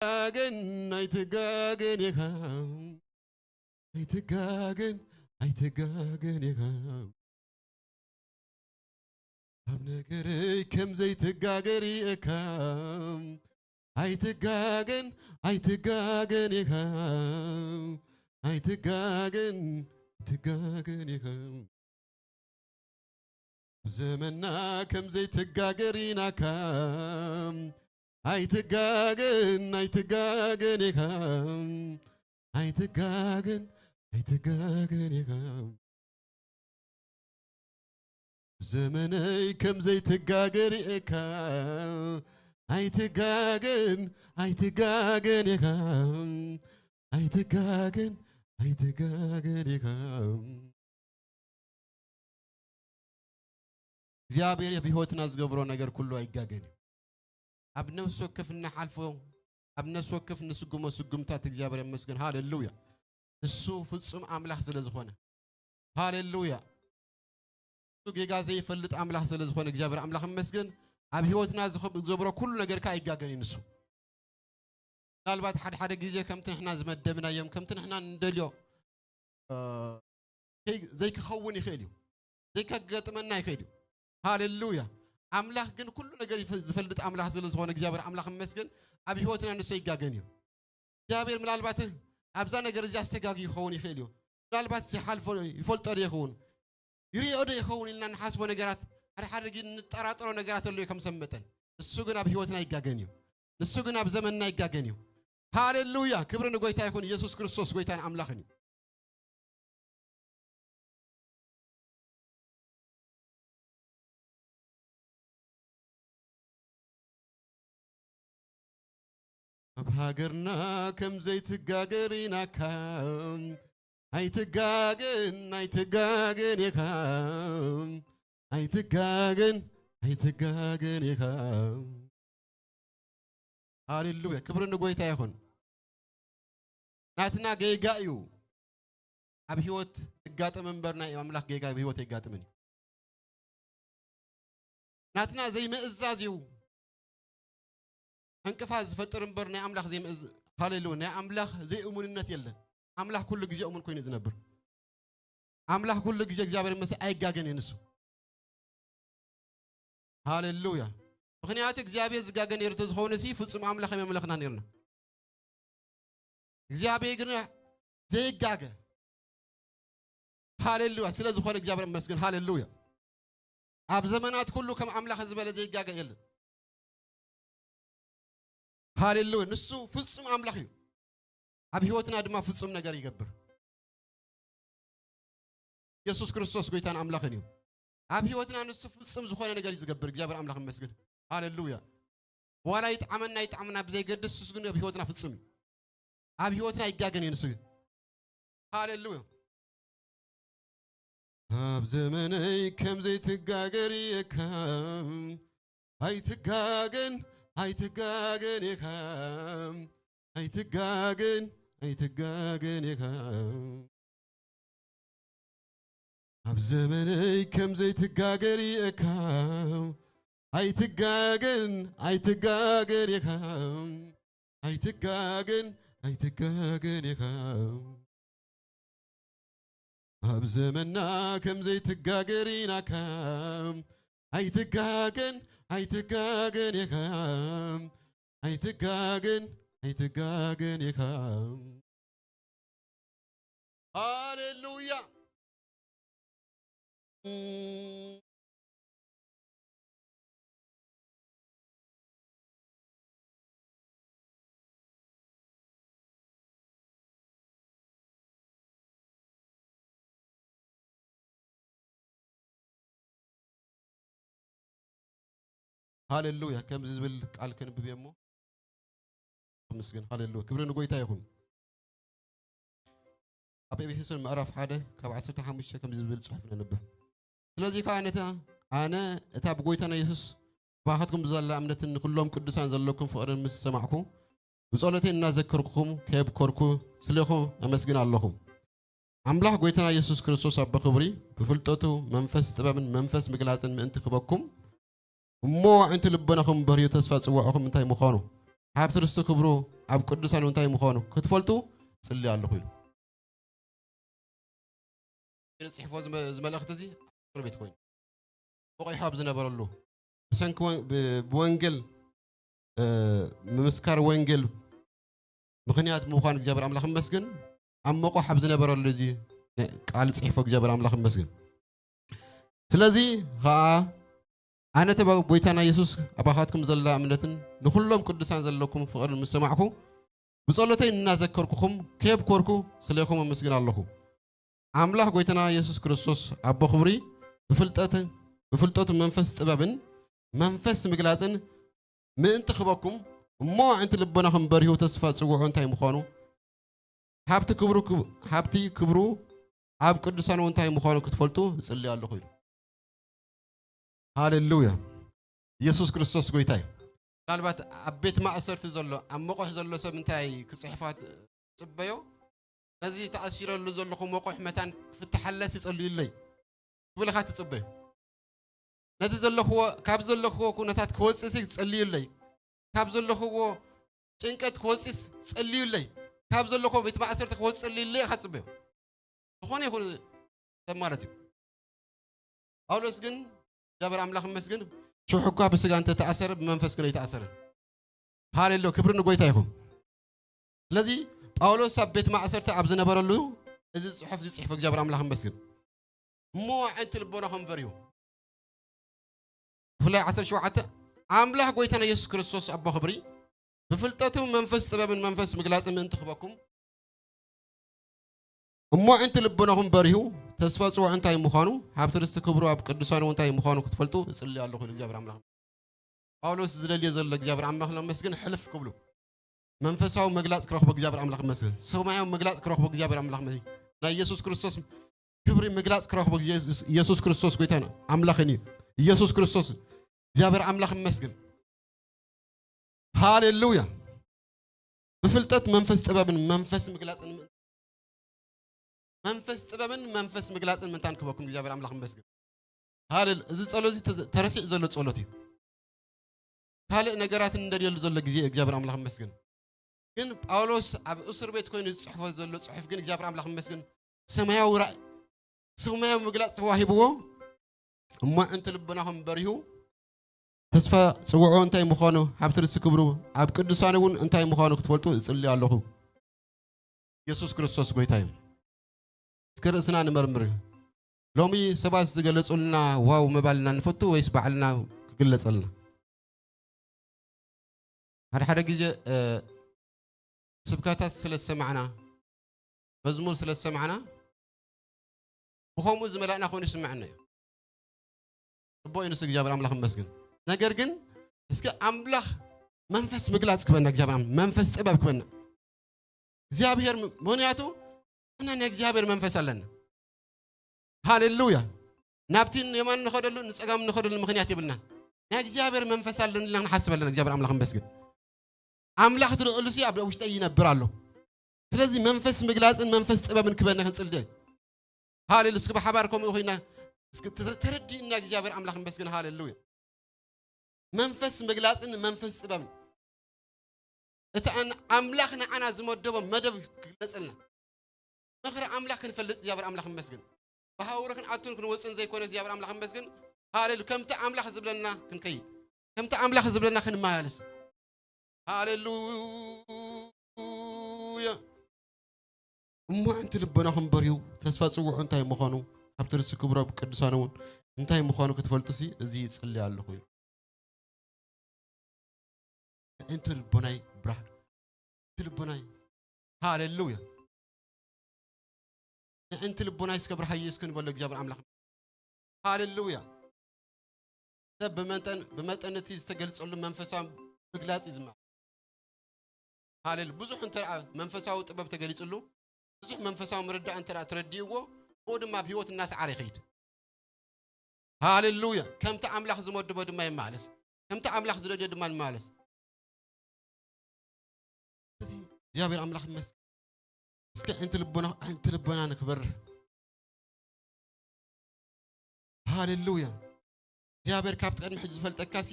ኣይትጋገን ኣይትጋገን ኢኻ። ኣይትጋገን ኣይትጋገን ኢኻ። ኣብ ነገረይ ከም ዘይትጋገር እካ። ኣይትጋገን ኣይትጋገን ኢኻ። ኣይትጋገን ኣይትጋገን ኢኻ። ብዘመና ከም ዘይትጋገር ኢናካ። ኣይትጋገን ኣይትጋገን ኢኻ። ኣይትጋገን ኣይትጋገን ኢኻ። ብዘመነይ ከም ዘይትጋገር እካ። ኣይትጋገን ኣይትጋገን ኢኻ። ኣይትጋገን ኣይትጋገን ኢኻ። እግዚኣብሔር ኣብ ህይወትና ዝገብሮ ነገር ኩሉ ኣይጋገን እዩ። ኣብ ነፍሲ ወከፍ እንሓልፎ፣ ኣብ ነፍሲ ወከፍ ንስጉሞ ስጉምታት እግዚኣብሔር ይመስገን። ሃሌሉያ። እሱ ፍጹም ኣምላኽ ስለ ዝኾነ። ሃሌሉያ። እሱ ጌጋ ዘይፈልጥ ኣምላኽ ስለ ዝኾነ እግዚኣብሔር ኣምላኽ ይመስገን። ኣብ ህይወትና ዝኸ-፣ ዝገብሮ ኩሉ ነገር ከኣ ኣይጋገን እዩ ንሱ። ምናልባት ሓደ ሓደ ግዜ ከምቲ ንሕና ዝመደብናዮም፣ ከምቲ ንሕና እንደልዮ፣ እ፣ ከይ-፣ ዘይክኸውን ይኽእል እዩ። ዘይከገጥመና ይኽእል እዩ። ሃሌሉያ። ኣምላኽ ግን ኩሉ ነገር ይፈ-፣ ዝፈልጥ ኣምላኽ ስለ ዝኾነ እግዚኣብሔር ኣምላኽ ይመስገን። ኣብ ህይወትና ንሱ ኣይጋገን እዩ። እግዚኣብሔር ምናልባት ኣብዛ ነገር እዚኣ ዝተጋግዩ ክኸውን ይኽእል እዩ። ምናልባት ዝሓልፎ ይፈልጦ ዶ ይኸውን? ይሪኦ ዶ ይኸውን ኢልና ንሓስቦ ነገራት፣ ሓደ ሓደ ግዜ እንጠራጠሮ ነገራት ኣሎ እዩ ከም ሰብ መጠን። ንሱ ግን ኣብ ህይወትና ኣይጋገን እዩ። ንሱ ግን ኣብ ዘመንና ኣይጋገን እዩ። ሃሌሉያ! ክብሪ ንጎይታ ይኹን። ኢየሱስ ክርስቶስ ጎይታን ኣምላኽን እዩ። ኣብ ሃገርና ከም ዘይትጋገር ኢናካ። ኣይትጋገን፣ ኣይትጋገን ኢኻ። ኣይትጋገን፣ ኣይትጋገን ኢኻ። ሃሌሉያ፣ ክብሪ ንጎይታ ይኹን። ናትና ጌጋ እዩ ኣብ ህይወት ዝጋጠም እምበር ናይ ኣምላኽ ጌጋ ኣብ ህይወት ኣይጋጥምን እዩ። ናትና ዘይምእዛዝ እዩ ዕንቅፋት ዝፈጥር እምበር ናይ ኣምላኽ ዘይምእዝ-፣ ሃሌሉያ፣ ናይ ኣምላኽ ዘይእሙንነት የለን። ኣምላኽ ኩሉ ግዜ እሙን ኮይኑ ዝነብር። ኣምላኽ ኩሉ ግዜ እግዚኣብሔር ይመስገን ኣይጋገን እዩ ንሱ። ሃሌሉያ። ምኽንያቱ እግዚኣብሔር ዝጋገ ነይሩ እንተዝኸውን እዚ ፍጹም ኣምላኽ ኣይመምለኽና ነይርና። እግዚኣብሔር ግን ዘይጋገ። ሃሌሉያ። ስለ ዝኾነ እግዚኣብሔር ይመስገን። ሃሌሉያ። ኣብ ዘመናት ኩሉ ከም ኣምላኽ ዝበለ ዘይጋገ የለን። ሃሌሉያ። ንሱ ፍጹም ኣምላኽ እዩ። ኣብ ህይወትና ድማ ፍጹም ነገር ይገብር። ኢየሱስ ክርስቶስ ጎይታን ኣምላኽን እዩ። ኣብ ህይወትና ንሱ ፍጹም ዝኾነ ነገር እዩ ዝገብር። እግዚኣብሔር ኣምላኽ ይመስገን። ሃሌሉያ። ዋላ ይጥዓመና ይጥዓመና ብዘይገድስ ንሱ ግን ኣብ ህይወትና ፍጹም እዩ። ኣብ ህይወትና ኣይጋገን እዩ ንሱ ግን። ሃሌሉያ። ኣብ ዘመነይ ከም ዘይትጋገር እካ። ኣይትጋገን፣ ኣይትጋገን ኢኻ። ኣይትጋገን፣ ኣይትጋገን ኢኻ። ኣብ ዘመነይ ከም ዘይትጋገር እካ። ኣይትጋገን፣ ኣይትጋገን ኢኻ። ኣይትጋገን፣ ኣይትጋገን ኢኻ። ኣብ ዘመና ከም ዘይትጋገር ኢናካ። ኣይትጋገን፣ ኣይትጋገን ኢኻ። ኣይትጋገን፣ ኣይትጋገን ኢኻ። ሃሌሉያ። ሃሌሉያ። ከምዚ ዝብል ቃል ከንብብ እየ እሞ፣ ምስግን። ሃሌሉያ። ክብሪ ንጎይታ ይኹን። ኣብ ኤፌሶን ምዕራፍ ሓደ ካብ ዓሰርተ ሓሙሽተ ከምዚ ዝብል ጽሑፍ ነንብብ። ስለዚ ከኣ ነታ ኣነ እታ ብጎይታና የሱስ ብኣኻትኩም ብዘላ እምነትን ንኹሎም ቅዱሳን ዘለኩም ፍቕርን ምስ ሰማዕኩ፣ ብጸሎተይ እናዘከርኩኹም ከየብኮርኩ ስሌኹ ኣመስግን ኣለኹ። ኣምላኽ ጎይታና የሱስ ክርስቶስ ኣቦ ክብሪ፣ ብፍልጠቱ መንፈስ ጥበብን መንፈስ ምግላጽን ምእንቲ ክበኩም፣ እሞ ኣዒንቲ ልቦናኹም በርዩ ተስፋ ጽዋዕኹም እንታይ ምዃኑ፣ ሃብቲ ርስቲ ክብሩ ኣብ ቅዱሳን እንታይ ምዃኑ ክትፈልጡ ጽሊ ኣለኹ ኢሉ። ጽሕፎ ዝመ-፣ ዝመልእኽቲ እዚ ኣብ እስር ቤት ኮይኑ መቑሑ ኣብ ዝነበረሉ ብሰንኪ ወን-፣ ብ-፣ ብወንጌል፣ እ፣ ምምስካር ወንጌል ምኽንያት ምዃን እግዚኣብሔር ኣምላኽ ይመስገን። ኣብ መቑሕ ኣብ ዝነበረሉ እዚ ቃል ጽሕፎ እግዚኣብሔር ኣምላኽ ይመስገን። ስለዚ ኸኣ ኣነ ተባ-፣ ጎይታና የሱስ ኣባኻትኩም ዘላ እምነትን ንኹሎም ቅዱሳን ዘለኩም ፍቕርን ምስ ሰማዕኩ፣ ብጸሎተይ እናዘከርኩኹም ከየብኮርኩ ስለኹም ኣመስግን ኣለኹ። ኣምላኽ ጎይታና የሱስ ክርስቶስ ኣቦ ክብሪ ብፍልጠት-፣ ብፍልጠቱ መንፈስ ጥበብን መንፈስ ምግላጽን ምእንቲ ክበኩም እሞ ኣዒንቲ ልቦናኹም በሪሁ ተስፋ ጽውዑ እንታይ ምዃኑ፣ ሃብቲ ክብሩ ክብ-፣ ሃብቲ ክብሩ ኣብ ቅዱሳን እውን እንታይ ምዃኑ ክትፈልጡ እጽሊ ኣለኹ ኢሉ። ሃሌሉያ። የሱስ ክርስቶስ ጎይታ እዩ። ምናልባት ኣብ ቤት ማእሰርቲ ዘሎ፣ ኣብ መቑሕ ዘሎ ሰብ እንታይ ክጽሕፋ ትጽበዮ? ነዚ ተኣሲረሉ ዘለኹ መቑሕ መታን ክፍትሓለስ ይጸልዩለይ ክብልኻ ትጽበዮ። ነቲ ዘለኽዎ፣ ካብ ዘለኽዎ ኩነታት ክወጽእሲ ጸልዩለይ፣ ካብ ዘለኽዎ ጭንቀት ክወጽእስ ጸልዩለይ፣ ካብ ዘለኽዎ ቤት ማእሰርቲ ክወጽእ ጸልዩለይ ኢኻ ትጽበዮ። ዝኾነ ይኹን ሰብ ማለት እዩ። ጳውሎስ ግን እግዚኣብሔር ኣምላኽ ይመስገን፣ ሽሕ እኳ ብስጋ እንተተኣሰረ ብመንፈስ ግን ኣይተኣሰረን። ሃሌሉያ፣ ክብሪ ንጎይታ ይኹን። ስለዚ ጳውሎስ ኣብ ቤት ማእሰርቲ ኣብ ዝነበረሉ እዚ ጽሑፍ እዚ ጽሒፉ እግዚኣብሔር ኣምላኽ ይመስገን። እሞ ኣዒንቲ ልቦናኹም በሪሁ። ብፍላይ ዓሰርተ ሸውዓተ ኣምላኽ ጎይታና የሱስ ክርስቶስ ኣቦ ክብሪ ብፍልጠቱ መንፈስ ጥበብን መንፈስ ምግላጽን ምእንቲ ክበኩም እሞ ኣዒንቲ ልቦናኹም በሪሁ ተስፋ ጽውዕ እንታይ ምዃኑ ሃብቲ ርስቲ ክብሩ ኣብ ቅዱሳን እውን እንታይ ምዃኑ ክትፈልጡ እጽሊ ኣለኹ ኢሉ እግዚኣብሔር ኣምላኽ። ጳውሎስ ዝደልዮ ዘሎ እግዚኣብሔር ኣምላኽ ለመስግን ሕልፍ ክብሉ መንፈሳዊ መግላጽ ክረኽቡ እግዚኣብሔር ኣምላኽ መስግን። ሰማያዊ መግላጽ ክረኽቡ እግዚኣብሔር ኣምላኽ መስግን። ናይ ኢየሱስ ክርስቶስ ክብሪ ምግላጽ ክረኽቡ ኢየሱስ፣ ኢየሱስ ክርስቶስ ጎይታን ኣምላኽን እዩ። ኢየሱስ ክርስቶስ እግዚኣብሔር ኣምላኽ መስግን። ሃሌሉያ። ብፍልጠት መንፈስ ጥበብን መንፈስ ምግላጽን ም-፣ መንፈስ ጥበብን መንፈስ ምግላጽን ምንታን ክበኩም እግዚኣብሔር ኣምላኽ መስግን። ሃሌሉ-፣ እዚ ጸሎት እዚ ተዘ-፣ ተረሲዑ ዘሎ ጸሎት እዩ። ካልእ ነገራትን እንደልየሉ ዘሎ ግዜ እግዚኣብሔር ኣምላኽ መስግን። ግን ጳውሎስ ኣብ እስር ቤት ኮይኑ ዝጽሕፎ ዘሎ ጽሑፍ ግን እግዚኣብሔር ኣምላኽ መስግን ሰማያዊ ራእይ፣ ሰማያዊ ምግላጽ ተዋሂብዎ። እሞ ኣዒንቲ ልቦናኹም በሪሁ ተስፋ ጽውዑ እንታይ ምዃኑ፣ ሃብቲ ርስቲ ክብሩ ኣብ ቅዱሳን እውን እንታይ ምዃኑ ክትፈልጡ እጽሊ ኣለኹ። ኢየሱስ ክርስቶስ ጎይታ እዩ። እስከ ርእስና ንመርምር። ሎሚ ሰባት ዝገለጹልና ዋው ምባልና ንፈቱ ወይስ ባዕልና ክግለጸልና? ሓደ ሓደ ግዜ፣ እ፣ ስብከታት ስለ ዝሰማዕና፣ መዝሙር ስለ ዝሰማዕና፣ ብኸምኡ ዝመላእና ኮይኑ ይስምዐና እዩ። ጽቡቕ እዩ፣ ንሱ እግዚኣብሔር ኣምላኽ ይመስገን። ነገር ግን እስከ ኣምላኽ መንፈስ ምግላጽ ክበና፣ እግዚኣብሔር ኣምላኽ መንፈስ ጥበብ ክበና። እግዚኣብሔር ም-፣ ምኽንያቱ ንሕና ናይ እግዚኣብሔር መንፈስ ኣለና። ሃሌሉያ። ናብቲ የማን ንኸደሉ ንጸጋም ንኸደሉ ምኽንያት የብልና። ናይ እግዚኣብሔር መንፈስ ኣለና ኢልና ክንሓስብ ኣለና። እግዚኣብሔር ኣምላኽ ይመስገን። ኣምላኽ ትርእሉ ሲ ኣብ ውሽጠይ ይነብር ኣሎ። ስለዚ መንፈስ ምግላጽን መንፈስ ጥበብን ክበና ክንጽልደ። ሃሌሉ-፣ እስኪ ብሓባር ከምኡ ኮይና እስኪ ተ-፣ ተረዲእና እግዚኣብሔር ኣምላኽ ይመስገን። ሃሌሉያ። መንፈስ ምግላጽን መንፈስ ጥበብን። እቲ ኣን-፣ ኣምላኽ ንዓና ዝመደቦ መደብ ክግለጸልና። ምኽሪ ኣምላኽ ክንፈልጥ እግዚኣብሔር ኣምላኽ ይመስገን። ብሃውረ ክንኣቱን ክንወጽን ዘይኮነ እግዚኣብሔር ኣምላኽ ይመስገን። ሃሌሉ-፣ ከምቲ ኣምላኽ ዝብለና ክንከይድ። ከምቲ ኣምላኽ ዝብለና ክንመላለስ። ሃሌሉያ። እሞ ኣንቲ ልቦናኹም በርሁ፣ ተስፋ ጽውዑ እንታይ ምዃኑ፣ ሃብቲ ርስቲ ክብሩ ኣብ ቅዱሳን እውን እንታይ ምዃኑ ክትፈልጡ ሲ፣ እዚ ይጽሊ ኣለኹ ኢሉ። ኣንቲ ልቦናይ ብራህ-፣ ኣንቲ ልቦናይ፣ ሃሌሉያ። ንዕንቲ ልቦናይ እስከ ብርሃ ኢየሱስ ክንበሎ እግዚኣብሔር ኣምላኽ። ሃሌሉያ። ሰብ ብመጠን፣ ብመጠን እቲ ዝተገልጸሉ መንፈሳዊ ምግላጽ እዩ ዝመሃር። ሃሌሉ-፣ ብዙሕ እንተ ደኣ መንፈሳዊ ጥበብ ተገሊጽሉ፣ ብዙሕ መንፈሳዊ ምርዳእ እንተ ደኣ ተረዲእዎ፣ ብኡ ድማ ኣብ ህይወት እናሰዓረ ይኸይድ። ሃሌሉያ። ከምቲ ኣምላኽ ዝመድቦ ድማ ይመላለስ። ከምቲ ኣምላኽ ዝደልዮ ድማ ይመላለስ። እዚ እግዚኣብሔር ኣምላኽ ይመስገን። እስከ ኣዒንቲ ልቦና፣ ኣዒንቲ ልቦና ንክበርህ። ሃሌሉያ። እግዚኣብሔር ካብቲ ቅድሚ ሕጂ ዝፈልጠካሲ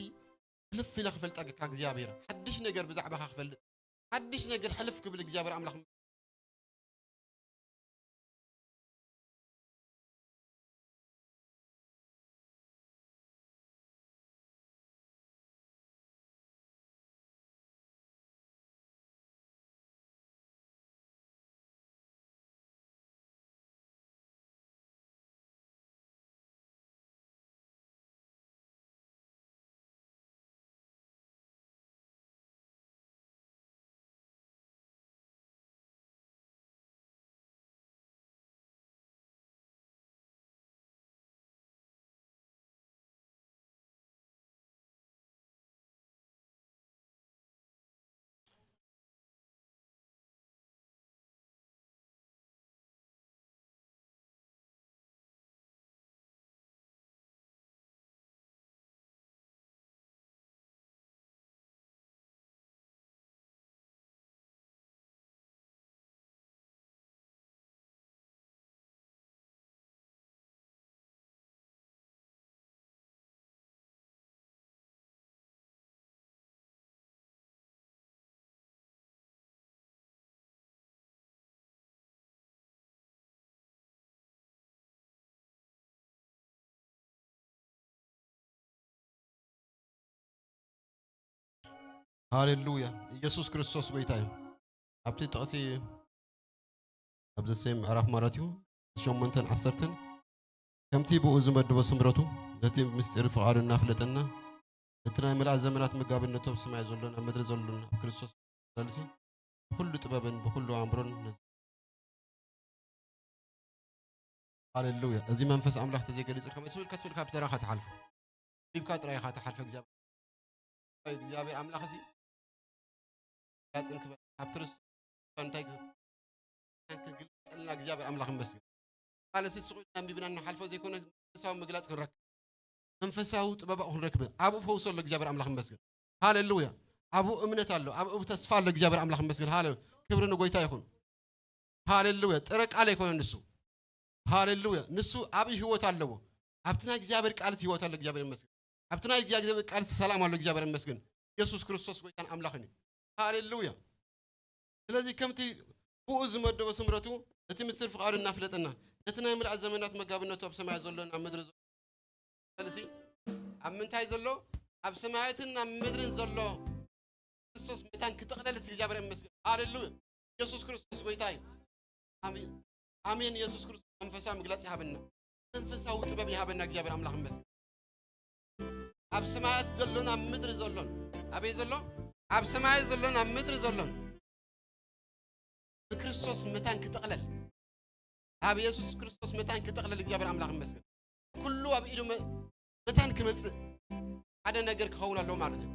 ሕልፍ ኢለ ክፈልጠካ እግዚኣብሔር፣ ሓድሽ ነገር ብዛዕባኻ ክፈልጥ፣ ሓድሽ ነገር ሕልፍ ክብል እግዚኣብሔር ኣምላኽ። ሃሌሉያ። ኢየሱስ ክርስቶስ ጎይታ እዩ። ኣብቲ ጥቕሲ ኣብዚ ሴም ምዕራፍ ማለት እዩ ሸሞንተን ዓሰርተን ከምቲ ብኡ ዝመድቦ ስምረቱ ነቲ ምስጢር ፍቓዱ እናፍለጠና እቲ ናይ ምልኣት ዘመናት መጋቢነቱ ኣብ ሰማይ ዘሎን ኣብ ምድሪ ዘሎን ኣብ ክርስቶስ ፈልሲ ብኹሉ ጥበብን ብኹሉ ኣእምሮን ነዚ ሃሌሉያ። እዚ መንፈስ ኣምላኽ ተዘይገሊጹልካ፣ መስ ኢልካ ትስልካ ብተራኻ ትሓልፎ። ቢብካ ጥራይ ኢኻ ትሓልፎ። እግዚኣብሔር፣ እግዚኣብሔር ኣምላኽ እዚ ግላጽን ክበ-፣ ኣብ ክርስቶስ እንታይ ክግልጸልና እግዚኣብሔር ኣምላኽ ይመስገን። ቃል እዚ ስቑ ኢልና ኣንቢብና ንሓልፎ ዘይኮነ፣ መንፈሳዊ ምግላጽ ክንረክብ፣ መንፈሳዊ ጥበብ ክንረክብ፣ ኣብኡ ፈውሲ ኣሎ። እግዚኣብሔር ኣምላኽ ይመስገን። ሃሌሉያ። ኣብኡ እምነት ኣሎ፣ ኣብኡ ተስፋ ኣሎ። እግዚኣብሔር ኣምላኽ ይመስገን። ሃሌ-፣ ክብሪ ንጎይታ ይኹን። ሃሌሉያ። ጥረ ቃል ኣይኮነን ንሱ። ሃሌሉያ። ንሱ ኣብ ህይወት ኣለዎ። ኣብቲ ናይ እግዚኣብሔር ቃልስ ህይወት ኣሎ። እግዚኣብሔር ይመስገን። ኣብቲ ናይ እግዚኣብሔር ቃልስ ሰላም ኣሎ። እግዚኣብሔር ይመስገን። ኢየሱስ ክርስቶስ ጎይታን ኣምላኽን እዩ። ሃሌሉያ። ስለዚ ከምቲ ብኡ ዝመደቦ ስምረቱ እቲ ምስጢር ፍቓዱ እናፍለጠና ነቲ ናይ ምልኣት ዘመናት መጋቢነቱ ኣብ ሰማያት ዘሎን ኣብ ምድሪ ዘሎ ቃልሲ ኣብ ምንታይ ዘሎ? ኣብ ሰማያትን ኣብ ምድርን ዘሎ ክርስቶስ መታን ክጥቕለል እስኪ እግዚኣብሔር ይመስገን። ሃሌሉያ። ኢየሱስ ክርስቶስ ጎይታ እዩ። ኣሜን። ኣሜን። ኢየሱስ ክርስቶስ መንፈሳዊ ምግላጽ ይሃበና። መንፈሳዊ ጥበብ ይሃበና እግዚኣብሔር ኣምላኽ ይመስገን። ኣብ ሰማያት ዘሎን ኣብ ምድሪ ዘሎን፣ ኣበይ ዘሎ? ኣብ ሰማያት ዘሎን ኣብ ምድሪ ዘሎን ብክርስቶስ መታን ክጥቕለል፣ ኣብ ኢየሱስ ክርስቶስ መታን ክጥቕለል እግዚኣብሔር ኣምላኽ ይመስገን። ኩሉ ኣብ ኢዱ መ-፣ መታን ክመጽእ ሓደ ነገር ክኸውን ኣለዎ ማለት እዩ።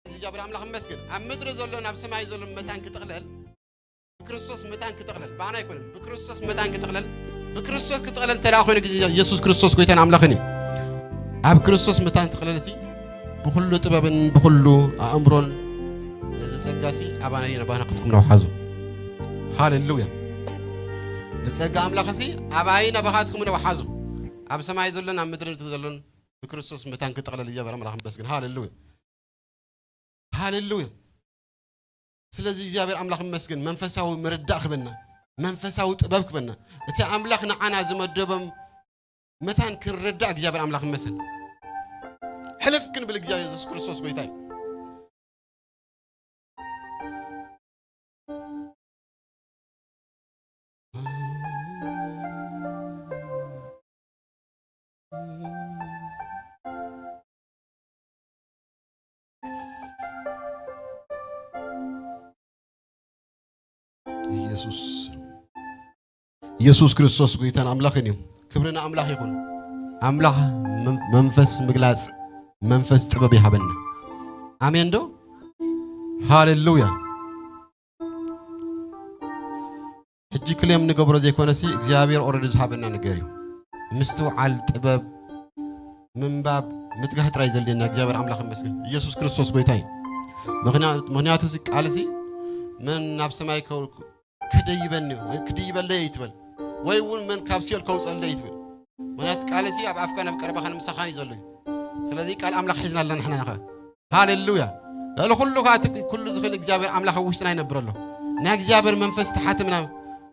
እዚ እግዚኣብሔር ኣምላኽ ይመስገን። ኣብ ምድሪ ዘሎን ኣብ ሰማይ ዘሎን መታን ክጥቕለል ብክርስቶስ መታን ክጥቕለል፣ ብኣና ኣይኮነን፣ ብክርስቶስ መታን ክጥቕለል፣ ብክርስቶስ ክጥቕለል እንተ ደኣ ኮይኑ ግዜ ኢየሱስ ክርስቶስ ጎይታን ኣምላኽን እዩ። ኣብ ክርስቶስ መታን ትቕለል ሲ ብኹሉ ጥበብን ብኹሉ ኣእምሮን ነዚ ጸጋ ሲ ኣባይ ናባኻትኩም ነውሓዙ። ሃሌሉያ። ንጸጋ ኣምላኽ ሲ ኣባይ ናባኻትኩም ነውሓዙ። ኣብ ሰማይ ዘሎን ኣብ ምድሪ ዘሎን ብክርስቶስ መታን ክጥቕለል እግዚኣብሔር ኣምላኽ ይመስገን። ሃሌሉያ። ሃሌሉያ። ስለዚ እግዚኣብሔር ኣምላኽ ይመስገን፣ መንፈሳዊ ምርዳእ ክበና፣ መንፈሳዊ ጥበብ ክበና፣ እቲ ኣምላኽ ንዓና ዝመደቦም መታን ክንርዳእ እግዚኣብሔር ኣምላኽ ይመስገን። ሕልፍ ክንብል እግዚኣብሔር ኢየሱስ ክርስቶስ ጎይታ እዩ። ኢየሱስ፣ ኢየሱስ ክርስቶስ ጎይታን ኣምላኽን እዩ። ክብሪ ንኣምላኽ ይኹን። ኣምላኽ መ-፣ መንፈስ ምግላጽ፣ መንፈስ ጥበብ ይሃበና። ኣሜን ዶ? ሃሌሉያ። ሕጂ ክሌም ንገብሮ ዘይኮነሲ እግዚኣብሔር ኦረዲ ዝሃበና ነገር እዩ። ምስትውዓል፣ ጥበብ፣ ምንባብ፣ ምትጋህ ጥራይ ዘድልየና እግዚኣብሔር ኣምላኽ ይመስገን። ኢየሱስ ክርስቶስ ጎይታ እዩ። ምኽንያ-፣ ምኽንያቱ እዚ ቃል እዚ መን ናብ ሰማይ ከ-፣ ከደይበኒ፣ ክድይበለይ ኣይትበል፣ ወይ እውን መን ካብ ሲኦል ከውፀለይ ኣይትበል። ምኽንያቱ ቃል እዚ ኣብ ኣፍካን ኣብ ቀረባኻን ምሳኻን እዩ ዘሎ እዩ። ስለዚ ቃል ኣምላኽ ሒዝና ኣለና ንሕና ንኸ ሃሌሉያ። ልዕሊ ኩሉ ከኣ እቲ ኩሉ ዝኽእል እግዚኣብሔር ኣምላኽ ኣብ ውሽጥና ይነብር ኣሎ። ናይ እግዚኣብሔር መንፈስ ተሓተምና፣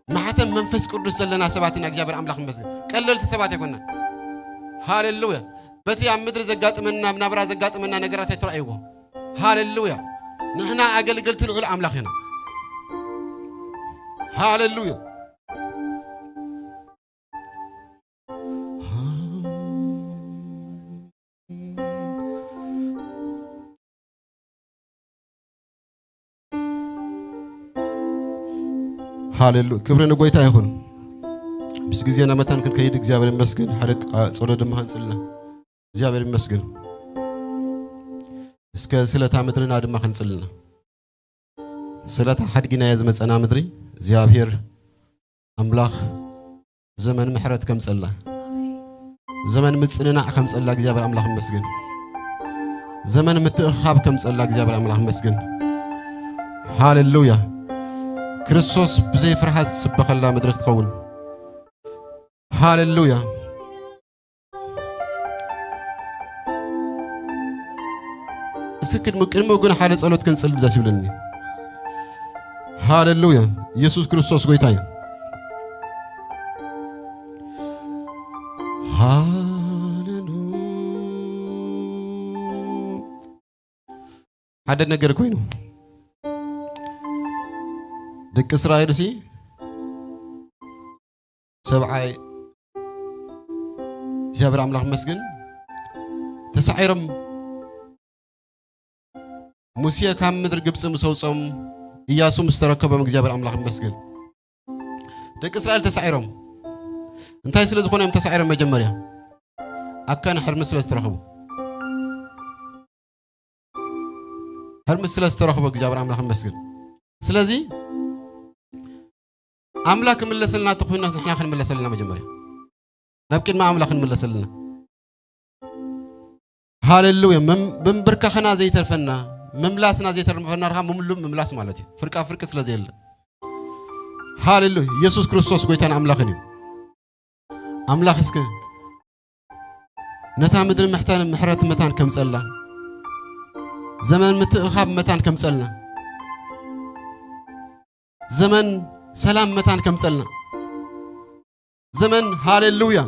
ማሕተም መንፈስ ቅዱስ ዘለና ሰባት ኢና። እግዚኣብሔር ኣምላኽ ይመስገን። ቀለልቲ ሰባት ኣይኮንና። ሃሌሉያ። በቲ ኣብ ምድሪ ዘጋጥመና፣ ኣብ ናብራ ዘጋጥመና ነገራት ኣይትረኣይዎ። ሃሌሉያ። ንሕና ኣገልገልቲ ልዑል ኣምላኽ ኢና። ሃሌሉያ። ሃሌሉ-፣ ክብሪ ንጎይታ ይኹን። ምስ ግዜና መታን ክንከይድ እግዚኣብሔር ይመስገን። ሓደ ቃ-፣ ጸሎት ድማ ክንጽልና። እግዚኣብሔር ይመስገን። እስከ ስለታ ምድርና ድማ ክንጽልና። ስለታ ሓድጊናዮ ዝመጸና ምድሪ እግዚኣብሔር ኣምላኽ ዘመን ምሕረት ከምጸላ፣ ዘመን ምጽንናዕ ከምጸላ እግዚኣብሔር ኣምላኽ ይመስገን። ዘመን ምትእኻብ ከምጸላ እግዚኣብሔር ኣምላኽ ይመስገን። ሃሌሉያ። ክርስቶስ ብዘይ ፍርሃት ዝስበኸላ ምድሪ ክትከውን። ሃሌሉያ። እስኪ ቅድሚ፣ ቅድሚኡ ግን ሓደ ጸሎት ክንጽሊ ደስ ይብለኒ። ሃሌሉያ። ኢየሱስ ክርስቶስ ጎይታ እዩ። ሃሌሉ-፣ ሓደ ነገር ኮይኑ፣ ደቂ እስራኤል ሲ ሰብዓይ እግዚኣብሔር ኣምላኽ ይመስገን ተሳዒሮም፣ ሙሴ ካብ ምድሪ ግብጺ ምስ ኣውጾም፣ ኢያሱ ምስ ተረከቦም እግዚኣብሔር ኣምላኽ ይመስገን። ደቂ እስራኤል ተሳዒሮም። እንታይ ስለ ዝኾነ እዮም ተሳዒሮም? መጀመርያ ኣካን ሕርሚ ስለ ዝተረኸቡ። ሕርሚ ስለ ዝተረኸቡ እግዚኣብሔር ኣምላኽ ይመስገን። ስለዚ ኣምላኽ ክምለሰልና ተኾይና ንሕና ክንምለሰልና መጀመርያ ናብ ቅድሚ ኣምላኽ ክንምለሰልና። ሃሌሉያ። መም-፣ ምንብርካኽና ዘይተርፈና፣ ምምላስና ዘይተርፈና፣ ርካ ምምሉ ምምላስ ማለት እዩ። ፍርቃ ፍርቂ ስለ ዘየለ። ሃሌሉያ። ኢየሱስ ክርስቶስ ጎይታን ኣምላኽን እዩ። ኣምላኽ እስከ ነታ ምድሪ ምሕታን ምሕረት መታን ከምጸላ፣ ዘመን ምትእኻብ መታን ከምጸልና፣ ዘመን ሰላም መታን ከምጸልና፣ ዘመን ሃሌሉያ፣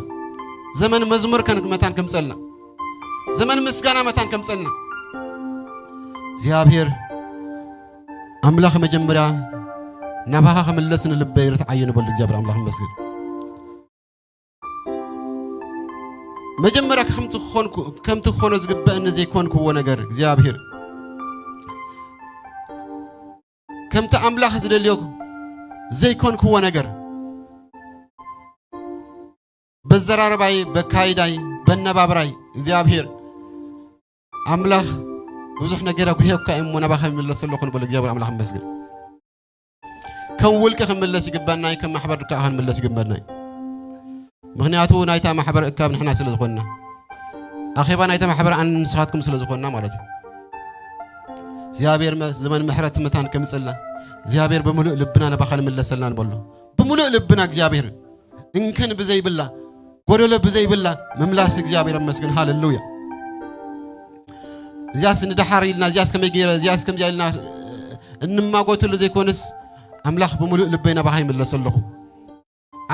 ዘመን መዝሙር ከን-፣ መታን ከምጸልና፣ ዘመን ምስጋና መታን ከምጸልና፣ እግዚኣብሔር ኣምላኽ መጀመርያ ናባኻ ክምለስ ንልበይ ርትዓዮ ንበሉ። እግዚኣብሔር ኣምላኽ ይመስገን። መጀመርያ ከምቲ ክኾንኩ-፣ ከምቲ ክኾኖ ዝግበአኒ ዘይኮንክዎ ነገር እግዚኣብሔር፣ ከምቲ ኣምላኽ ዝደልዮ ዘይኮንክዎ ነገር፣ በዘራረባይ፣ በካይዳይ፣ በነባብራይ እግዚኣብሔር ኣምላኽ ብዙሕ ነገር ኣጉህዮካ እሞ ናባኻ ይምለስ ኣለኹ ንበል። እግዚኣብሔር ኣምላኽ ይመስገን። ከም ውልቂ ክንምለስ ይግበና እዩ፣ ከም ማሕበር ከዓ ክንምለስ ይግበና እዩ። ምኽንያቱ ናይታ ማሕበር እካብ ንሕና ስለ ዝኾንና፣ ኣኼባ ናይታ ማሕበር ኣነ ንስኻትኩም ስለ ዝኾንና ማለት እዩ። እግዚኣብሔር መ-፣ ዘመን ምሕረት መታን ከምጽልና፣ እግዚኣብሔር ብምሉእ ልብና ናባኻ ንምለሰልና ንበሎ። ብምሉእ ልብና እግዚኣብሔር እንከን ብዘይብላ፣ ጎደሎ ብዘይብላ ምምላስ እግዚኣብሔር ይመስገን። ሃሌሉያ። እዚኣስ ንደሓር ኢልና፣ እዚኣስ ከመይ ገይረ፣ እዚኣስ ከምዚኣ ኢልና እንማጎተሉ ዘይኮነስ፣ ኣምላኽ ብምሉእ ልበይ ናባኻ ይምለስ ኣለኹ።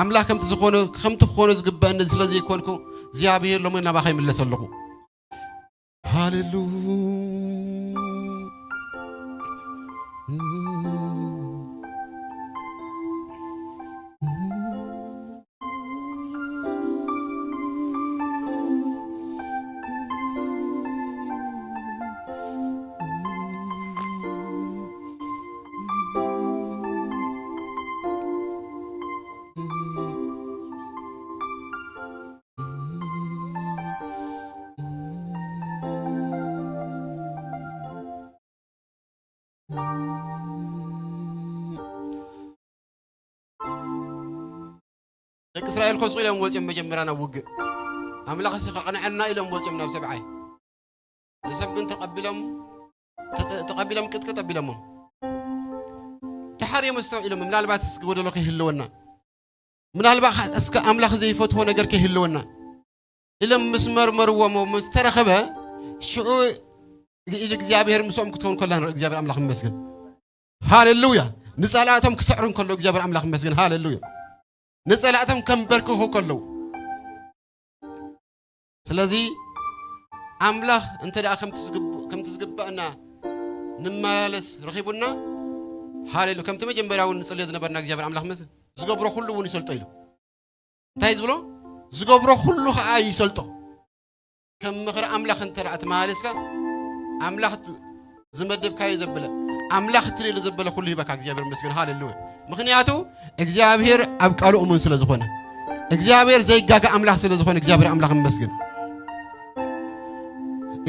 ኣምላኽ ከምቲ ዝኾነ፣ ከምቲ ክኾኖ ዝግበአኒ ስለ ዘይኮንኩ፣ እግዚኣብሔር ሎሚ ናባኻ ይምለስ ኣለኹ። ሃሌሉያ። ደቂ እስራኤል ኮስቑ ኢሎም ወፂኦም መጀመርያ ናብ ውግእ። ኣምላኽ ሲ ከቕንዐና ኢሎም ወፂኦም ናብ ሰብዓይ። ንሰብ ግን ተቐቢሎም፣ ተቐ-፣ ተቐቢሎም ቅጥቅጥ ኣቢሎሞም። ደሓር እዮም ኣስተውዒሎም፣ ምናልባት እስኪ ጎደሎ ከይህልወና፣ ምናልባት እስከ ኣምላኽ ዘይፈትዎ ነገር ከይህልወና ኢሎም ምስ መርመርዎ እሞ ምስ ተረኸበ፣ ሽዑ ኢድ እግዚኣብሔር ምስኦም ክትከውን ከላ ንርኢ። እግዚኣብሔር ኣምላኽ ይመስገን። ሃሌሉያ። ንጸላእቶም ክስዕሩ እንከሎ እግዚኣብሔር ኣምላኽ ይመስገን። ሃሌሉያ። ንጸላእቶም ከንበርክኹ ከለዉ። ስለዚ ኣምላኽ እንተ ደኣ ከምቲ ዝግብ-፣ ከምቲ ዝግባእና ንመላለስ ረኺቡና፣ ሃሌሉ-፣ ከምቲ መጀመርያ እውን ንጽልዮ ዝነበርና እግዚኣብሔር ኣምላኽ መስ-፣ ዝገብሮ ኩሉ እውን ይሰልጦ ኢሉ። እንታይ ዝብሎ? ዝገብሮ ኩሉ ኸዓ ይሰልጦ። ከም ምኽሪ ኣምላኽ እንተ ደኣ ተመላለስካ፣ ኣምላኽ ት-፣ ዝመደብካዮ ዘበለ፣ ኣምላኽ እትልኢሉ ዘበለ ኩሉ ሂበካ። እግዚኣብሔር ይመስገን። ሃሌሉያ። ምኽንያቱ እግዚኣብሔር ኣብ ቃሉ እሙን ስለ ዝኾነ፣ እግዚኣብሔር ዘይጋገ ኣምላኽ ስለ ዝኾነ፣ እግዚኣብሔር ኣምላኽ ይመስገን።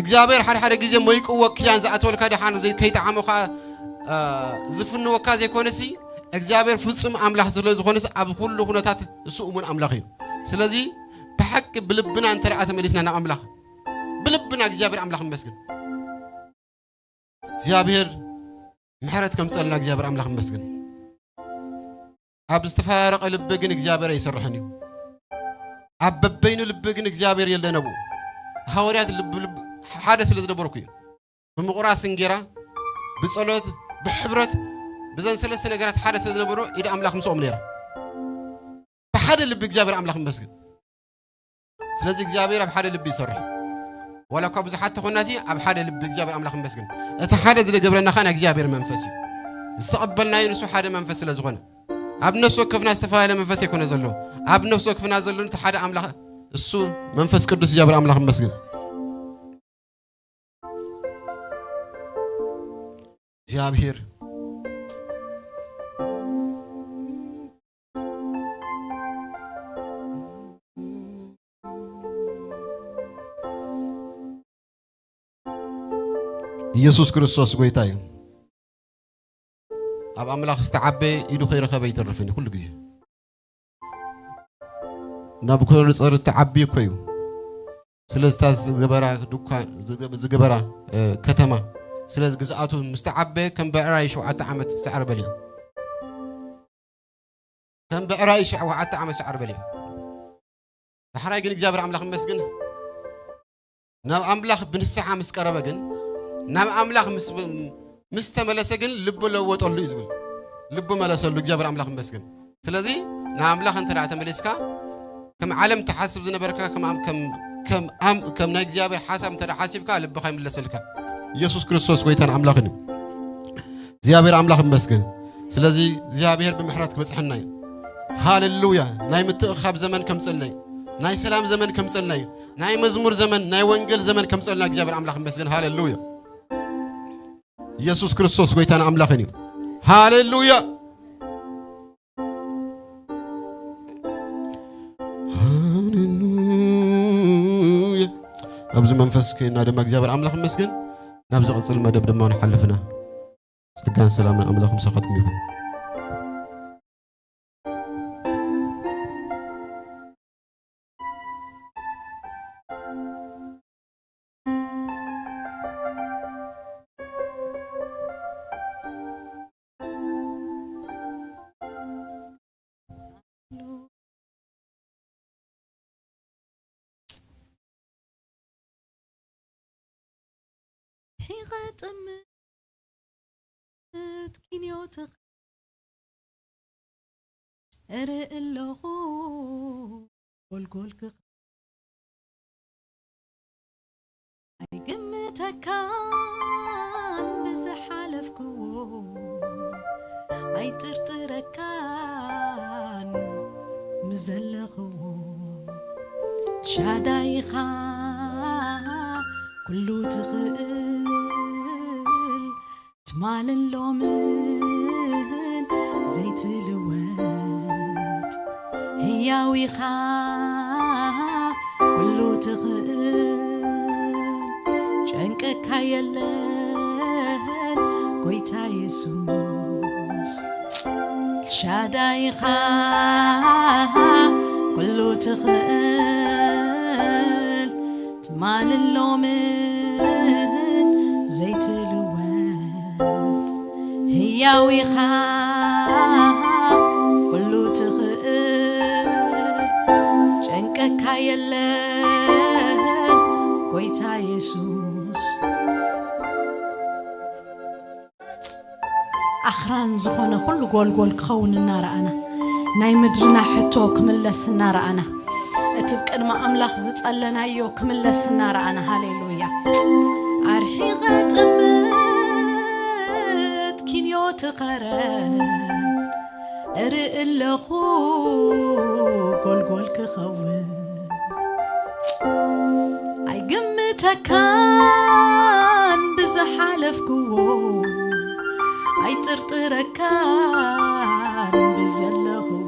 እግዚኣብሔር ሓደ ሓደ ግዜ ሞይቅዎ ክያን ዝኣተወልካ ደሓን ዘይ-፣ ከይጠዓሞኻ፣ አ፣ ዝፍንወካ ዘይኮነሲ፣ እግዚኣብሔር ፍጹም ኣምላኽ ስለ ዝኾነስ ኣብ ኩሉ ኩነታት እሱ እሙን ኣምላኽ እዩ። ስለዚ ብሓቂ ብልብና እንተ ደኣ ተመሊስና ናብ ኣምላኽ፣ ብልብና እግዚኣብሔር ኣምላኽ ይመስገን። እግዚኣብሔር ምሕረት ከምጸልና እግዚኣብሔር ኣምላኽ ይመስገን። ኣብ ዝተፈራረቐ ልቢ ግን እግዚኣብሔር ኣይሰርሕን እዩ። ኣብ በበይኑ ልቢ ግን እግዚኣብሔር የለን ኣብኡ። ሃዋርያት ልብ-፣ ልብ-፣ ሓደ ስለ ዝነበርኩ እዩ። ብምቑራስ እንጌራ፣ ብጸሎት፣ ብሕብረት፣ ብዘን ሰለስተ ነገራት ሓደ ስለ ዝነበሩ ኢድ ኣምላኽ ምስኦም ነይራ። ብሓደ ልቢ እግዚኣብሔር ኣምላኽ ይመስገን። ስለዚ እግዚኣብሔር ኣብ ሓደ ልቢ ይሰርሕ። ዋላ እኳ ብዙሓት ተኾናሲ ኣብ ሓደ ልቢ እግዚኣብሔር ኣምላኽ ይመስገን። እቲ ሓደ ዝገብረና ኸኣ ናይ እግዚኣብሔር መንፈስ እዩ። ዝተቐበልናዮ ንሱ ሓደ መንፈስ ስለ ዝኾነ። ኣብ ነፍሲ ወከፍና ዝተፈላለየ መንፈስ ኣይኮነ ዘሎ። ኣብ ነፍሲ ወከፍና ዘሎ እቲ ሓደ ኣምላኽ እሱ መንፈስ ቅዱስ እግዚኣብሔር ኣምላኽ ይመስገን። እግዚኣብሔር ኢየሱስ ክርስቶስ ጎይታ እዩ። ኣብ ኣምላኽ ዝተዓበየ ኢዱ ከይረኸበ ኣይተርፍን እዩ ኩሉ ግዜ። ናቡከደነፆር ዝተዓበየ እኮ እዩ። ስለዚ እታ ዝገበራ ድኳን፣ ዝገ-፣ ዝገበራ፣ እ፣ ከተማ፣ ስለዚ ግዝኣቱ ምስ ተዓበየ ከም ብዕራይ ሸውዓተ ዓመት ሳዕሪ በሊዑ። ከም ብዕራይ ሸውዓተ ዓመት ሳዕሪ በሊዑ። ዳሕራይ ግን እግዚኣብሔር ኣምላኽ ይመስገን፣ ናብ ኣምላኽ ብንስሓ ምስ ቀረበ ግን፣ ናብ ኣምላኽ ምስ፣ ምስ ተመለሰ ግን ልቡ ለወጠሉ እዩ ዝብል። ልቡ መለሰሉ፣ እግዚኣብሔር ኣምላኽ ይመስገን። ስለዚ ናብ ኣምላኽ እንተ ደኣ ተመሊስካ፣ ከም ዓለም ትሓስብ ዝነበርካ፣ ከም ኣም-፣ ከም፣ ከም ኣም-፣ ከም ናይ እግዚኣብሔር ሓሳብ እንተ ደኣ ሓሲብካ፣ ልብኻ ይምለሰልካ። ኢየሱስ ክርስቶስ ጎይታን ኣምላኽን እዩ። እግዚኣብሔር ኣምላኽ ይመስገን። ስለዚ እግዚኣብሔር ብምሕረት ክበጽሐና እዩ። ሃሌሉያ። ናይ ምትእኻብ ዘመን ከምጽእልና እዩ። ናይ ሰላም ዘመን ከምጽእልና እዩ። ናይ መዝሙር ዘመን፣ ናይ ወንጌል ዘመን ከምጽእልና እግዚኣብሔር ኣምላኽ ይመስገን። ሃሌሉያ። ኢየሱስ ክርስቶስ ጎይታን ኣምላኽን እዩ። ሃሌሉያ። ሃሌሉያ። ኣብዚ መንፈስ ከይና ድማ እግዚኣብሔር ኣምላኽ ይመስገን። ናብ ዝቕጽል መደብ ድማ ንሓልፍና። ጸጋን ሰላምን ኣምላኽ ምሳኻትኩም ይኹን። ሒቐ ጥምት ኪንዮትኽ እርኢ ኣለኹ ጎልጎልክኽ። ኣይግምተካን ብዝሓለፍክዎ፣ ኣይጥርጥረካን ምዘለኽዎ። ሻዳይኻ ኩሉ ትኽእል፣ ትማልን ሎምን ዘይትልወጥ፣ ህያው ኢኻ ኩሉ ትኽእል፣ ጨንቀካ የለን ጎይታ የሱስ። ኤልሻዳይ ኢኻ ኩሉ ትኽእል፣ ትማልን ሎምን ዘይትልወጥ፣ ህያው ኢኻ ኩሉ ትኽእል፣ ጨንቀካ የለን ጎይታ የሱስ። ክራን ዝኾነ ኩሉ ጎልጎል ክኸውን እናረኣና፣ ናይ ምድርና ሕቶ ክምለስ እናረኣና፣ እቲ ቅድሚ ኣምላኽ ዝጸለናዮ ክምለስ እናረኣና፣ ሃሌሉያ። ኣርሒቐ ጥምት ኪንዮ ትኸረን እርኢ ኣለኹ ጎልጎል ክኸውን። ኣይግምተካን ብዝሓለፍክዎ፣ ኣይጥርጥረካን ብዘለኽዎ።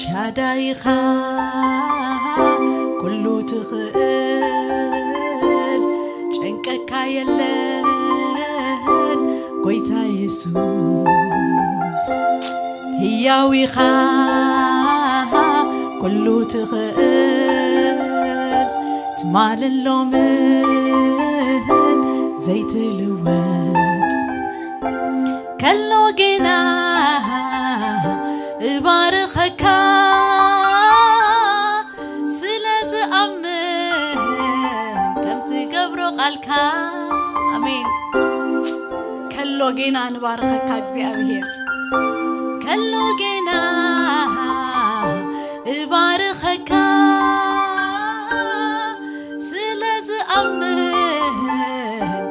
ሻዳይኻ ኩሉ ትኽእል፣ ጨንቀካ የለን ጎይታ የሱስ። ህያው ኢኻ ኩሉ ትኽእል፣ ትማልን ሎምን ዘይትልወጥ። ከሎ ጌና እባርኸካ ስለ ዝኣምን ከም ትገብሮ ቃልካ። ኣሜን። ከሎ ጌና ንባርኸካ እግዚኣብሔር። ከሎ ጌና እባርኸካ ስለ ዝኣምን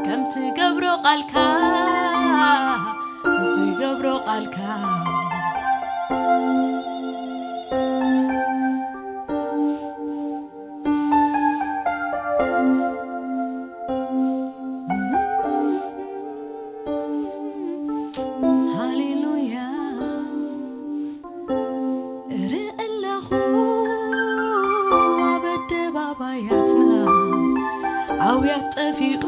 ከም ትገብሮ ቃልካ፣ ከም ትገብሮ ቃልካ። ሃሌሉያ። እርኢ ኣለኹ ኣብ ኣደባባያትና ኣውያት ጠፊኡ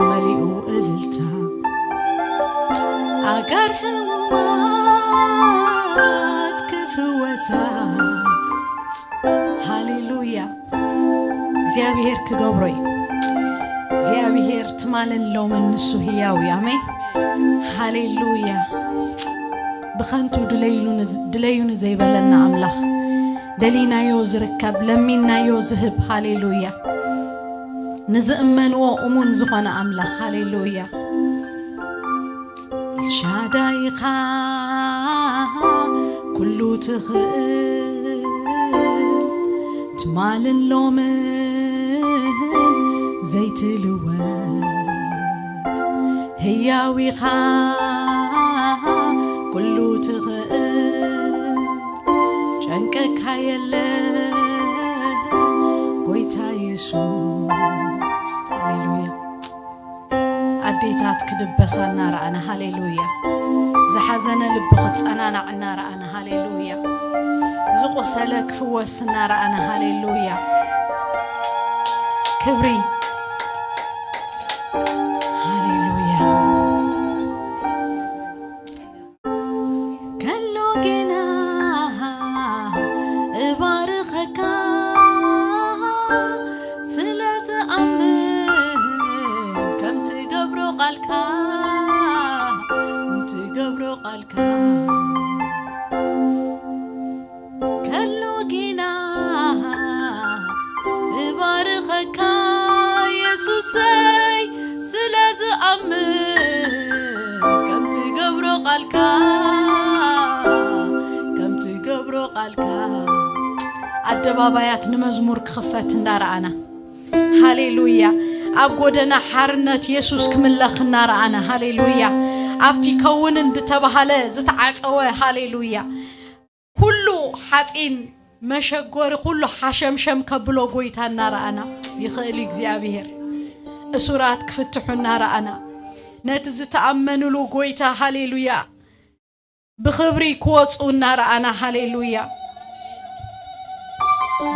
መሊኡ እልልታ፣ ኣጋር ሕሙማት ክፍወሳ። ሃሌሉያ። እግዚኣብሔር ክገብሮ እዩ። እግዚኣብሔር ትማልን ሎምን ንሱ ህያው እዩ። ኣሜን። ሃሌሉያ። ብኸንቱ ድለይሉ ንዝ-፣ ድለዩ ንዘይበለና ኣምላኽ፣ ደሊናዮ ዝርከብ፣ ለሚናዮ ዝህብ። ሃሌሉያ። ንዝእመንዎ እሙን ዝኾነ ኣምላኽ። ሃሌሉያ። ኤልሻዳይ ኢኻ ኩሉ ትኽእል፣ ትማልን ሎምን ዘይትልወጥ። ህያው ኢኻ ኩሉ ትኽእል፣ ጨንቀካ የለን ጎይታ የሱስ። ሃሌሉያ። ኣዴታት ክድበሳ እናረኣና፣ ሃሌሉያ። ዝሓዘነ ልቢ ክጸናናዕ እናረኣና፣ ሃሌሉያ። ዝቆሰለ ክፍወስ እናረኣና፣ ሃሌሉያ። ክብሪ፣ ሃሌሉያ። ከሎ ጌና እባርኸካ ስለ ዝኣምን ከም ትገብሮ ቃልካ፣ ትገብሮ ቃልካ። ከሎ ጌና እባርኸካ የሱሰይ ስለ ዝኣምን ከም ትገብሮ ቃልካ፣ ከም ትገብሮ ቃልካ። ኣደባባያት ንመዝሙር ክኽፈት እንዳረኣና፣ ሃሌሉያ። ኣብ ጎደና ሓርነት የሱስ ክምለኽ እናረኣና፣ ሃሌሉያ። ኣብቲ ከውንን ዝተባሃለ ዝተዓጸወ፣ ሃሌሉያ፣ ኩሉ ሓጺን መሸጎሪ፣ ኩሉ ሓሸምሸም ከብሎ ጎይታ እናረኣና፣ ይኽእል እዩ እግዚኣብሔር። እሱራት ክፍትሑ እናረኣና፣ ነቲ ዝተኣመኑሉ ጎይታ፣ ሃሌሉያ፣ ብኽብሪ ክወጹ እናረኣና፣ ሃሌሉያ፣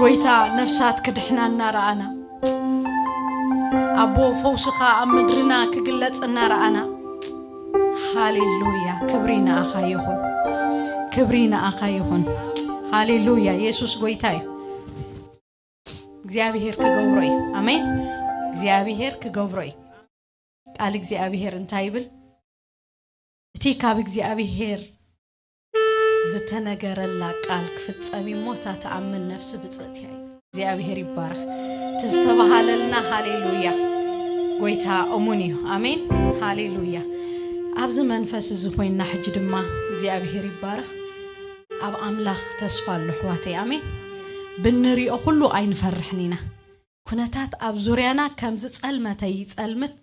ጎይታ ነፍሳት ክድሕና እናረኣና፣ ኣቦ ፈውስኻ ኣብ ምድርና ክግለጽ እናረኣና፣ ሃሌሉያ። ክብሪ ንኣኻ ይኹን፣ ክብሪ ንኣኻ ይኹን። ሃሌሉያ። የሱስ ጎይታ እዩ። እግዚኣብሄር ክገብሮ እዩ። ኣሜን። እግዚኣብሄር ክገብሮ እዩ። ቃል እግዚኣብሄር እንታይ ይብል? እቲ ካብ እግዚኣብሄር ዝተነገረላ ቃል ክፍጸም እዩ እሞ፣ እታ ትኣምን ነፍሲ ብጽእቲ እያ። እግዚኣብሄር ይባረኽ። እቲ ዝተባሃለልና፣ ሃሌሉያ። ጎይታ እሙን እዩ። ኣሜን። ሃሌሉያ። ኣብዚ መንፈስ እዚ ኮይንና ሕጂ ድማ እግዚኣብሔር ይባረኽ። ኣብ ኣምላኽ ተስፋ ኣሎ ኣሕዋተይ። ኣሜን። ብንሪኦ ኩሉ ኣይንፈርሕን ኢና። ኩነታት ኣብ ዙርያና ከም ዝጸልመተ ይጸልምት፣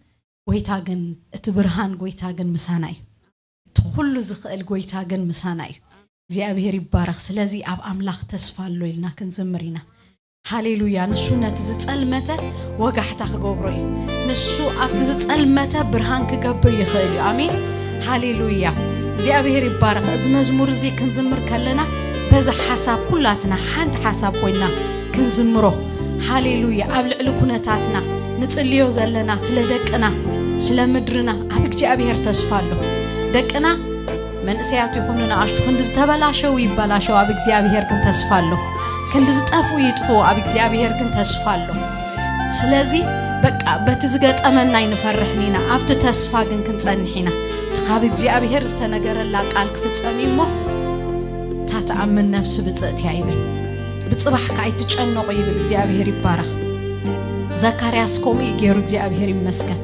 ጎይታ ግን፣ እቲ ብርሃን ጎይታ ግን ምሳና እዩ። እቲ ኩሉ ዝኽእል ጎይታ ግን ምሳና እዩ። እግዚኣብሔር ይባረኽ። ስለዚ ኣብ ኣምላኽ ተስፋ ኣሎ ኢልና ክንዝምር ኢና። ሃሌሉያ። ንሱ ነቲ ዝጸልመተ ወጋሕታ ክገብሮ እዩ። ንሱ ኣብቲ ዝጸልመተ ብርሃን ክገብር ይኽእል እዩ። ኣሜን። ሃሌሉያ። እግዚኣብሔር ይባረኽ። እዚ መዝሙር እዚ ክንዝምር ከለና በዚ ሓሳብ ኩላትና ሓንቲ ሓሳብ ኮይና ክንዝምሮ። ሃሌሉያ። ኣብ ልዕሊ ኩነታትና ንጽልዮ ዘለና ስለ ደቅና፣ ስለ ምድርና ኣብ እግዚኣብሔር ተስፋ ኣሎ። ደቅና መንእሰያት ይኹኑ ንኣሽቱ ክንዲ ዝተበላሸው ይበላሸው፣ ኣብ እግዚኣብሔር ግን ተስፋ ኣሎ። ክንዲ ዝጠፍኡ ይጥፍኡ፣ ኣብ እግዚኣብሔር ግን ተስፋ ኣሎ። ስለዚ በቃ በቲ ዝገጠመና ኣይንፈርሕን ኢና፣ ኣብቲ ተስፋ ግን ክንጸንሕ ኢና። እቲ ካብ እግዚኣብሔር ዝተነገረላ ቃል ክፍጸም እዩ እሞ፣ እታ ትኣምን ነፍሲ ብጽእቲ እያ ይብል። ብጽባሕ ከኣ ኣይትጨነቑ ይብል። እግዚኣብሔር ይባረኽ። ዘካርያስ ከምኡ እዩ ገይሩ፣ እግዚኣብሔር ይመስገን።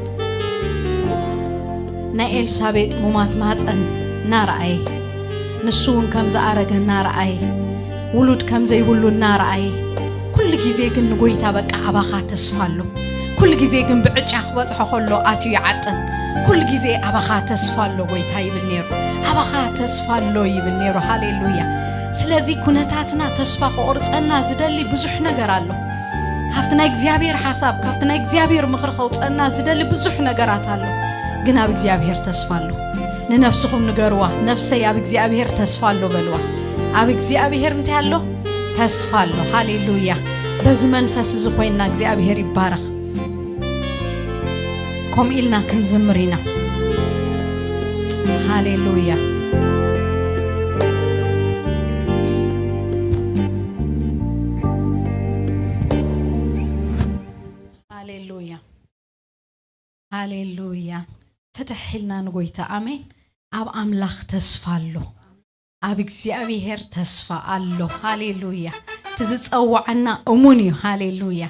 ናይ ኤልሳቤጥ ሙማት ማህፀን እናረኣየ፣ ንሱ እውን ከም ዝኣረገ እናረኣየ፣ ውሉድ ከም ዘይብሉ እናረኣየ፣ ኩሉ ግዜ ግን ንጎይታ በቃ ኣባኻ ተስፋ ኣሎ። ኩሉ ግዜ ግን ብዕጫ ክበጽሖ ከሎ ኣትዩ ይዓጥን። ኩሉ ግዜ ኣባኻ ተስፋ ኣሎ ጎይታ ይብል ነይሩ። ኣባኻ ተስፋ ኣሎ ይብል ነይሩ። ሃሌሉያ። ስለዚ ኩነታትና ተስፋ ክቆርጸና ዝደሊ ብዙሕ ነገር ኣሎ። ካብቲ ናይ እግዚኣብሔር ሓሳብ፣ ካብቲ ናይ እግዚኣብሔር ምኽሪ ከውፀና ዝደሊ ብዙሕ ነገራት ኣሎ። ግን ኣብ እግዚኣብሔር ተስፋ ኣሎ። ንነፍስኹም ንገርዋ፣ "ነፍሰይ ኣብ እግዚኣብሔር ተስፋ ኣሎ" በልዋ። ኣብ እግዚኣብሔር እንታይ ኣሎ? ተስፋ ኣሎ። ሃሌሉያ። በዚ መንፈስ እዚ ኮይንና እግዚኣብሔር ይባረኽ። ከምኡ ኢልና ክንዝምር ኢና። ሃሌሉያ። ሃሌሉያ። ሃሌሉያ። ፍትሕ ኢልና ንጎይታ። ኣሜን። ኣብ ኣምላኽ ተስፋ ኣሎ። ኣብ እግዚኣብሔር ተስፋ ኣሎ። ሃሌሉያ። እቲ ዝጸውዓና እሙን እዩ። ሃሌሉያ።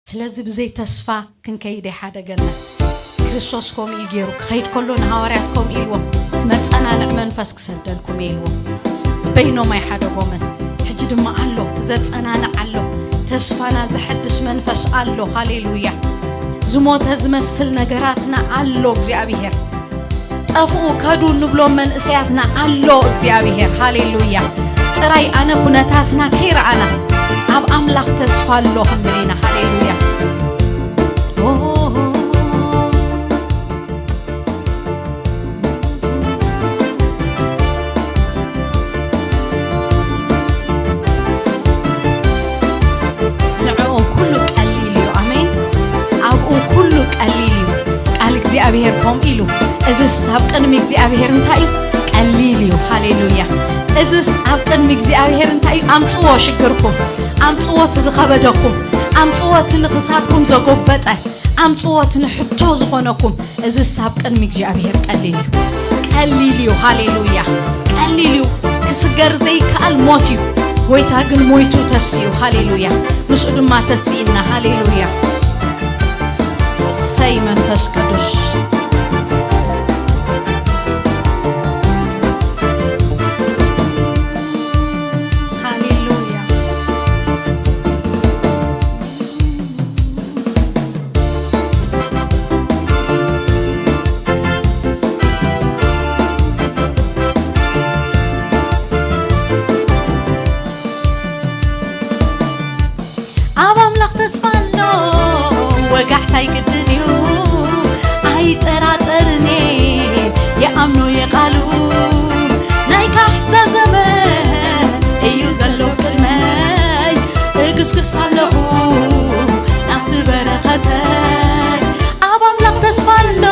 ስለዚ ብዘይ ተስፋ ክንከይድ ኣይሓደገና። ክርስቶስ ከምኡ እዩ ገይሩ። ክኸይድ ከሎ ንሃዋርያት ከምኡ ኢልዎም፣ "እቲ መጸናንዕ መንፈስ ክሰደልኩም እየ" ኢልዎም። በይኖም ኣይሓደጎምን። ሕጂ ድማ ኣሎ፣ እቲ ዘጸናንዕ ኣሎ፣ ተስፋና ዘሐድስ መንፈስ ኣሎ። ሃሌሉያ። ዝሞተ ዝመስል ነገራትና ኣሎ። እግዚኣብሔር፣ "ጠፍኡ፣ ከዱ" እንብሎም መንእሰያትና ኣሎ። እግዚኣብሔር፣ ሃሌሉያ። ጥራይ ኣነ ኩነታትና ከይረኣና ኣብ ኣምላኽ ተስፋ ኣሎ ክንብል ኢና። ሃሌሉያ። ንዕኡ ኩሉ ቀሊል እዩ። ኣሜን። ኣብኡ ኩሉ ቀሊል እዩ። ቃል እግዚኣብሔር ከምኡ ኢሉ፣ "እዝስ ኣብ ቅድሚ እግዚኣብሔር እንታይ እዩ? ቀሊል እዩ።" ሃሌሉያ። "እዝስ ኣብ ቅድሚ እግዚኣብሔር እንታይ እዩ? ኣምጽዎ ሽግርኩም፣ ኣምጽዎ እቲ ዝኸበደኩም፣ ኣምጽዎ እቲ ንኽሳድኩም ዘጎበጠ፣ ኣምጽዎ እቲ ንሕቶ ዝኾነኩም፣ እዝስ ኣብ ቅድሚ እግዚኣብሔር ቀሊል እዩ።" ቀሊል እዩ። ሃሌሉያ። ቀሊል እዩ። ክስገር ዘይከኣል ሞት እዩ። ጎይታ ግን ሞይቱ ተስዩ። ሃሌሉያ። ምስኡ ድማ ተስኢና። ሃሌሉያ። ሰይ መንፈስ ቅዱስ። ሃሌሉያ። ኣብ ኣምላኽ ተስፋ ኣሎ፣ ወጋሕታ ኣይግድን እዩ፣ ኣይጠራጠርን እየ፣ ይኣምኖ እየ ቃሉ። ናይ ካሕሳ ዘመን እዩ ዘሎ ቅድመይ፣ እግስግስ ኣለኹ ናብቲ በረኸተይ። ኣብ ኣምላኽ ተስፋ ኣሎ፣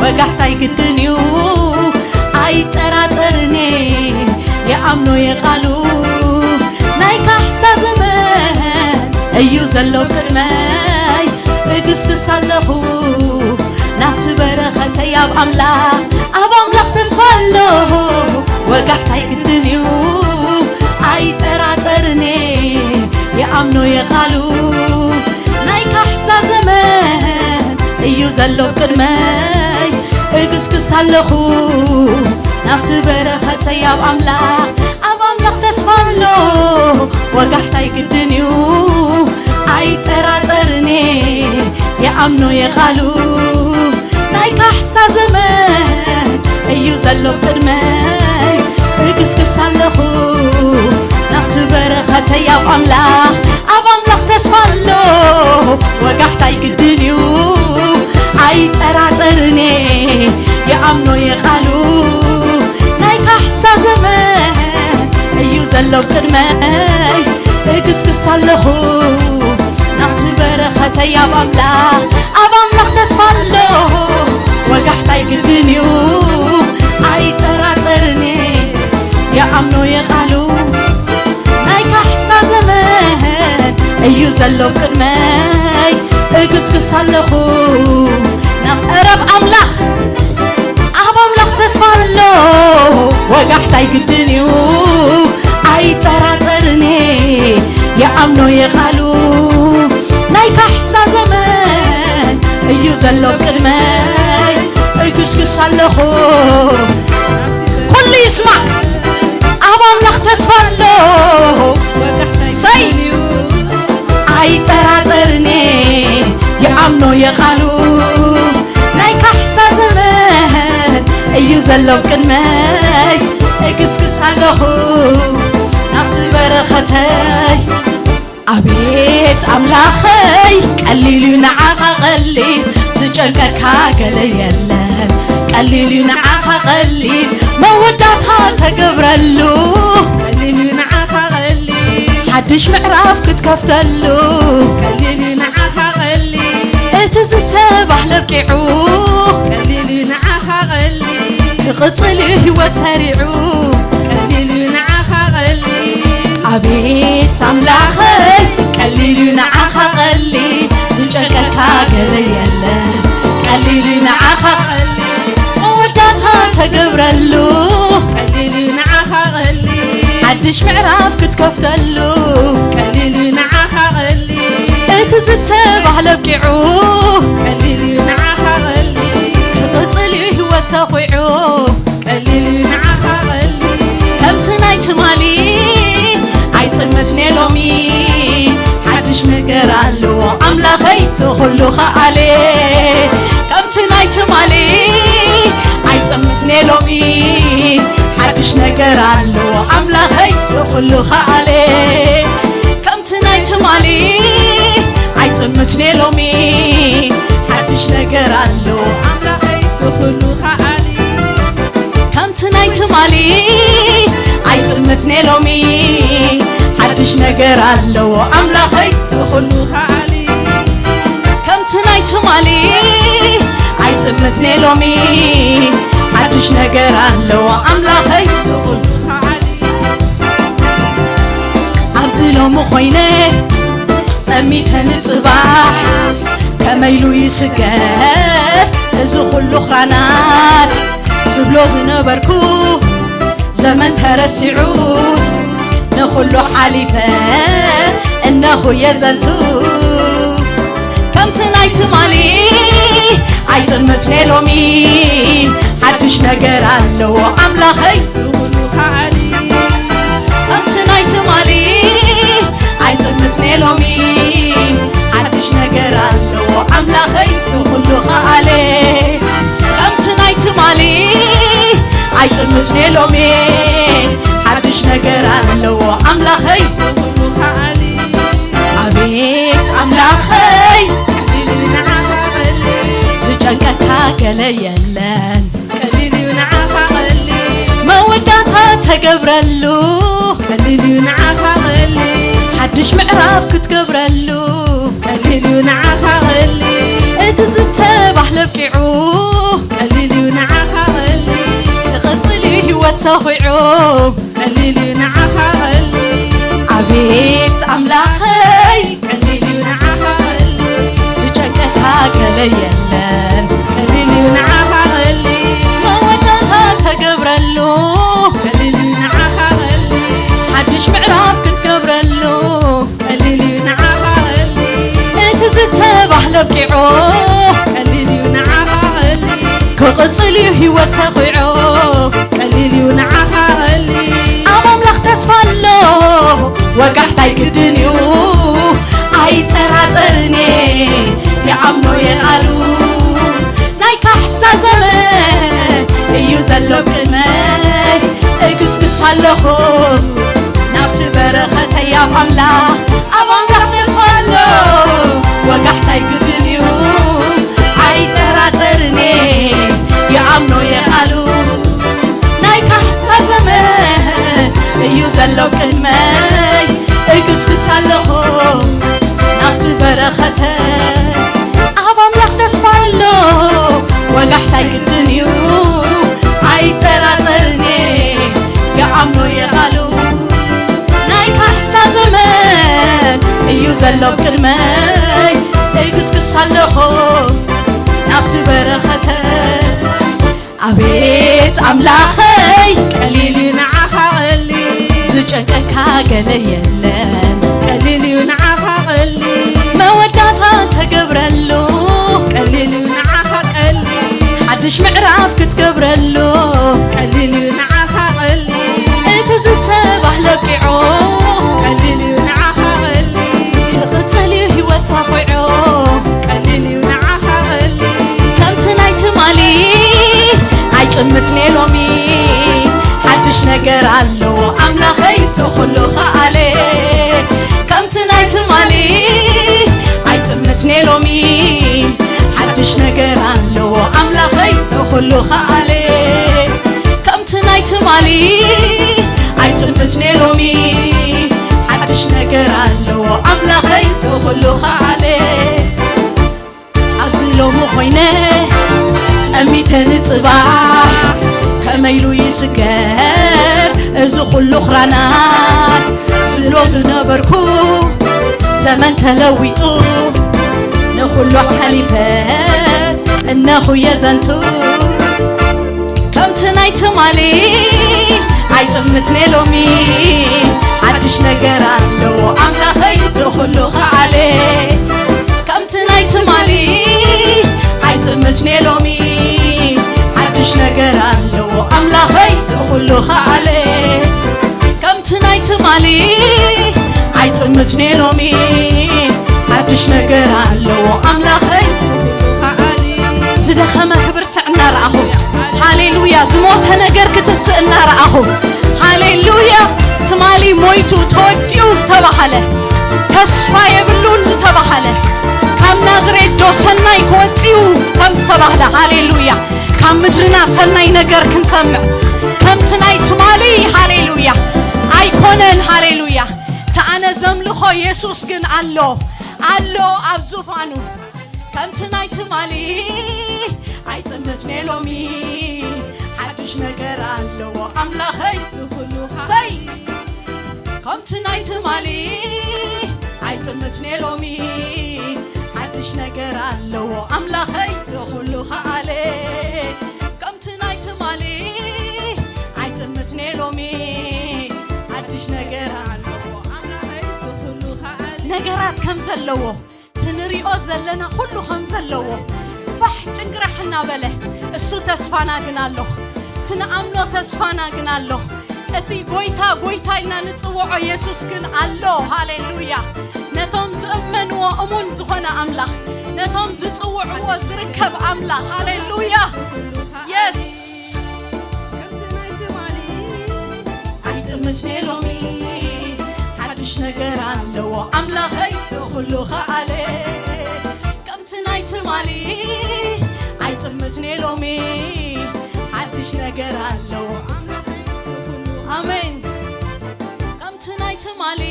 ወጋሕታ ኣይግድን እዩ፣ ኣይጠራጠርን እየ፣ ይኣምኖ እየ ቃሉ። ናይ ካሕሳ ዘመን እዩ ዘሎ ቅድመይ፣ እግስግስ ኣለኹ ናብቲ በረኸተይ። ኣብ ኣምላኽ፣ ኣብ ኣምላኽ ተስፋ ኣሎ፣ ወጋሕታ ኣይግድን እዩ፣ ኣይጠራጠርን እየ፣ ይኣምኖ እየ ቃሉ። ናይ ካሕሳ ዘመን ዘሎ ቅድመይ እግስግስ ኣለኹ ናብቲ በረኸተይ ኣብ ኣምላኽ ኣብ ኣምላኽ ተስፋ ኣሎ ወጋሕታይ ግድን እዩ ኣይጠራጠርኔ ይኣምኖ የቓሉ ናይ ካሕሳ ዘመን እዩ ዘሎ ቅድመይ እግስግስ ኣለኹ ናብቲ በረኸተይ ኣብ ኣምላኽ ኣብ ኣምላኽ ተስፋ ኣሎ ወጋሕታይ ግድን እዩ ኣይጠራጠርኔ ይኣምኖ የቓሉ ናይ ካሕሳ ዘመን እዩ ዘሎ ቅድመይ እግስግስ ኣለኹ ናብቲ በረኸተይ ኣብ ኣምላኽ ኣብ ኣምላኽ ተስፋ ኣሎ ወጋሕታይ ግድን እዩ ኣይጠራጠርኔ ይኣምኖ የቓሉ ናይ ካሕሳ ዘመን እዩ ዘሎ ቅድመይ እግስግስ ኣለኹ ናብ ቀረብ ኣምላኽ ኣብ ኣምላኽ ተስፋ ኣሎ ወጋሕታይ ግድን እዩ ኣይጠራጠርኔ ይኣምኖ የቓሉ ናይ ካሕሳ ዘመን እዩ ዘሎ ቅድመይ እግስግስ ኣለኹ ኩሉ ይስማዕ ኣብ ኣምላኽ ተስፋ ኣሎ ሰይ ኣይጠራጠርኔ ይኣምኖ የቓሉ ናይ ካሕሳ ዘመን እዩ ዘሎ ቅድመይ እግስግስ ኣለኹ ናብቲ በረኸተይ ኣቤት ኣምላኸይ ቀሊል እዩ ንዓኻ ቀሊል ዝጨንቀካ ገለ የለን ቀሊል እዩ ንዓኻ ቀሊል መወዳእታ ተገብረሉ ቀሊል እዩ ንዓኻ ቀሊል ሓድሽ ምዕራፍ ክትከፍተሉ ቀሊል እዩ ንዓኻ ቀሊል እቲ ዝተባህለ ኣብቂዑ ቀሊል እዩ ንዓኻ ቀሊል ክቕጽል እዩ ህይወት ሰሪዑ ቀሊል እዩ ንዓኻ ቀሊል ኣቤት ኣምላኸይ ቀሊል እዩ ንዓኻ ቀሊል ዝጨንቀካ ገለ የለ ቀሊል እዩ ንዓኻ ቀሊል መወዳእታ ተገብረሉ ቀሊል እዩ ንዓኻ ቀሊል ሓድሽ ምዕራፍ ክትከፍተሉ ቀሊል እዩ ንዓኻ ቀሊል እቲ ዝተባህለ ኣብቂዑ ቀሊል እዩ ንዓኻ ቀሊል ክቕጽል እዩ ህይወት ሰኺዑ ቀሊል እዩ ንዓኻ ቀሊል ከምቲ ናይ ትማሊ ኣይጥምትኔ ሎሚ ሓድሽ ነገር ኣለዎ ኣምላኸይ እቲ ኩሉ ከኣለ ከምቲ ናይ ትማሊ ኣይጥምትኔ ሎሚ ሓድሽ ነገር ኣለዎ ኣምላኸይ እቲ ኩሉ ከኣለ ከምቲ ናይ ትማሊ ኣይጥምትኔ ሎሚ ሓድሽ ነገር ኣለዎ ኣምላኸይ እቲ ኩሉ ከኣለ ከምቲ ናይ ትማሊ ኣይጥምትኔ ሎሚ ሓድሽ ነገር ኣለዎ ኣምላኸይ እቲ ኩሉ ከኣሊ ከምቲ ናይ ትማሊ ኣይጥምትኔ ሎሚ ሓድሽ ነገር ኣለዎ ኣምላኸይ እቲ ኩሉ ከኣሊ ኣብዚ ሎሚ ኮይነ ጠሚተ ንጽባሕ ከመይ ኢሉ ይስገር እዚ ኩሉ ኽራናት ዝብሎ ዝነበርኩ ዘመን ተረሲዑስ ንኹሉ ሓሊፈ እነኹ የዘንቱ ከምቲ ናይ ትማሊ ኣይጥምትኔ ሎሚ ሓድሽ ነገር ኣለዎ ኣምላኸይ ንኹሉ ከኣሊ ከምቲ ናይ ትማሊ ኣይጥምትኔ ሎሚ ሓድሽ ነገር ኣለዎ ኣምላኸይ እቲ ኩሉ ከኣለ ከምቲ ናይ ትማሊ ኣይጥምትኔ ሎሚ ሓድሽ ነገር ኣለዎ ኣምላኸይ እቲ ኩሉ ከኣሊ ኣቤት ኣምላኸይ ቀሊል እዩ ንዓኻ ቀሊል ዝጨንቀካ ገለ የለን ቀሊል እዩ ንዓኻ ቀሊል መወዳእታ ተገብረሉ ቀሊል እዩ ንዓኻ ቀሊል ሓድሽ ምዕራፍ ክትገብረሉ ቀሊል እዩ ንዓኻ ቀሊል እቲ ዝተባህለ ኣብቂዑ ቀሊል እዩ ንዓኻ ቀሊል ክቕጽል እዩ ህይወት ሰኺዑ ቀሊል እዩ ንዓኻ ቀሊል ኣቤት ኣምላኸይ ቀሊል እዩ ንዓኻ ቀሊል ዝጨንቀካ ገለ የለን ቀሊል እዩ ንዓኻ ቀሊል መወዳእታ ተገብረሉ ቀሊል እዩ ንዓኻ ቀሊል ሓድሽ ምዕራፍ ክትገብረሉ ቀሊል እዩ ንዓኻ ቀሊል እቲ ዝተባህለ ኣብቂዑ ቀሊል እዩ ቅጽል እዩ ህይወት ሰኺዑ። ቀሊል እዩ ንዓኻ ቀሊል። ኣብ ኣምላኽ ተስፋ ኣሎ፣ ወጋሕታ ኣይግድን እዩ። ኣይጠራጠርን እየ፣ ይኣምኖ እየ ቃሉ። ናይ ካሕሳ ዘመን እዩ ዘሎ ቅድመይ፣ እግስግስ ኣለኹ ናብቲ በረኸተይ። ኣብ ኣምላኽ፣ ኣብ ኣምላኽ ተስፋ ኣሎ፣ ወጋሕታ ኣይግድን እዩ። ኣይጠራጠርን እየ፣ ይኣምኖ እየ ቃሉ። ናይ ካሕሳ ዘመን እዩ ዘሎ ቅድመይ፣ እግስግስ ኣለኹ ናብቲ በረኸተይ። ኣብ ኣምላኽ ተስፋ ኣሎ፣ ወጋሕታ ኣይግድን እዩ። ኣይጠራጠርን እየ፣ ይኣምኖ እየ ቃሉ። ናይ ካሕሳ ዘመን እዩ ዘሎ ቅድመይ፣ እግስግስ ኣለኹ ናብቲ በረኸተይ። ኣቤት ኣምላኸይ፣ ቀሊል እዩ ንዓኻ ቀሊል። ዝጨንቀካ ገለ የለን። ቀሊል እዩ ንዓኻ ቀሊል። መወዳእታ ተገብረሉ። ቀሊል እዩ ንዓኻ ቀሊል። ሓድሽ ምዕራፍ ክትገብረሉ። ቀሊል እዩ ንዓኻ ቀሊል። እቲ ዝተባህለ ኣብቂዑ። ቀሊል እዩ ንዓኻ ቀሊል። ክቕጽል እዩ ህይወት ሳኺዑ። ቀሊል እዩ ንዓኻ ቀሊል። ከምቲ ናይ ትማሊ ኣይጥምትን እየ ሎሚ። ሓድሽ ነገር ኣለዎ ኣምላኸይ፣ እቲ ኩሉ ከኣለ። ከምቲ ናይ ትማሊ ኣይጥምትን እየ ሎሚ። ሓድሽ ነገር ኣለዎ ኣምላኸይ፣ እቲ ኩሉ ከኣለ። ከምቲ ናይ ትማሊ ኣይጥምትን እየ ሎሚ። ሓድሽ ነገር ኣለዎ ኣምላኸይ፣ እቲ ኩሉ ከኣለ። ኣብዚ ሎሚ ኮይነ ጠሚተ ንጽባሕ፣ ከመይ ኢሉ ይስገር እዚ ኩሉ ኽራናት? ዝብሎ ዝነበርኩ ዘመን ተለዊጡ፣ ንኹሉ ሓሊፈስ እነኹ የዘንቱ። ከምቲ ናይ ትማሊ ኣይጥምትን እየ ሎሚ። ሓድሽ ነገር ኣለዎ ኣምላኸይ፣ እቲ ኩሉ ከኣለ። ከምቲ ናይ ትማሊ ኣይጥምትን እየ ሎሚ። ሓድሽ ነገር ኣለዎ ኣምላኸይ፣ እቲ ኩሉ ከኣለ። ከምቲ ናይ ትማሊ ኣይጥምትን እየ ሎሚ። ሓድሽ ነገር ኣለዎ ኣምላኸይ። ዝደኸመ ክብርትዕ እናረኣኹ፣ ሃሌሉያ፣ ዝሞተ ነገር ክትስእ እናረኣኹ፣ ሃሌሉያ። ትማሊ ሞይቱ ተወዲኡ ዝተባሃለ፣ ተስፋ የብሉን ዝተባሃለ፣ ካብ ናዝሬት ዶ ሰናይ ክወፅኡ ከም ዝተባህለ፣ ሃሌሉያ። ካብ ምድርና ሰናይ ነገር ክንሰምዕ ከምቲ ናይ ትማሊ፣ ሃሌሉያ፣ ኣይኮነን። ሃሌሉያ። እቲ ኣነ ዘምልኾ የሱስ ግን ኣሎ፣ ኣሎ ኣብ ዙፋኑ። ከምቲ ናይ ትማሊ ኣይጥምትን እየ ሎሚ። ሓድሽ ነገር ኣለዎ ኣምላኸይ፣ እቲ ኩሉ ሰይ። ከምቲ ናይ ትማሊ ኣይጥምትን እየ ሎሚ። ሓድሽ ነገር ኣለዎ ኣምላኸይ፣ እቲ ኩሉ ከኣለ። ከምቲ ናይ ትማሊ ኣይጥምትን እየ ሎሚ። ሓድሽ ነገር ኣለዎ ኣምላኸይ፣ እቲ ኩሉ ከኣለ። ነገራት ከም ዘለዎ፣ እቲ ንሪኦ ዘለና ኩሉ ከም ዘለዎ፣ ፋሕ ጭንግራሕ እናበለ፣ እሱ ተስፋና ግን ኣሎ። እቲ ንኣምኖ ተስፋና ግን ኣሎ። እቲ ጎይታ ጎይታ ኢልና ንጽውዖ የሱስ ግን ኣሎ። ሃሌሉያ። ነቶም ዝእመንዎ እሙን ዝኾነ ኣምላኽ፣ ነቶም ዝጽውዕዎ ዝርከብ ኣምላኽ። ሃሌሉያ። የስ። ከምቲ ናይ ትማሊ ኣይጥምትን እየ ሎሚ። ሓድሽ ነገር ኣለዎ ኣምላኸይ፣ እቲ ኩሉ ከኣለ። ከምቲ ናይ ትማሊ ኣይጥምትን እየ ሎሚ። ሓድሽ ነገር ኣለዎ ኣምላኸይ፣ እቲ ኩሉ። ኣሜን። ከምቲ ናይ ትማሊ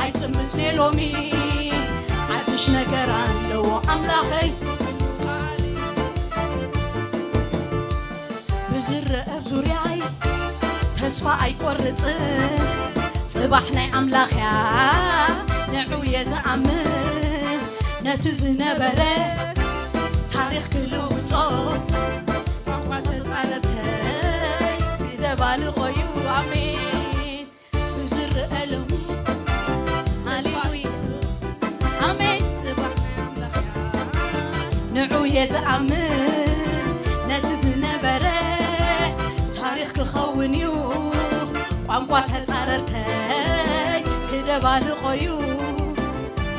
ኣይጥምትን እየ ሎሚ። ሓድሽ ነገር ኣለዎ ኣምላኸይ። ብዝረአ ኣብ ዙርያይ ተስፋ ኣይቆርጽን። ጽባሕ ናይ ኣምላኽያ ንዑ እየ ዝኣምን። ነቲ ዝነበረ ታሪኽ ክልውጦ፣ ቋንቋ ተጻረርተይ ክደባልቖ እዩ። ኣሜን። ብዝረአ ሎሚ፣ ሃሌሉያ፣ ኣሜን። ጽባሕ ናይ ኣምላኽያ ንዑ እየ ዝኣምን። ክኸውን እዩ ቋንቋ ተጻረርተይ ክደባልቖ እዩ።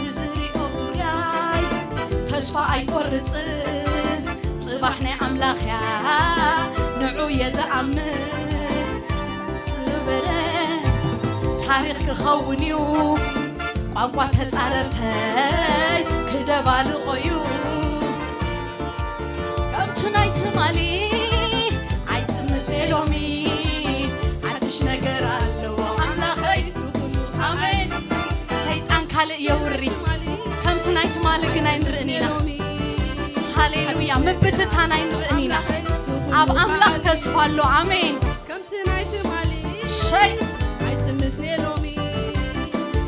ንዝሪኦ ዙርያይ ተስፋ ኣይቆርጽ፣ ጽባሕ ናይ ኣምላኽያ ንዑ እየ ዝኣምን። ዝበረ ታሪኽ ክኸውን እዩ ቋንቋ ተጻረርተይ ክደባልቖ እዩ። ከምቲ ናይ ትማሊ ኣይጥምት ሎሚ ሓድሽ ነገር ኣለዎ ኣምላኸይ ትኹሉ። ኣሜን። ሰይጣን ካልእ የውሪ፣ ከምቲ ናይ ትማሊ ግን ኣይንርእን ኢና። ሃሌሉያ። ምብትታን ኣይንርእን ኢና። ኣብ ኣምላኽ ተስፋ ኣሎ። ኣሜን። ከምቲ ናይ ትማሊ ሸይ ኣይጥምት ሎሚ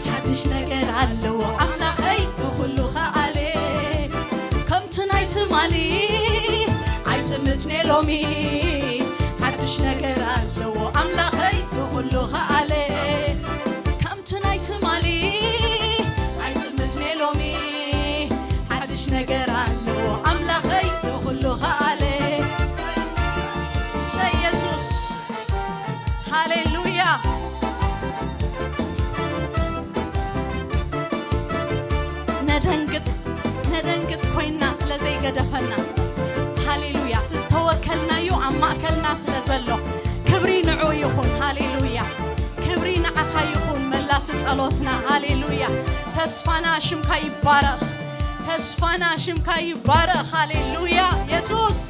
ሓድሽ ነገር ኣለዎ ኣምላኸይ ትኹሉ ከኣለ። ከምቲ ናይ ትማሊ ኣይጥምት ሎሚ ሓድሽ ነገር ኣለዎ ኣምላኸይ ትኹሉ ከኣለ። ከምቲ ናይ ትማሊ ኣይጥምት ሎሚ ሓድሽ ነገር ኣለዎ ኣምላኸይ ትኹሉ ከኣለ። ሸይ የሱስ። ሃሌሉያ። ነደንግጽ ነደንግጽ ኮይና ስለ ዘይገደፈና። ሃሌሉያ። እቲ ዝተወከልናዮ ኣብ ማእከልና ስለ ዘሎ ክብሪ ንዑ ይኹን። ሃሌሉያ። ክብሪ ንዓኻ ይኹን መላሲ ጸሎትና። ሃሌሉያ። ተስፋና ሽምካ ይባረኽ። ተስፋና ሽምካ ይባረኽ። ሃሌሉያ የሱስ።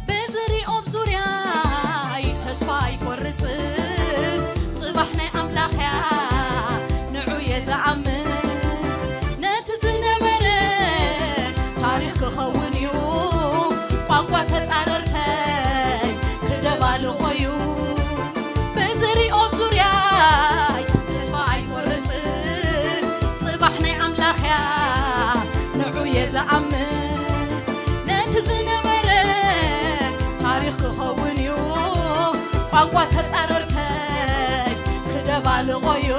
ብዝሪኦ ኣብ ዙርያይ ተስፋ ኣይቆርጽን። ጽባሕ ናይ ኣምላኽያ ንዑ እየ ዝኣምን። ነቲ ዝነበረ ታሪኽ ክኸውን እዩ። ቋንቋ ተጻረርተይ ክደባልቖ እዩ። ብዝሪኦ ኣብ ዙርያይ ተስፋ ኣይቆርጽን። ጽባሕ ናይ ኣምላኽያ ንዑ እየ ዝኣምን። ነቲ ዝነበረ ታሪኽ ክኸውን እዩ። ቋንቋ ተጻረርተይ ክደባልቖ እዩ።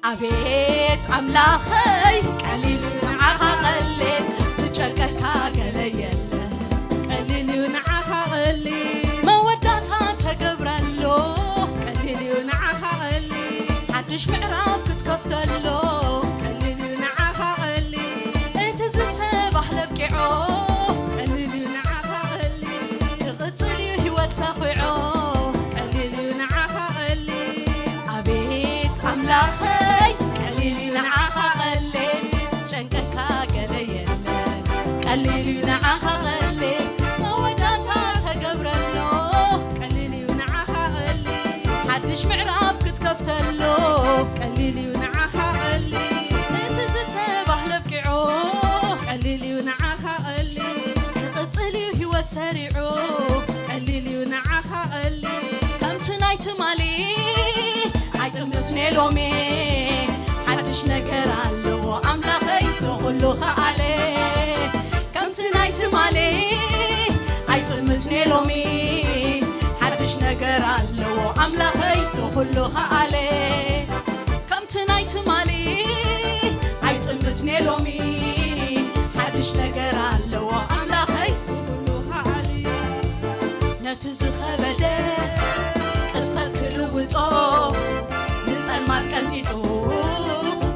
ኣቤት ኣምላኸይ ቀሊል ንዓኻ ቀሌ ዝጨንቀካ ገለ የለ። ቀሊል እዩ ንዓኻ ቀሊል መወዳእታ ተገብረሉ። ቀሊል እዩ ንዓኻ ቀሊል ሓድሽ ምዕራፍ ክትከፍተሉ። ቀሊል እዩ ንዓኻ ቀሊል እቲ ዝተባህለ ኣብቂዑ። ቀሊል እዩ ንዓኻ ቀሊል ክቕጽል እዩ ህይወት ሰኺዑ። ቀሊል እዩ ንዓኻ ቀሊል ኣቤት ኣምላኸይ ቀሊል እዩ ንዓኻ ቀሊል ጨንቀካ ገለ የለ። ቀሊል እዩ ንዓኻ ቀሊል መወዳእታ ተገብረሉ። ቀሊል እዩ ንዓኻ ቀሊል ሓድሽ ምዕራፍ ክትከፍተሉ። ቀሊል እዩ ንዓኻ ቀሊል እቲ ዝተባህለ ኣብቂዑ። ቀሊል እዩ ንዓኻ ቀሊል ክቕጽል እዩ ህይወት ሰሪዑ። ቀሊል እዩ ንዓኻ ቀሊል ከምቲ ናይ ትማሊ ኣይጥምት ሎሚ ሓድሽ ነገር ኣለዎ ኣምላኸይ ትኹሉ ከኣለ። ከምቲ ናይ ትማሊ ኣይጥምት ሎሚ ሓድሽ ነገር ኣለዎ ኣምላኸይ ትኹሉ ከኣለ። ከምቲ ናይ ትማሊ ኣይጥምት ሎሚ ሓድሽ ነገር ኣለዎ ኣምላኸይ ትኹሉ ከኣለ። ነቲ ዝኸበደ ቅጽበት ክልውጦ ንጸልማት ቀንጢጡ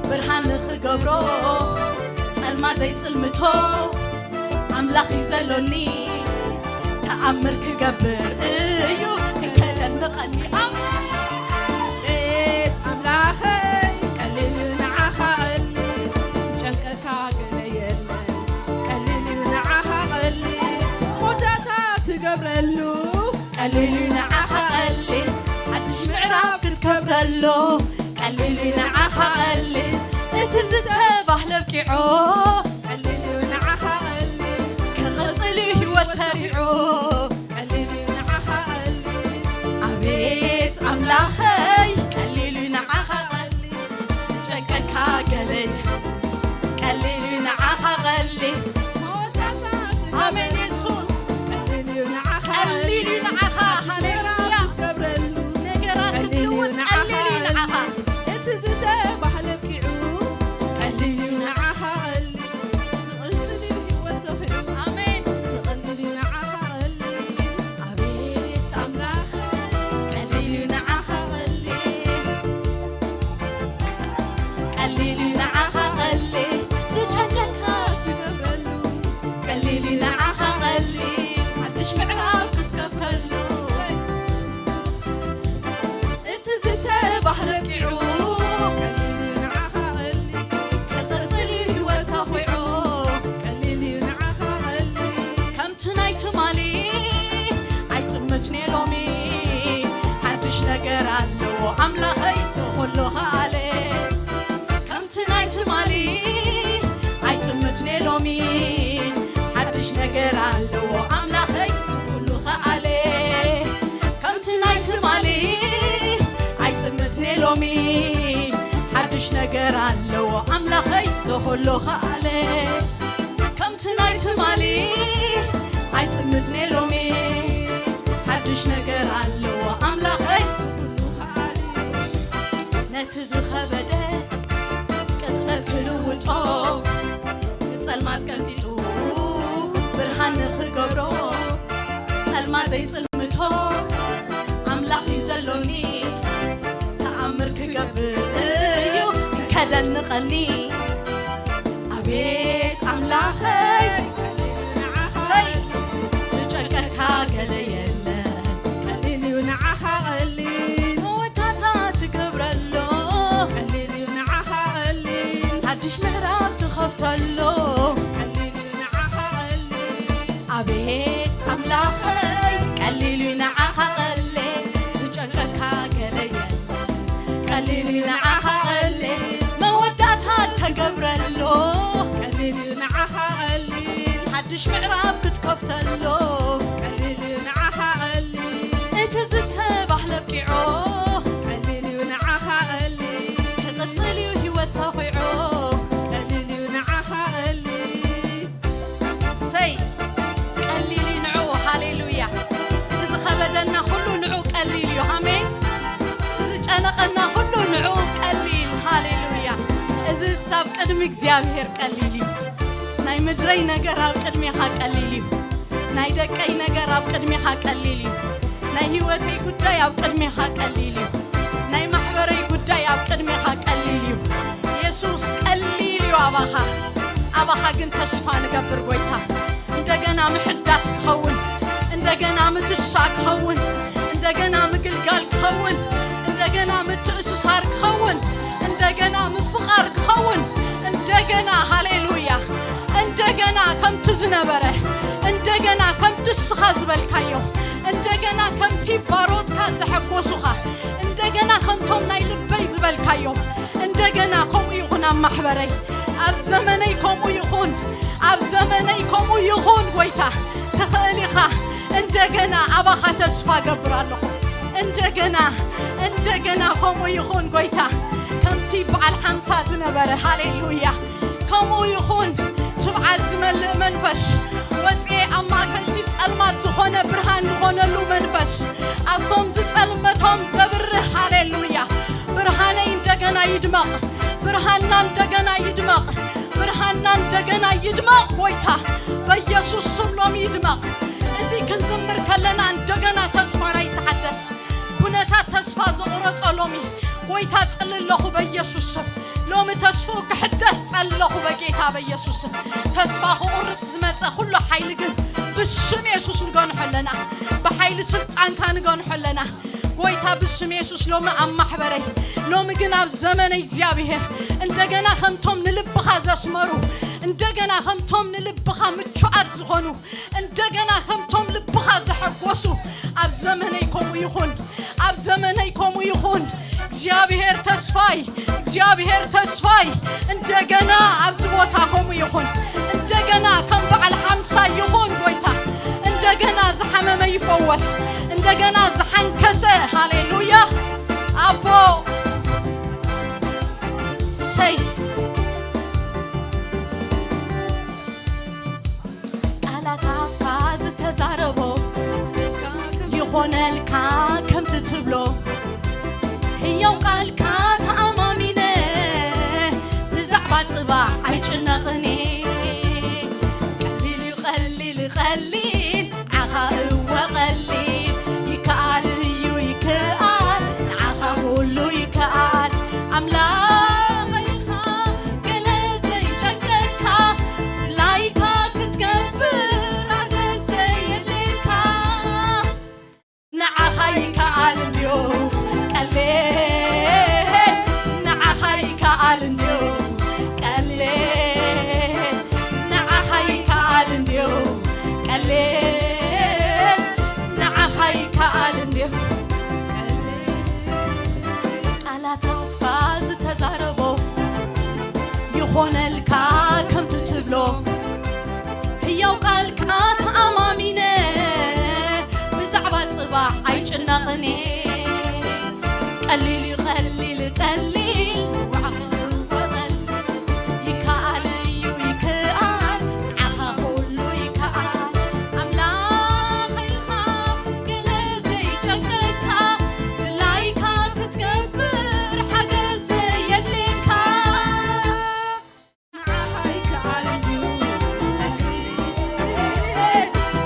ብርሃን ንኽገብሮ ጸልማት ዘይጽልምቶ ኣምላኽ እዩ ዘሎኒ ተኣምር ክገብር እዩ ከደንቐኒ። ኣምላኸይ ቀሊል እዩ ንዓኻ ቀሊል ዝጨንቀካ ገለ የለን። ቀሊል እዩ ንዓኻ ቀሊል መወዳእታ ትገብረሉ። ቀሊል እዩ ንዓኻ ቀሊል ሓድሽ ምዕራፍ ክትከፍተሉ። ቀሊል እዩ ንዓኻ ቀሊል እቲ ዝተባህለ ኣብቂዑ። ቀሊል እዩ ንዓኻ ቀሊል ክቕጽል እዩ ህይወት ሰሪዑ። ቀሊል እዩ ንዓኻ ቀሊል ኣቤት ኣምላኸይ ቀሊል እዩ ንዓኻ ቀሊል ዝጨንቀካ ገለ የለን። ቀሊል እዩ ንዓኻ ቀሊል መወዳእታ ኣሜን የሱስ። ቀሊል እዩ ንዓኻ ቀሊል እዩ ንዓኻ ሃሌሉያ። ገብረሉ ነገራት ቀሊል እዩ ክትልውጥ ንዓኻ ቀሊል እዩ ንዓኻ። እቲ ዝተባህለ ኣብቂዑ። ቀሊል እዩ ንዓኻ ቀሊል ክቕጽል እዩ ህይወት ሰኺዑ። ሎኻኣለ ከምቲ ናይ ትማሊ ኣይጥምትኔ ሎሚ ሓድሽ ነገር ኣለዎ ኣምላኸይ ኩሉ ኸኣለ ከምቲ ናይ ትማሊ ኣይጥምትኔ ሎሚ ሓድሽ ነገር ኣለዎ ኣምላኸይ ተኾሎ ኸኣለ ከምቲ ናይ ትማሊ ኣይጥምትኔ ሎሚ ሓድሽ ነገር ኣለዎ ኣምላኸይ ኩሉ ኸኣለ ነቲ ዝኸበደ ቅጥፈት ክልውጦ ንጸልማት ቀንጢጡ ብርሃን ንኽገብሮ ጸልማት ዘይጽልምቶ ኣምላኽ እዩ ዘሎኒ ተኣምር ክገብር እዩ ከደንቐኒ ኣቤት ኣምላኸይ ንዓኸይ ዝጨንቀካ ገለ የለን ቀሊል እዩ ንዓኻ ቀሊል መወዳታ ትገብረሎ ቀሊል እዩ ንዓኻ ቀሊል ሓድሽ ምዕራፍ ትኸፍተሎ ቀሊል እዩ ንዓኻ ቀሊል ኣቤት ኣምላኸይ ቀሊል እዩ ንዓኻ ቀሊል ዝጨንቀካ ገለ የለን ቀሊል እዩ ንዓኻ ቀሊል መወዳታ ተገብረሎ ቀሊል እዩ ንዓኻ ቀሊል ሓድሽ ምዕራፍ ክትከፍተሎ ቀሊል እዩ ንዓኻ ቀሊል እቲ ዝተባህለ ኣብቂዖ ቀሊል እዩ ንዓኻ ቀሊል ክቕጽል እዩ ህይወት ሰኺዖ ቀሊል እዩ ንዓኻ ቀሊል ሰይ ቀሊል እዩ ንዕኡ ሃሌሉያ እቲ ዝኸበደና ኩሉ ንዕኡ ቀሊል እዩ ኣሜን እቲ ዝጨነቐና ኩሉ ንዕኡ ቀሊል ሃሌሉያ እዚስ ኣብ ቅድሚ እግዚኣብሔር ቀሊል እዩ ናይ ምድረይ ነገር ኣብ ቅድሜኻ ቀሊል እዩ ናይ ደቀይ ነገር ኣብ ቅድሜኻ ቀሊል እዩ ናይ ህይወተይ ጉዳይ ኣብ ቅድሜኻ ቀሊል እዩ ናይ ማሕበረይ ጉዳይ ኣብ ቅድሜኻ ቀሊል እዩ የሱስ ቀሊል እዩ ኣባኻ ኣባኻ ግን ተስፋ ንገብር ጎይታ እንደገና ምሕዳስ ክኸውን እንደገና ምትሳእ ክኸውን እንደገና ምግልጋል ክኸውን እንደገና ምትእስሳር ክኸውን እንደገና ምፍቓር ክኸውን እንደገና ሃሌሉያ እንደገና ከምቲ ዝነበረ እንደገና ከምቲ እስኻ ዝበልካዮ እንደገና ከምቲ ባሮትካ ዘሐጎሱኻ እንደገና ከምቶም ናይ ልበይ ዝበልካዮም እንደገና ከምኡ ይኹን ኣብ ማሕበረይ ኣብ ዘመነይ ከምኡ ይኹን ኣብ ዘመነይ ከምኡ ይኹን ጎይታ ትኽእል ኢኻ እንደገና ኣባኻ ተስፋ ገብር ኣለኹ እንደገና እንደገና ከምኡ ይኹን ጎይታ ከምቲ በዓል ሓምሳ ዝነበረ ሃሌሉያ ከምኡ ይኹን ትብዓል ዝመልእ መንፈስ ወፅኤ ኣብ ማእከልቲ ጸልማት ዝኾነ ብርሃን ዝኾነሉ መንፈስ ኣብቶም ዝጸልመቶም ዘብርህ ሃሌሉያ ብርሃነይ እንደገና ይድመቕ ብርሃንና እንደገና ይድመቕ ብርሃንና እንደገና ይድመቕ ጎይታ በኢየሱስ ስም ሎም ይድመቕ እዚ ክንዝምር ከለና እንደገና ተስፋና ይተሓደስ ኩነታት ተስፋ ዘቑረጾ ሎሚ ጎይታ ጽሊ ኣለኹ በኢየሱስ ስም ሎሚ ተስፍኡ ክሕደስ ጸለኹ በጌታ በኢየሱስ ስም ተስፋ ክቑርጽ ዝመጸ ኩሉ ሓይሊ ግን ብስም የሱስ ንገንሖ ኣለና ብሓይሊ ስልጣንካ ንገንሖ ኣለና ጎይታ ብስም የሱስ ሎሚ ኣብ ማሕበረይ ሎሚ ግን ኣብ ዘመነ እግዚኣብሔር እንደገና ከምቶም ንልብኻ ዘስመሩ እንደገና ከምቶም ንልብኻ ምቹኣት ዝኾኑ እንደገና ከምቶም ልብኻ ዘሐጎሱ ኣብ ዘመነይ ከምኡ ይኹን ኣብ ዘመነይ ከምኡ ይኹን እግዚኣብሔር ተስፋይ እግዚኣብሔር ተስፋይ እንደገና ኣብዚ ቦታ ከምኡ ይኹን እንደገና ከም በዓል ሓምሳ ይኹን ጎይታ እንደገና ዝሓመመ ይፈወስ እንደገና ዝሓንከሰ ሃሌሉያ ኣቦ ሰይ ቃላት ኣፍካ ዝተዛረቦ ይኾነልካ ከምቲ ትብሎ ህያው ቃልካ ተኣማሚነ ብዛዕባ ጽባሕ ኣይጭነቕን ቀሊል እዩ ቀሊል ቀሊል ንዓኻ እወ ቀሊል ይከኣል እዩ ይከኣል ንዓኻ ኩሉ ይከኣል ኣምላኽ ኢኻ ገለ ዘይጨንቀካ ላይካ ክትገብር ኣገዝ ዘየድልየካ ንዓኻ ይከኣል እንድዮ ቀሌ ንዓኻ ይከኣል እንድዮ ቀሌ ንዓኻ ይከኣል እንድዮ ቀሌ ኾነልካ ከምቲ ትብሎ ህያው ቃልካ ተኣማሚነ ብዛዕባ ጽባሕ ኣይጭነቕን እየ። ቀሊል እዩ ቀሊል ቀሊል ዋዕኸ ይከኣል እዩ ይከኣል ንዓኻ ኩሉ ይከኣል ኣምላኸይ ኢኻ ገለ ዘይጨንቀካ ድላይካ ክትገብር ሓገዝ ዘየድልየካ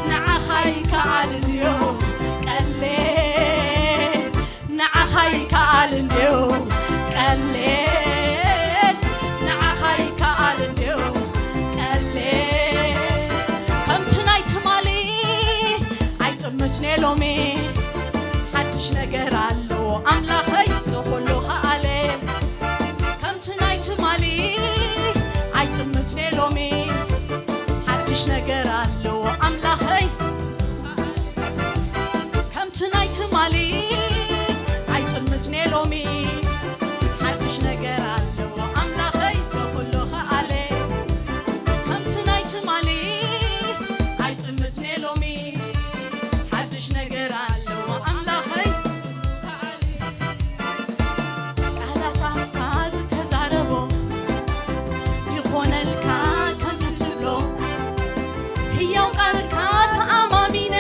ንዓኻ ይከኣል እንድዩ ቀሌ ንዓኻ ይከኣል እንድዩ ቀሌ ንዓኻ ይከኣል እንድዩ ቀሌ ከምቲ ናይ ትማሊ ኣይጥምትኔ ሎሚ ሓድሽ ነገር ኣሎ ኣምላኸይ ንኹሉ ከኣለ ከምቲ ናይ ትማሊ ኣይጥምትኔ ሎሚ ሓድሽ ነገር ኣለዎ ኣምላኸይ ከምቲ ናይ ትማሊ ኣይጥምትኔ ሎሚ ሓድሽ ነገር ኣለዎ ኣምላኸይ ተኹሎ ከኣለ ከምቲ ናይ ትማሊ ኣይጥምትኔ ሎሚ ሓድሽ ነገር ኣለዎ ኣምላኸይ ቃላት ኣፍካ ዝተዛረቦ ይኾነልካ ከምቲ ትብሎ ህያው ቃልካ ተኣማሚነ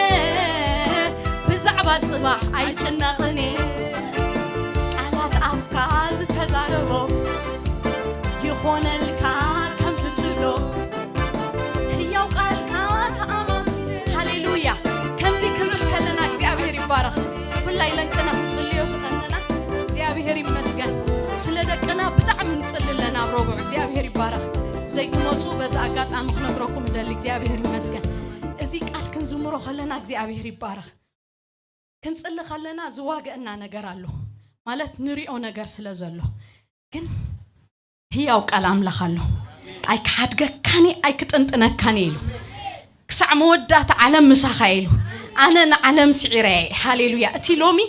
ብዛዕባ ጽባሕ ኣይጭነቕን ቃላት ኣፍካ ዝተዛረቦ ይኾነልካ ከምቲ ትብሎ ህያው ቃልካ ተኣማሚነ ሃሌሉያ ከምዚ ክንብል ከለና እግዚኣብሔር ይባረኽ ብፍላይ ለንቅና ክንጽልዮ ዝቐነና እግዚኣብሔር ይመስገን ስለ ደቅና ብጣዕሚ ንጽሊ ኣለና ኣብ ረቡዕ እግዚኣብሔር ይባረኽ ዘይትመፁ በዚ ኣጋጣሚ ክነግረኩም እደሊ እግዚኣብሔር ይመስገን እዚ ቃል ክንዝምሮ ከለና እግዚኣብሔር ይባረኽ ክንጽሊ ከለና ዝዋገአና ነገር ኣሎ ማለት ንሪኦ ነገር ስለ ዘሎ ግን ህያው ቃል ኣምላኽ ኣሎ ኣይክሓድገካን ኣይክጥንጥነካን ኢሉ ክሳዕ መወዳእታ ዓለም ምሳኻ ኢሉ ኣነ ንዓለም ስዒረ እየ ሃሌሉያ እቲ ሎሚ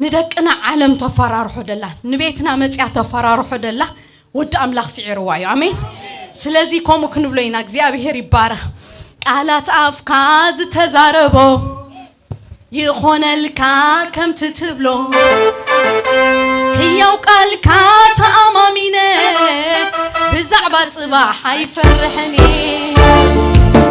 ንደቅና ዓለም ተፈራርሖ ደላ ንቤትና መፅያ ተፈራርሖ ደላ ወዲ ኣምላኽ ስዒርዋ እዩ ኣሜን ስለዚ ከምኡ ክንብሎ ኢና እግዚኣብሄር ይባረኽ ቃላት ኣፍካ ዝተዛረቦ ይኾነልካ ከምቲ ትብሎ ህያው ቃልካ ተኣማሚነ ብዛዕባ ጽባሕ ኣይፈርሕን እየ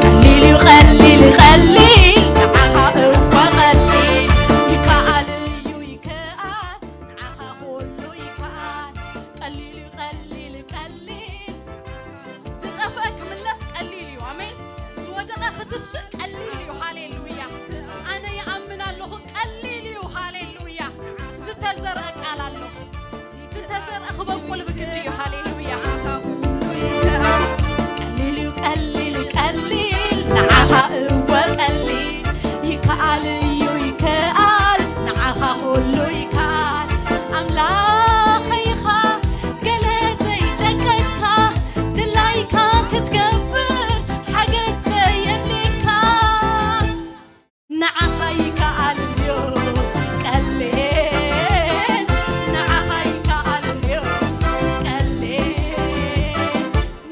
ቀሊል እዩ ቀሊል ቀሊል ንዓኻ እወ ቀሊል ይከኣል እዩ ይከኣል ንዓኻ ኩሉ ይከኣል ቀሊል እዩ ቀሊል ቀሊል ዝጠፍአ ክምለስ ቀሊል እዩ ኣሜን ዝወደቐ ክትስእ ቀሊል እዩ ሃሌሉያ ኣነ ይኣምን ኣለኹ ቀሊል እዩ ሃሌሉያ ዝተዘርአ ቃል ኣሎ ዝተዘርአ ክበቁል ብግዲ እዩ ሃሌሉያ ቀሊል እዩ ቀሊል ቀሊል ንዓኻ እወ ቀሊል ይከኣል እዩ ይከኣል ንዓኻ ኩሉ ይከኣል ኣምላኸይኻ ገለ ዘይጨቀካ ድላይካ ክትገብር ሓገዝ ዘየድልየካ ንዓኻ ይከኣል እንድዮ ቀሌ ንዓኻ ይከኣል እንድዮ ቀሌ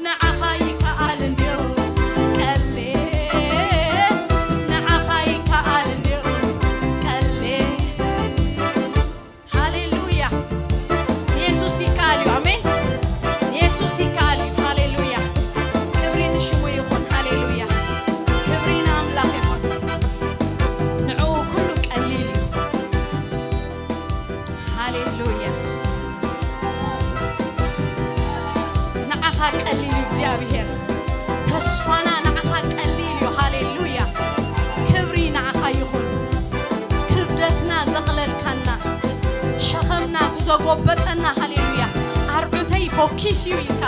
ንዓኻ ይከኣል እንድዮ ቀሌ ንዓኻ ይከኣል እንድዮ ቀሌ ሃሌሉያ የሱስ ይከኣል እዩ ኣሜን የሱስ ይከኣል እዩ ሃሌሉያ ክብሪ ንሽሙ ይኹን ሃሌሉያ ክብሪ ንኣምላኽ ይኹን ንዕኡ ኩሉ ቀሊል እዩ ሃሌሉያ ንዓኻ ቀሊል እዩ እግዚኣብሔር ተስፋና ንዓኻ ቀሊል እዩ ሃሌሉያ ክብሪ ንዓኻ ይኹን ክብደትና ዘቕለልካና ሸኸምና እቲ ዘጎበጠና ሃሌሉያ ኣርዑተይ ፎኪስ እዩ ኢልካ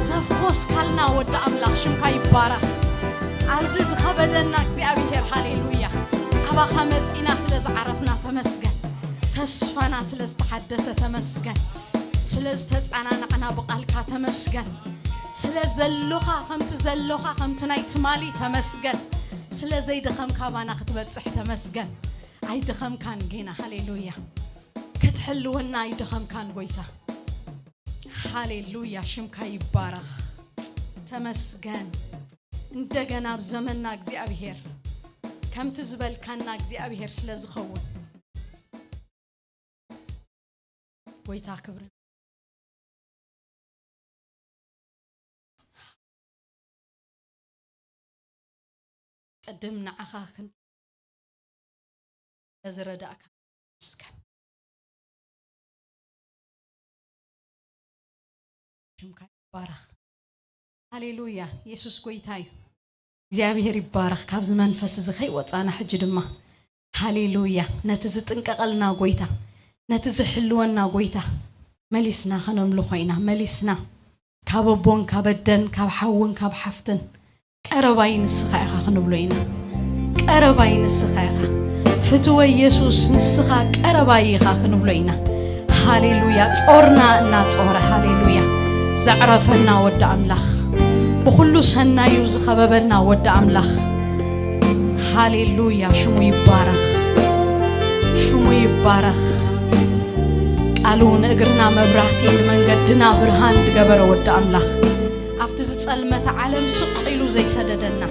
ዘፍኮስካልና ወዲ ኣምላኽ ሽምካ ይባረኽ ኣብዚ ዝኸበደና እግዚኣብሔር ሃሌሉያ ኣባኻ መጺና ስለ ዝዓረፍና ተመስገን ተስፋና ስለ ዝተሓደሰ ተመስገን ስለ ዝተጻናናዕና ብቓልካ ተመስገን ስለ ዘሎኻ ከምቲ ዘሎኻ ከምቲ ናይ ትማሊ ተመስገን ስለ ዘይደኸምካ ባና ክትበጽሕ ተመስገን ኣይደኸምካን ጌና ሃሌሉያ ክትሕልወና ኣይደኸምካን ጎይታ ሃሌሉያ፣ ሽምካ ይባረኽ። ተመስገን። እንደገና ኣብ ዘመንና እግዚኣብሔር ከምቲ ዝበልካና እግዚኣብሔር ስለ ዝኸውን፣ ጎይታ ክብርን ቅድም ንዓኻ ክን-፣ ዝረዳእካ መስገን። ሽምካ ይባረኽ። ሃሌሉያ። የሱስ ጎይታ እዩ። እግዚኣብሔር ይባረኽ። ካብዚ መንፈስ እዚ ከይወጻና ሕጂ ድማ፣ ሃሌሉያ፣ ነቲ ዝጥንቀቐልና ጎይታ፣ ነቲ ዝሕልወና ጎይታ መሊስና ከነምልኾ ኢና። መሊስና ካብ ኣቦን ካብ ኣደን፣ ካብ ሓውን ካብ ሓፍትን፣ "ቀረባይ ንስኻ ኢኻ" ክንብሎ ኢና። "ቀረባይ ንስኻ ኢኻ፣ ፍትወይ የሱስ፣ ንስኻ ቀረባይ ኢኻ" ክንብሎ ኢና። ሃሌሉያ። ጾርና እናጾረ፣ ሃሌሉያ፣ ዘዕረፈና ወዲ ኣምላኽ፣ ብኹሉ ሰናዩ ዝኸበበና ወዲ ኣምላኽ፣ ሃሌሉያ፣ ሽሙ ይባረኽ፣ ሽሙ ይባረኽ። ቃሉ ንእግርና መብራህቲ፣ ንመንገድና ብርሃን ዝገበረ ወዲ ኣምላኽ፣ ኣብቲ ዝጸልመተ ዓለም ስቕ ኢሉ ዘይሰደደና፣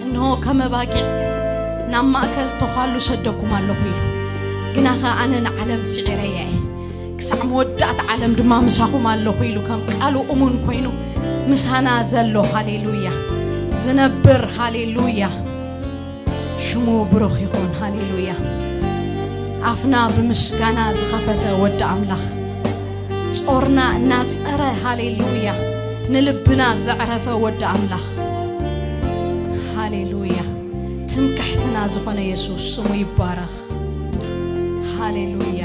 "እንሆ፣ ከም ኣባጊዕ ናብ ማእከል ተዃሉ ሰደኩም ኣለኹ" ኢሉ፣ "ግናኸ ኣነ ንዓለም ስዒረያ እየ፣ ክሳዕ መወዳእታ ዓለም ድማ ምሳኹም ኣለኹ" ኢሉ፣ ከም ቃሉ እሙን ኮይኑ ምሳና ዘሎ፣ ሃሌሉያ፣ ዝነብር፣ ሃሌሉያ፣ ሽሙ ብሩኽ ይኹን። ሃሌሉያ። ኣፍና ብምስጋና ዝኸፈተ ወዲ ኣምላኽ፣ ጾርና እናጸረ፣ ሃሌሉያ፣ ንልብና ዘዕረፈ ወዲ ኣምላኽ፣ ሃሌሉያ፣ ትምክሕትና ዝኾነ የሱስ ስሙ ይባረኽ። ሃሌሉያ።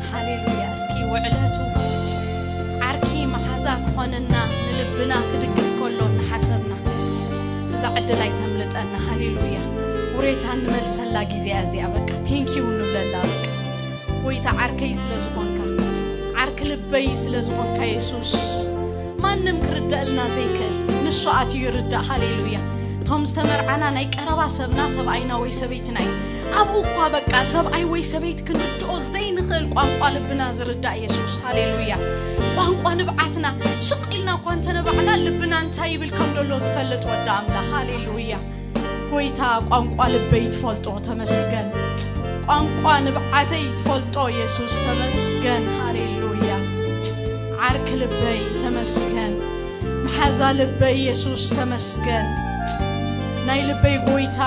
ሃሌሉያ። እስኪ ውዕለቱ ዓርኪ መሓዛ ክኾነና፣ ንልብና ክድግፍ ከሎ እናሓሰብና፣ እዛ ዕድል ኣይተምልጠና። ሃሌሉያ። ውሬታ እንመልሰላ ግዜ እያ እዚኣ። በቃ ቴንኪዩ ንብለላ። በቃ ጎይታ ዓርከይ ስለ ዝኾንካ፣ ዓርኪ ልበይ ስለ ዝኾንካ የሱስ፣ ማንም ክርደእልና ዘይክእል ንሱ ኣትዩ ይርዳእ። ሃሌሉያ። እቶም ዝተመርዓና ናይ ቀረባ ሰብና፣ ሰብኣይና ወይ ሰበይትና እዩ። ኣብኡ እኳ በቃ ሰብኣይ ወይ ሰበይቲ ክንርድኦ ዘይንኽእል ቋንቋ ልብና ዝርዳእ የሱስ። ሃሌሉያ። ቋንቋ ንብዓትና ስቕ ኢልና እኳ እንተነባዕና፣ ልብና እንታይ ይብል ከም ዘሎ ዝፈልጥ ወዲ ኣምላኽ። ሃሌሉያ። ጎይታ፣ ቋንቋ ልበይ ትፈልጦ፣ ተመስገን። ቋንቋ ንብዓተይ ትፈልጦ የሱስ፣ ተመስገን። ሃሌሉያ። ዓርኪ ልበይ፣ ተመስገን። መሓዛ ልበይ የሱስ፣ ተመስገን። ናይ ልበይ ጎይታ፣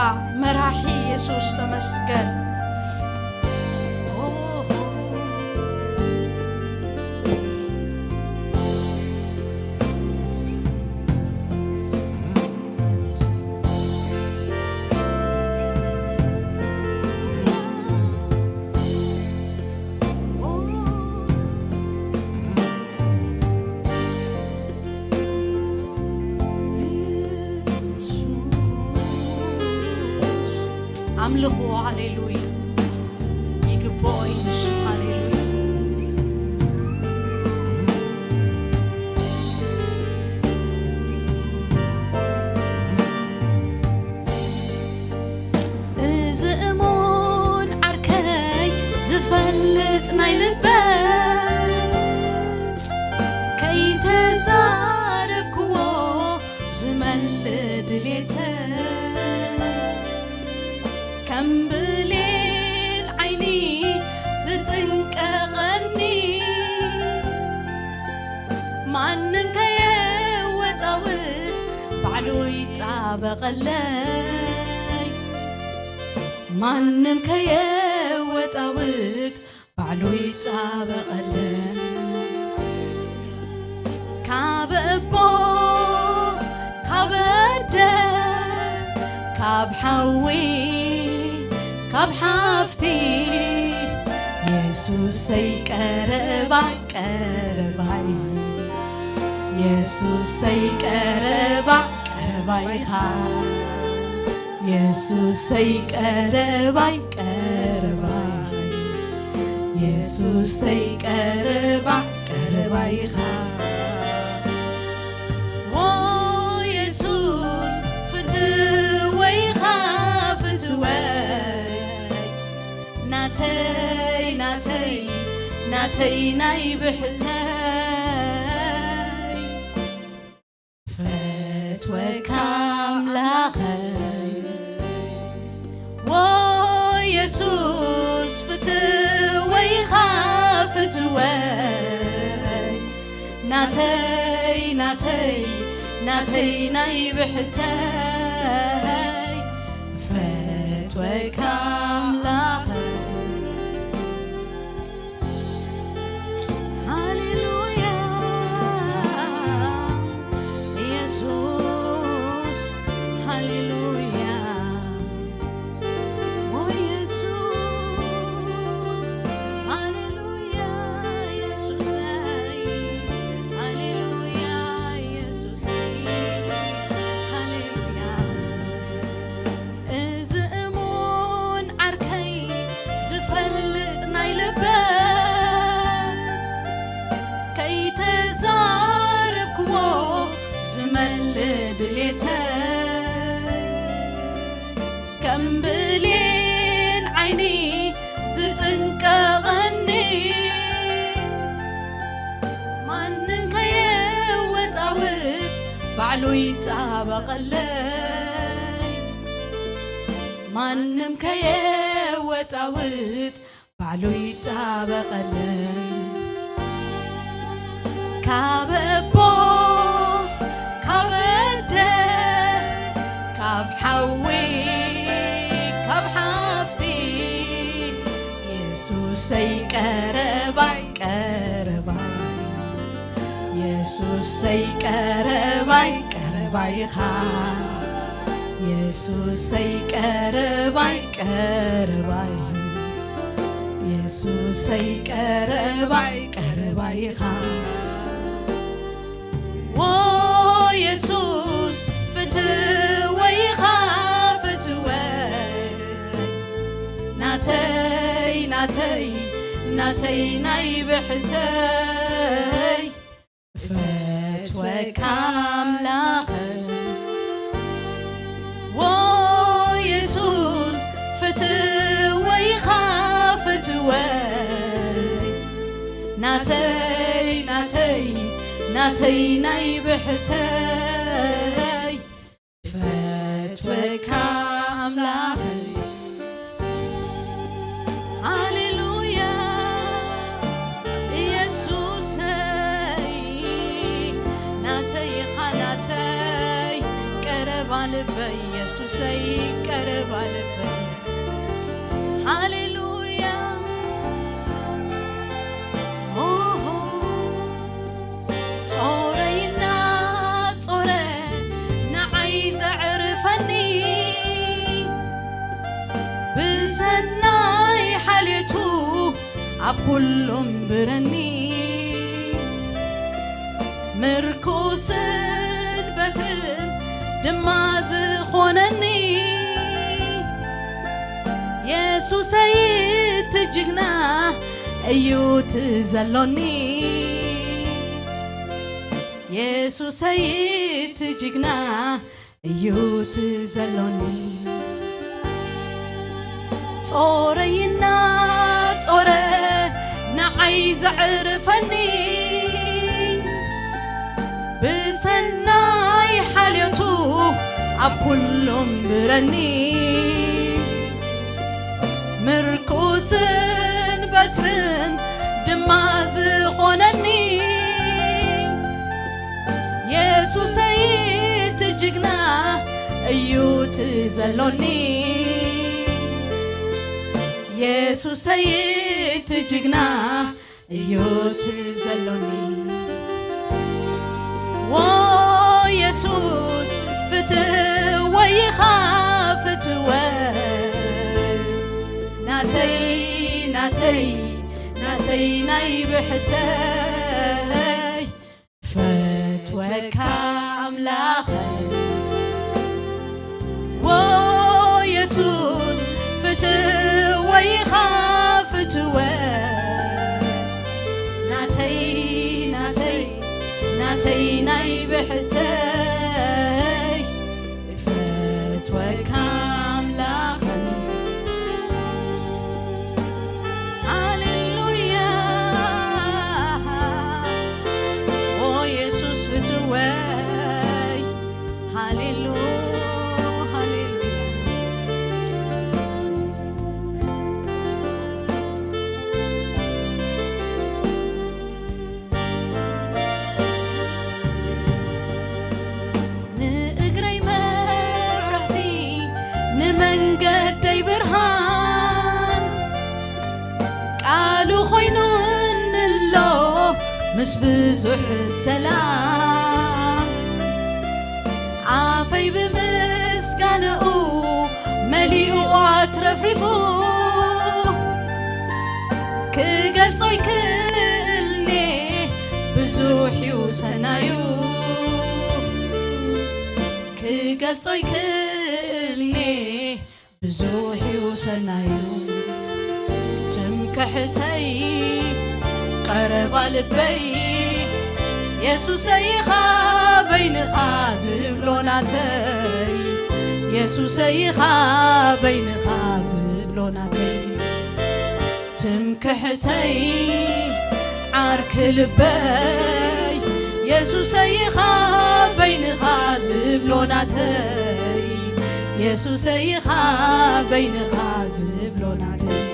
መራሒ የሱስ፣ ተመስገን። ኣምልኽዎ። ሃሌሉያ። ይግብኦ እዩ ንሱ። ሃሌሉያ። እዚ እሙን ዓርከይ ዝፈልጥ ናይ ልበይ፣ ከይተዛረብክዎ ዝመልእ ድሌተይ፣ ከም ብሌን ዓይኒ ዝጥንቀቐኒ፣ ማንም ከየወጣውጥ ባዕሉ ይጣበቐለይ። ማንም ከየወጣውጥ ባዕሉ ይጣበቐለይ። ካብ እቦ፣ ካብ ኣደ፣ ካብ ሓዊ፣ ካብ ሓፍቲ፣ የሱሰይ ቀረባ ቀረባይ፣ የሱሰይ ቀረባ ቀረባይኻ፣ የሱሰይ ቀረባይ ቀረባ የሱሰይ ቀረባ ቀረባ ኢኻ። ዎ የሱስ ፍትወይ ኢኻ ፍትወይ። ናተይ ናተይ ናተይ ናይ ብሕተይ። ፈትወካ ኣምላኸይ። ዎ የሱስ ፍትወይ ኢኻ ፍትወይ። ናተይ ናተይ ናተይ ናይ ብሕተይ። ፈትወካ ኣምላኸይ። ሃሌሉያ ኢየሱስ፣ ሃሌሉያ ኦ ኢየሱስ፣ ሃሌሉያ ኢየሱሰይ፣ ሃሌሉያ ኢየሱሰይ፣ ሃሌሉያ። እዚ እሙን ዓርከይ ዝፈልጥ ናይ ልበ ከይተዛረብክዎ ዝመልእ ድሌተይ ከም ብሌን ዓይኒ ዝጥንቀቐኒ ማንም ከየወጣውጥ ባዕሉ ይጣበቐለይ። ማንም ከየወጣውጥ ባዕሉ ይጣበቐለይ። ካብ ኣቦ ካብ ኣደ ካብ ሓዊ ካብ ሓፍቲ የሱሰይ ቀረባይ ቀረባይ። የሱሰይ ቀረባይ ቀረባይ ኢኻ። የሱሰይ ቀረባይ ቀረባይ። የሱሰይ ቀረባይ ቀረባይ ኢኻ። ዎ የሱስ ፍትወይ ኢኻ ፍትወይ። ናተይ ናተይ ናተይ ናይ ብሕተይ። ፈትወካ ኣምላኸይ። ዎ የሱስ ፍትወይ ኢኻ ፍትወይ። ናተይ ናተይ ናተይ ናይ ብሕተይ። ፈትወካ ኣምላኸይ። ሃሌሉያ ኢየሱሰይ፣ ናተይ ኢኻ ናተይ፣ ቀረባ ልበይ ኢየሱሰይ፣ ቀረባ ልበይ። ሃሌሉያ ኦሆ። ጾረይ እናጾረ ንዓይ ዘዕርፈኒ፣ ብሰናይ ሓልዮቱ ኣብ ኩሉ እምብረኒ። ምርኩስን በትርን ድማ ዝኾነኒ፣ የሱሰይ እቲ ጅግና እዩ እቲ ዘሎኒ። የሱሰይ እቲ ጅግና እዩ እቲ ዘሎኒ። ጾረይ እናጾረ ንዓይ ዘዕርፈኒ፣ ብሰናይ ሓልዮቱ ኣብ ኩሉ እምብረኒ። ምርኩስን በትርን ድማ ዝኾነኒ፣ የሱሰይ እቲ ጅግና እዩ እቲ ዘሎኒ። የሱሰይ እቲ ጅግና እዩ እቲ ዘሎኒ። ዎ የሱስ ፍትወይ ኢኻ ፍትወይ፣ ናተይ ናተይ ናተይ ናይ ብሕተይ። ፈትወካ ኣምላኸይ፣ ዎ የሱስ ፍትወይ ኢኻ ፍትወይ፣ ኣተይ ናይ ብሕተይ እፈትወካ ኣምላኸይ። ሃሌሉያ ኦ የሱስ ፍትወይ። ሃሌሉ ሃሌሉያ። ንእግረይ መብራህቲ ንመንገደይ ብርሃን ቃሉ ኮይኑኒ ኣሎ ምስ ብዙሕ ሰላም ኣፈይ ብምስጋንኡ መሊኡ ኣትረፍሪፉ ክገልጾ ይክእልኒ ብዙሕ እዩ ሰናዩ ክገልጾ ይክእልኒ ብዙሕ እዩ ሰናዩ ትምክሕተይ ቀረባ ልበይ የሱሰይ ኢኻ በይንኻ ዝብሎ ናተይ የሱሰይ ኢኻ በይንኻ ዝብሎ ናተይ ትምክሕተይ ዓርኪ ልበይ የሱሰይ ኢኻ በይንኻ ዝብሎ ናተይ የሱሰይ ኢኻ በይንኻ ዝብሎ ናተይ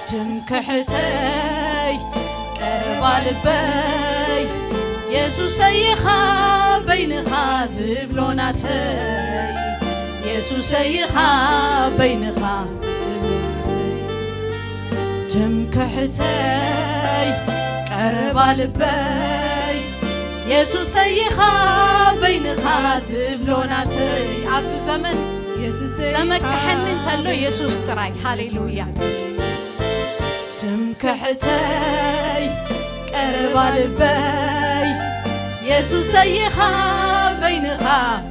ትምክሕተይ ቀረባ ልበይ የሱሰይ ኢኻ በይንኻ ዝብሎ ናተይ የሱሰይ ኢኻ በይንኻ ትምክሕተይ ቀረባ ልበይ የሱሰይ ኢኻ በይንኻ ዝብሎ ናተይ ኣብዚ ዘመን የሱሰይ ዘመክሐኒ እንተሎ የሱስ ጥራይ ሃሌሉያ ትምክሕተይ ቀረባ ልበይ የሱሰይ ኢኻ በይንኻ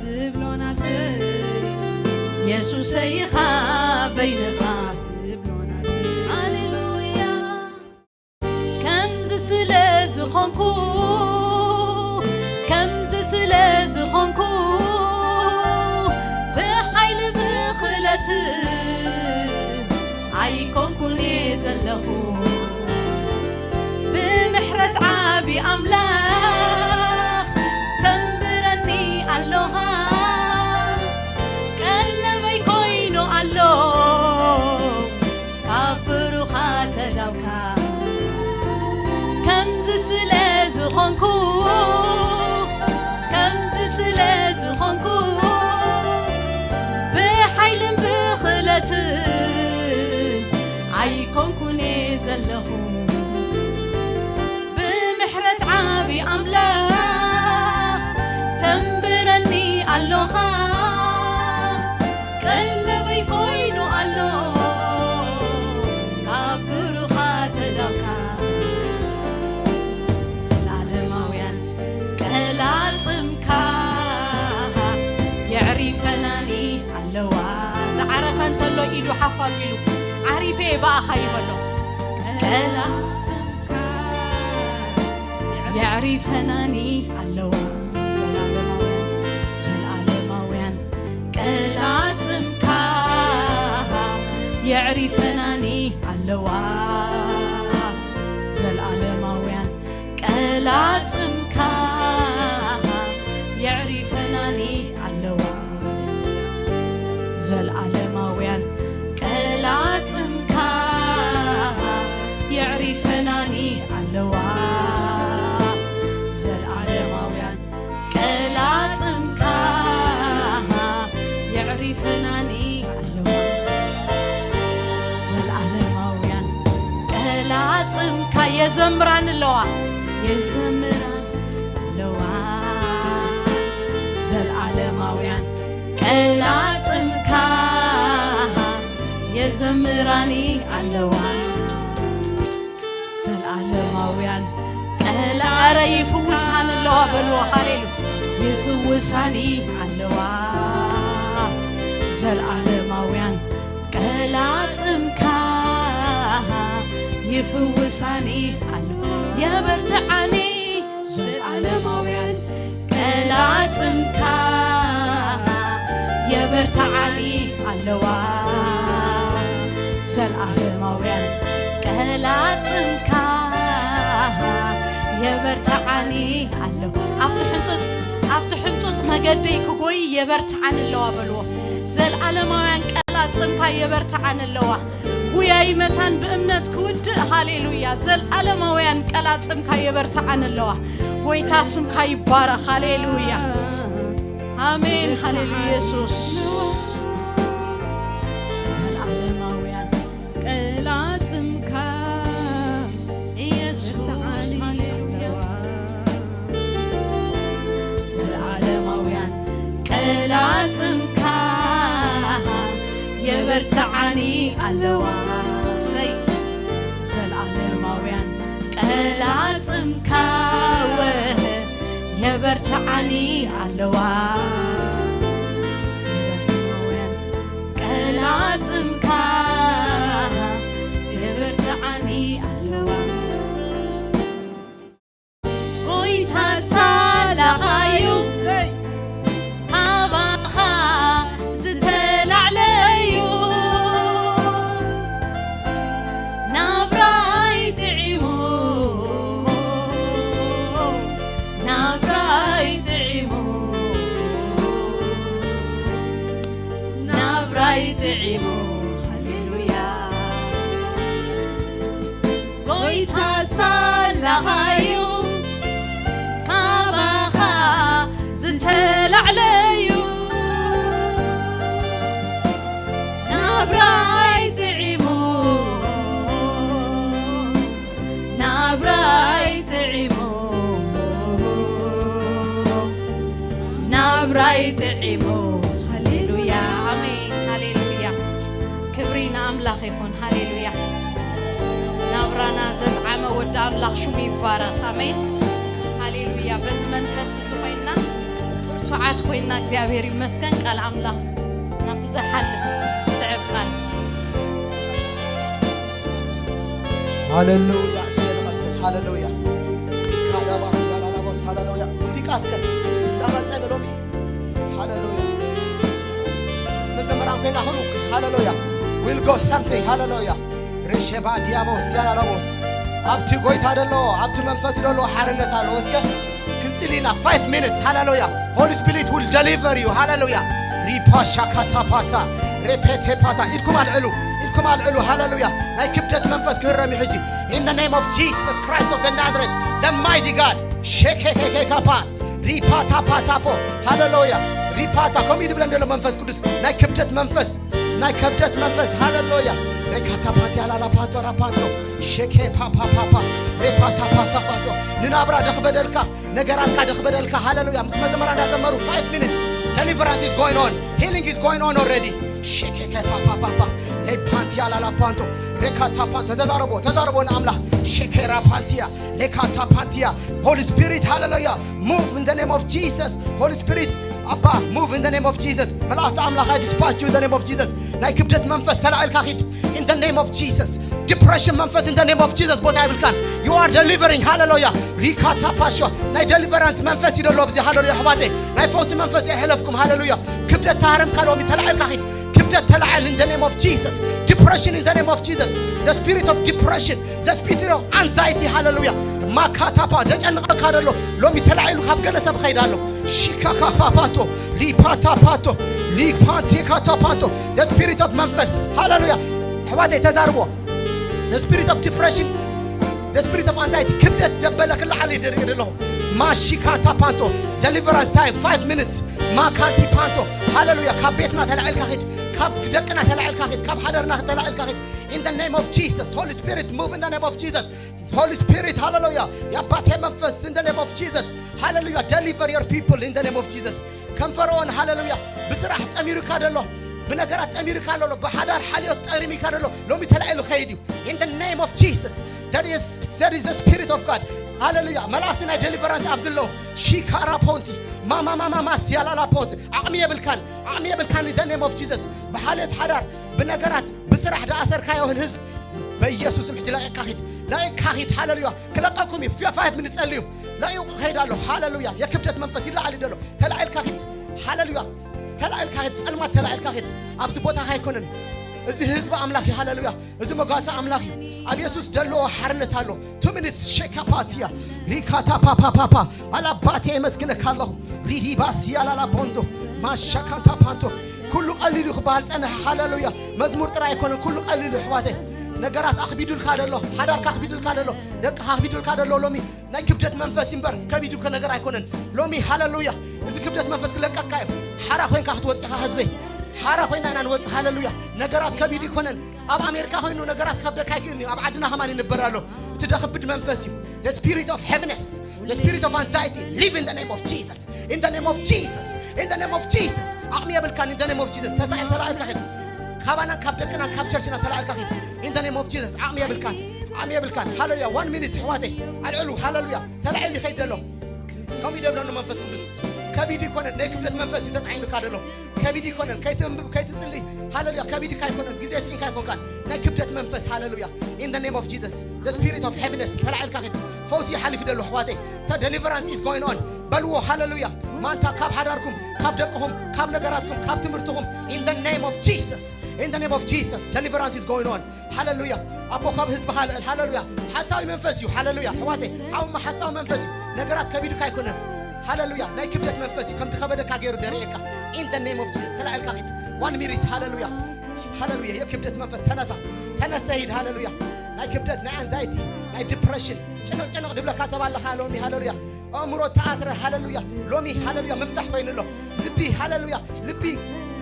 ዝብሎ ናተይ የሱሰይ ኢኻ በይንኻ ዝብሎ ናተይ ሃሌሉያ ከምዚ ስለ ዝኾንኩ ከምዚ ስለ ዝኾንኩ ብሓይሊ ብኽለት ኣይኮንኩን እየ ዘለኹ ብምሕረት ዓቢ ኣምላኽ ተንብረኒ ኣሎኻ ቀለበይ ኮይኑ ኣሎ ካብ ብሩኻ ተዳውካ ከምዚ ስለ ዝኾንኩ ከምዚ ስለ ዝኾንኩ ብሓይልን ብኽእለትን ኣይኮንኩን እየ ዘለኹ ብምሕረት ዓቢ ኣምላኽ ተንብረኒ ኣሎኻ ቀለበይ ኮይኑ ኣሎ ካብ ብሩኻ ተዳውካ ዘላለማውያን ቀላጽምካ የዕሪፈናኒ ኣለዋ ዝዓረፈ እንተሎ ኢዱ ሓፍ ኣቢሉ ዓሪፈ እየ ብኣኻ ይበሎ ቀላጽምካ የዕሪፈናኒ ኣለዋ ዘላለማውያን ዘላለማውያን ቀላጽምካ የዕሪፈናኒ ኣለዋ ዘላለማውያን ቀላጽምካ የዕሪፈናኒ ኣለዋ ዘላለማውያን ቀላጽምካ የዕሪፈናኒ ኣለዋ ዘላለማውያን ቀላጽምካ የዕሪፈናኒ ኣለዋ ዘላለማውያን ቀላጽምካ የዘምራን ኣለዋ የዘምራን ኣለዋ ዘላለማውያን ቀላጽምካ የዘምራኒ ኣለዋ ዘላለማውያን ቀላ ኧረ ይፍውሳን ኣለዋ በልዎ ሃሌሉ ይፍውሳኒ ኣለዋ ዘላለማውያን ቀላጽምካ ይፍውሳኒ ኣለዋ የበርትዓኒ ዘላለ ተዓኒ ኣለዋ። ዘልኣለማውያን ቀላጽምካ የበርትዓኒ ኣለዋ። ኣብቲ ሕንጹጽ ኣብቲ ሕንጹጽ መገደይ ክጎይ የበርትዓኒ ኣለዋ በልዎ። ዘልኣለማውያን ቀላጽምካ የበርትዓኒ ኣለዋ። ጉያይ መታን ብእምነት ክውድእ። ሃሌሉያ። ዘልኣለማውያን ቀላጽምካ የበርትዓኒ ኣለዋ። ጎይታ ስምካ ይባረኽ። ሃሌሉያ። ኣሜን። ሃሌሉያ። ኢየሱስ ዘልኣለማውያን ቀላጽምካ ኢየሱስ። ሃሌሉያ። ዘልኣለማውያን ቀላጽምካ የበርትዓኒ ኣለዋ። ሰይ ዘልኣለማውያን ቀላጽምካ ወ የበርትዓኒ ኣለዋ። የበርትዓውያን ቀላጽምካ የበርትዓኒ ኣለዋ። ጎይታ ሳላኻዩ ካባኻ ዝተላዕለዩ ናብራይ ጥዒሙ ናብራይ ጥዒሙ ናብራይ ጥዒሙ። ሃሌሉያ። ጎይታ ሳላኻዩ ካባኻ ዝተላዕለዩ ናብራይ ጥዒሙ ናብራይ ጥዒሙ ናብራይ ጥዒሙ። ሃሌሉያ ኣሜን። ሃሌሉያ ክብሪ ንኣምላኽ ይኹን። ሃሌሉያ ናብራና ዘጥዓመ ወዲ ኣምላኽ ሽሙ ይባረኽ። ኣሜን ሃሌሉያ። በዚ መንፈስ እዚ ኮይንና ብርቱዓት ኮይንና እግዚኣብሔር ይመስገን። ቃል ኣምላኽ ናብቲ ዝሓልፍ ዝስዕብ ቃል ሃሌሉያ። እስከ ንቐጽል። ሃሌሉያ። ካዳባስ ያላላቦስ ሃሌሉያ። ሙዚቃ እስከ እንዳቐጸለ ሎሚ ሃሌሉያ። ምስ መዘመራን ኮይና ሁሉ ሃሌሉያ። We'll go something ሃሌሉያ። ሬሸባ ዲያቦስ ያላላቦስ ኣብቲ ጎይታ ደሎ ኣብቲ መንፈስ ደሎ ሓርነት ኣሎ። እስከ ክንጽል ኢና። Five minutes ሃሌሉያ። Holy Spirit will deliver you ሃሌሉያ። ሪፓ ሻካታ ፓታ ሬፔቴ ፓታ ኢድኩም ኣልዕሉ ኢድኩም ኣልዕሉ ሃሌሉያ። ናይ ክብደት መንፈስ ክህረም እዩ ሕጂ። In the name of Jesus Christ of the Nazareth, the mighty God. ሼኬኬኬ ካፓስ ሪፓታ ፓታፖ ሃሌሉያ። ሪፓታ ከምኡ እዩ ድብለን ዘሎ መንፈስ ቅዱስ ናይ ክብደት መንፈስ ናይ ከብደት መንፈስ ሃሌሉያ። ሬካታ ፓንቲያ ላላ ፓንቶ ራፓንቶ ሼኬ ፓፓፓፓ ሬፓታ ፓታ ፓንቶ ንናብራ ደኽበደልካ ነገራትካ ደኽበደልካ ሃሌሉያ። ምስ መዘመራ እንዳዘመሩ five minutes deliverance is going on, healing is going on already. ሼኬ ፓፓፓፓ ሌፓንቲያ ላላ ፓንቶ ሬካታ ፓንቶ ተዛረቦ ተዛረቦ ንኣምላኽ ሼኬራ ፓንቲያ ሌካታ ፓንቲያ Holy Spirit ሃሌሉያ. Move in the name of Jesus. Holy Spirit ኣባ move in the name of Jesus. መላእኽቲ ኣምላኽ I dispatch you in the name of Jesus. ናይ ክብደት መንፈስ ተላዒልካ ኺድ in the name of Jesus. Depression መንፈስ in the name of Jesus ቦታ የብልካን። You are delivering ሃሌሉያ። ሪካታ ፓሾ ናይ deliverance መንፈስ ይደሎ ኣብዚ ሃሌሉያ። ኣሕዋተይ ናይ ፈውሲ መንፈስ የሕለፍኩም ሃሌሉያ። ክብደት ተሃረምካ ሎሚ ተላዒልካ ኺድ ክብደት ተላዓል in the name of Jesus. Depression in the name of Jesus. The spirit of depression, the spirit of anxiety ሃሌሉያ። ማካታፓ ዘጨንቐካ ደሎ ሎሚ ተላዒሉ ካብ ገለ ሰብ ኸይድ ኣሎ። ሺካካፓፓቶ ሪፓታፓቶ ሊፓንቴካታፓንቶ the spirit of መንፈስ ሃሌሉያ። ኣሕዋተይ ተዛርቦ the spirit of depression, the spirit of anxiety ክብደት ደበለ ክለዓል ይደርኢ ኣለኹ። ማሺካታፓንቶ deliverance time five minutes ማካንቲፓንቶ ሃሌሉያ። ካብ ቤትና ተላዒልካ ኺድ፣ ካብ ደቅና ተላዒልካ ኺድ፣ ካብ ሓደርና ተላዒልካ ኺድ in the name of Jesus. Holy Spirit move in the name of Jesus. Holy Spirit ሃሌሉያ። የኣባቴ መንፈስ in the name of Jesus ሃሌሉያ። Deliver your people in the name of Jesus. ከም ፈርዖን ሃሌሉያ። ብስራሕ ጠሚሩካ ደሎ ብነገራት ጠሚሩካ ደሎ ብሓዳር ሓልዮት ጠሪሚካ ደሎ ሎሚ ተላዒሉ ኸይድ እዩ in the name of Jesus. There is, there is the spirit of God ሃሌሉያ። መላእኽቲ ናይ deliverance ኣብዚ ኣለዉ። ሺካራ ፖንቲ ማማማማማ ሲያላላ ፖንቲ ዓቕሚ የብልካን ዓቕሚ የብልካን in the name of Jesus። ብሓልዮት ሓዳር ብነገራት ብስራሕ ደኣሰርካዮ ህዝብ በኢየሱስም ሕጂ ለቂቕካ ኺድ ለቂቕካ ኺድ ሃሌሉያ። ክለቀኩም እዩ። ፊ ፋይቭ ሚኒት ጸልዩ ለቂቑ ክኸይድ ኣሎ። ሃሌሉያ። የክብደት መንፈስ ይለዓል ይደሎ ተላዒልካ ኺድ ሃሌሉያ። ተላዒልካ ሂድ፣ ጸልማት ተላዒልካ ሂድ። ኣብዚ ቦታኻ ኣይኮነን። እዚ ህዝቢ ኣምላኽ እዩ። ሃለሉያ። እዚ መጓሰ ኣምላኽ እዩ። ኣብ የሱስ ዘለዎ ሓርነት ኣሎ። ቱ ሚኒትስ ሸካፓትያ ሪካታ ፓፓፓፓ ኣላባቴ የመስግነካ ኣለኹ። ሪዲ ባስያ ላላ ቦንዶ ማሻካንታ ፓንቶ። ኩሉ ቀሊል እዩ ክበሃል ጸንሐ። ሃለሉያ። መዝሙር ጥራይ ኣይኮነን፣ ኩሉ ቀሊል እዩ ኣሕዋተይ። ነገራት ኣኽቢዱልካ ደሎ፣ ሓዳርካ ኣኽቢዱልካ ደሎ፣ ደቅኻ ኣኽቢዱልካ ደሎ። ሎሚ ናይ ክብደት መንፈስ እዩ እምበር ከቢዱከ ነገር ኣይኮነን። ሎሚ ሃለሉያ፣ እዚ ክብደት መንፈስ ክለቀካ እዩ። ሓራ ኮይንካ ክትወፅኻ ህዝበይ፣ ሓራ ኮይና ኢና ንወፅእ። ሃለሉያ። ነገራት ከቢዱ ይኮነን። ኣብ ኣሜሪካ ኮይኑ ነገራት ከብደካ ይክእል እዩ። ኣብ ዓድና ከማን ይንበር ኣሎ። እቲ ደኽብድ መንፈስ እዩ። The spirit of heaviness, the spirit of anxiety, leave in the name of Jesus. In the name of Jesus. In the name of Jesus. ዓቕሚ የብልካን። In the name of Jesus። ተሳኤል ተላዒልካ ኺድ። ካባና ካብ ደቅና ካብ ቸርችና ተላዒልካ ኺድ። In the name of Jesus። ዓቕሚ የብልካን። ዓቕሚ የብልካን። ሃለሉያ። One minute ኣሕዋተይ። ኣልዕሉ። ሃለሉያ። ተላዒሉ ይኸይድ ዘሎ። ከምኡ ይደብለኑ መንፈስ ቅዱስ። ከቢድ ይኮነን። ናይ ክብደት መንፈስ እዩ ተጻዒኑካ ዘሎ። ከቢድ ይኮነን። ከይትንብብ፣ ከይትጽሊ። ሃለሉያ። ከቢድካ ይኮነን። ግዜ ስኢንካ ይኮንካን። ናይ ክብደት መንፈስ። ሃለሉያ። In the name of Jesus. The spirit of heaviness። ተላዒልካ ኺድ። ፈውሲ ይሓልፍ ደሎ ኣሕዋተይ። ተ deliverance is going on። በልዎ። ሃለሉያ። ማንታ ካብ ሓዳርኩም፣ ካብ ደቅኹም፣ ካብ ነገራትኩም፣ ካብ ትምህርትኹም። In the name of Jesus. In the name of Jesus. Deliverance is going on. ሃለሉያ። ኣቦ ካብ ህዝብኻ ልዕል። ሃለሉያ። ሓሳዊ መንፈስ እዩ። ሃለሉያ። ኣሕዋተይ፣ ሓውማ ሓሳዊ መንፈስ እዩ። ነገራት ከቢድካ ኣይኮነን። ሃለሉያ። ናይ ክብደት መንፈስ እዩ። ከም ዝኸበደካ ገይሩ ደርእየካ። In the name of Jesus። ተላዒልካ ኺድ። One minute። ሃለሉያ። ሃለሉያ። የክብደት መንፈስ ተነሳ። ተነስተ ሂድ። ሃለሉያ። ናይ ክብደት፣ ናይ ኣንዛይቲ፣ ናይ ዲፕረሽን፣ ጭንቕ ጭንቕ ድብለካ ሰብ ኣለኻ ሎሚ። ሃለሉያ። ኣእምሮ ተኣስረ። ሃለሉያ። ሎሚ ሃለሉያ ምፍታሕ ኮይኑ ኣሎ። ልቢ ሃለሉያ። ልቢ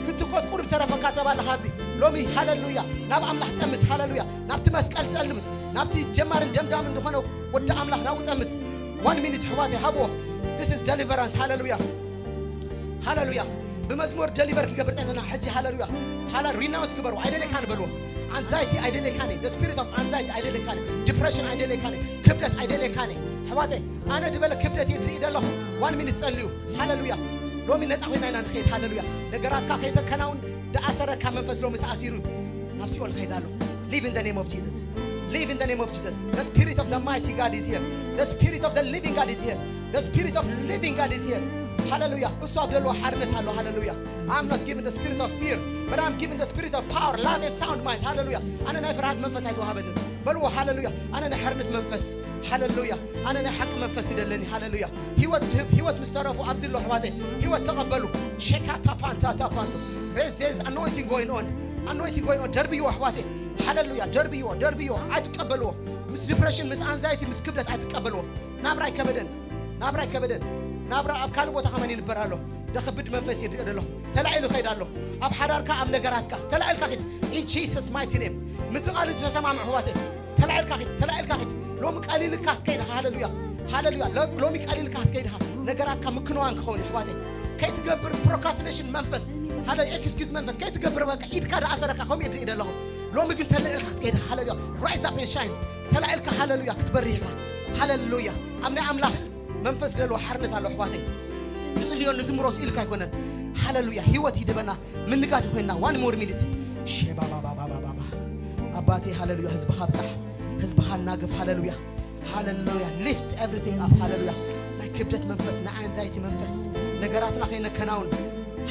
ክትኮስ ቁሩብ ተረፈካ ሰብ ኣለኻ ኣብዚ። ሎሚ ሃለሉያ። ናብ ኣምላኽ ጠምት። ሃለሉያ። ናብቲ መስቀል ጠልምት። ናብቲ ጀማርን ደምዳምን ዝኾነ ወዲ ኣምላኽ ናብኡ ጠምት። One minute ኣሕዋተይ ሃብዎ። This is deliverance። ሃለሉያ። ሃለሉያ። ብመዝሙር ደሊቨር ክገብር ጸኒሕና ሕጂ። ሃለሉያ። ሃላ ሪናውንስ ግበሩ። ኣይደለካን በልዎ። ኣንዛይቲ ኣይደለካን። The spirit of anxiety ኣይደለካን። ዲፕረሽን ኣይደለካን። ክብደት ኣይደለካን። ኣሕዋተይ፣ ኣነ ድበለ ክብደት እየ ድርኢ ደለኹ። One minute ጸልዩ። ሃለሉያ። ሎሚ ነጻ ኮይና ኢና ንኸይድ። ሃለሉያ። ነገራትካ ከይተከናውን ድኣሰረካ መንፈስ ሎሚ ተኣሲሩ ናብ ሲኦል ኸይድ ኣሎ። Live in the name of Jesus. Live in the name of Jesus. The spirit of the mighty God is here. The spirit of the living God is here. The spirit of living God is here. ሃለሉያ። እሱ ኣብ ደለዎ ሓርነት ኣሎ። ሃለሉያ። I'm not given the spirit of fear, but I'm given the spirit of power, love and sound mind. ሃለሉያ። ኣነ ናይ ፍርሃት መንፈስ ኣይተዋህበንን። በልዎ። ሃለሉያ። ኣነ ናይ ሓርነት መንፈስ። ሃለሉያ። ኣነ ናይ ሓቂ መንፈስ ይደለኒ። ሃለሉያ። ህይወት ድህብ፣ ህይወት ምስ ተረፉ ኣብዚ ኣሎ ኣሕዋተይ። ህይወት ተቐበሉ። ሸካ ታፓንታ ታፓንቶ። There's anointing going on. Anointing going on. ደርብይዎ ኣሕዋተይ። ሃለሉያ። ደርብይዎ፣ ደርብይዎ። ኣይትቀበልዎ። ምስ ዲፕረሽን፣ ምስ ኣንዛይቲ፣ ምስ ክብደት ኣይትቀበልዎ። ናብራ ኣይከበደን። ናብራ ኣይከበደን። ናብራ ኣብ ካልእ ቦታ ከማን ይንበር ኣሎ። ደኽብድ መንፈስ ይድእ ደሎ። ተላዒሉ ይኸይድ ኣሎ። ኣብ ሓዳርካ፣ ኣብ ነገራትካ። ተላዒልካ ኺድ። In Jesus mighty name። ምስ ቃል ዝተሰማምዑ ኣሕዋተይ። ተላዒልካ ኺድ። ተላዒልካ ኺድ። ሎሚ ቀሊልካ ክትከይድ ኢኻ። ሃለሉያ። ሃለሉያ። ሎ-፣ ሎሚ ቀሊልካ ክትከይድ ኢኻ። ነገራትካ ምክንዋን ክኸውን እዩ ኣሕዋተይ። ከይትገብር ፕሮካስቲኔሽን መንፈስ። ሃለ ኤክስኪዩዝ መንፈስ። ከይትገብር በቃ ኢድካ ደኣ ሰረካ ከምኡ እየ ድርኢ ደለኹ። ሎሚ ግን ተልዒልካ ክትከይድ። ሃለሉያ። Rise up and shine። ተላዒልካ ሃለሉያ ክትበርህ ኢኻ። ሃለሉያ። ኣብ ናይ ኣምላኽ መንፈስ ደልዎ ሓርነት ኣሎ ኣሕዋተይ። ንጽልዮ ንዝምሮ ስኢልካ ኣይኮነን። ሃለሉያ። ህይወት ይድበና። ምንጋፍ ኮይንና። One more minute። ሼባባባባባባ። ኣባቴ ሃለሉያ። ህዝብኻ ብዛሕ። ህዝብኻ እናግፍ። ሃለሉያ። ሃለሉያ። Lift everything up። ሃለሉያ። ናይ ክብደት መንፈስ፣ ናይ ኣንዛይቲ መንፈስ፣ ነገራትና ከይነከናውን።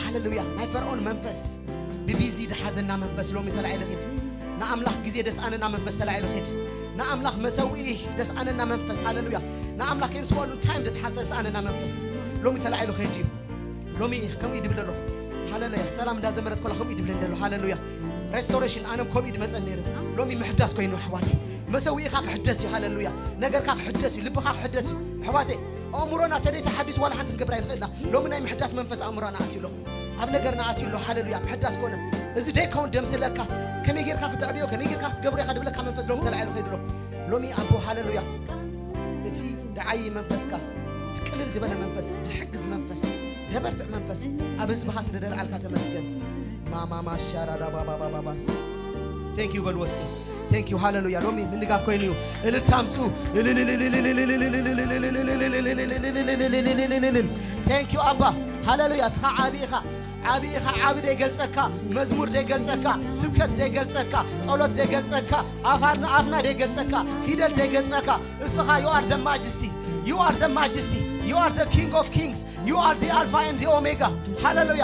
ሃለሉያ። ናይ ፈርዖን መንፈስ፣ ብቢዚ ድሓዘና መንፈስ ሎሚ ተላዒሉ ኺድ። ንኣምላኽ ግዜ ደስኣነና መንፈስ ተላዒሉ ኺድ። ንኣምላኽ መሰውኢ ደስኣነና መንፈስ። ሃለሉያ። ንኣምላኽ ከይንስወሉ ታይም ደትሓዘ ደስኣነና መንፈስ ሎሚ ተላዒሉ ኺድ እዩ። ሎሚ ከምኡ ይድብል ኣለኹ። ሃለሉያ። ሰላም እንዳዘመረት ኮላ ከምኡ ይድብለኒ ደሎ። ሃለሉያ። ሬስቶሬሽን ኣነም ከምኡ ይድመጸኒ ነይሩ። ሎሚ ምሕዳስ ኮይኑ ኣሕዋተይ። መሰዊእኻ ክሕደስ እዩ። ሃለሉያ። ነገርካ ክሕደስ እዩ። ልብኻ ክሕደስ እዩ። ኣሕዋተይ፣ ኣእምሮና ተደይ ተሓዲሱ ዋላ ሓንቲ ክንገብር ኣይንኽእልና። ሎሚ ናይ ምሕዳስ መንፈስ ኣእምሮና ኣትዩ ኣሎ። ኣብ ነገርና ኣትዩ ኣሎ። ሃለሉያ። ምሕዳስ ኮነ። እዚ ደይከውን ደምስለካ። ከመይ ጌርካ ክተዕብዮ፣ ከመይ ጌርካ ክትገብሮ ኢኻ ድብለካ መንፈስ ሎሚ ተላዒሉ ኸይዱ ኣሎ። ሎሚ ኣቦ ሃለሉያ። እቲ ደዓዪ መንፈስካ፣ እቲ ቅልል ዝበለ መንፈስ፣ ድሕግዝ መንፈስ፣ ደበርትዕ መንፈስ ኣብ ህዝብኻ ስለ ደልዓልካ ተመስገን። ማማማ ሻራዳ ባባባባባስ። Thank you በልዎ እስኪ። Thank you። ሃለሉያ። ሎሚ ምንጋፍ ኮይኑ እዩ። እልልታ ኣምጽኡ። Thank you ኣባ። ሃለሉያ። እስኻ ዓቢ ኢኻ። ዓቢ ኢኻ። ዓቢ ደይገልጸካ፣ መዝሙር ደይገልጸካ፣ ስብከት ደይገልጸካ፣ ጸሎት ደይገልጸካ፣ ኣፋና ኣፍና ደይገልጸካ፣ ፊደል ደይገልጸካ፣ እስኻ you are the majesty. You are the majesty. You are the king of kings. You are the Alpha and the Omega. ሃለሉያ።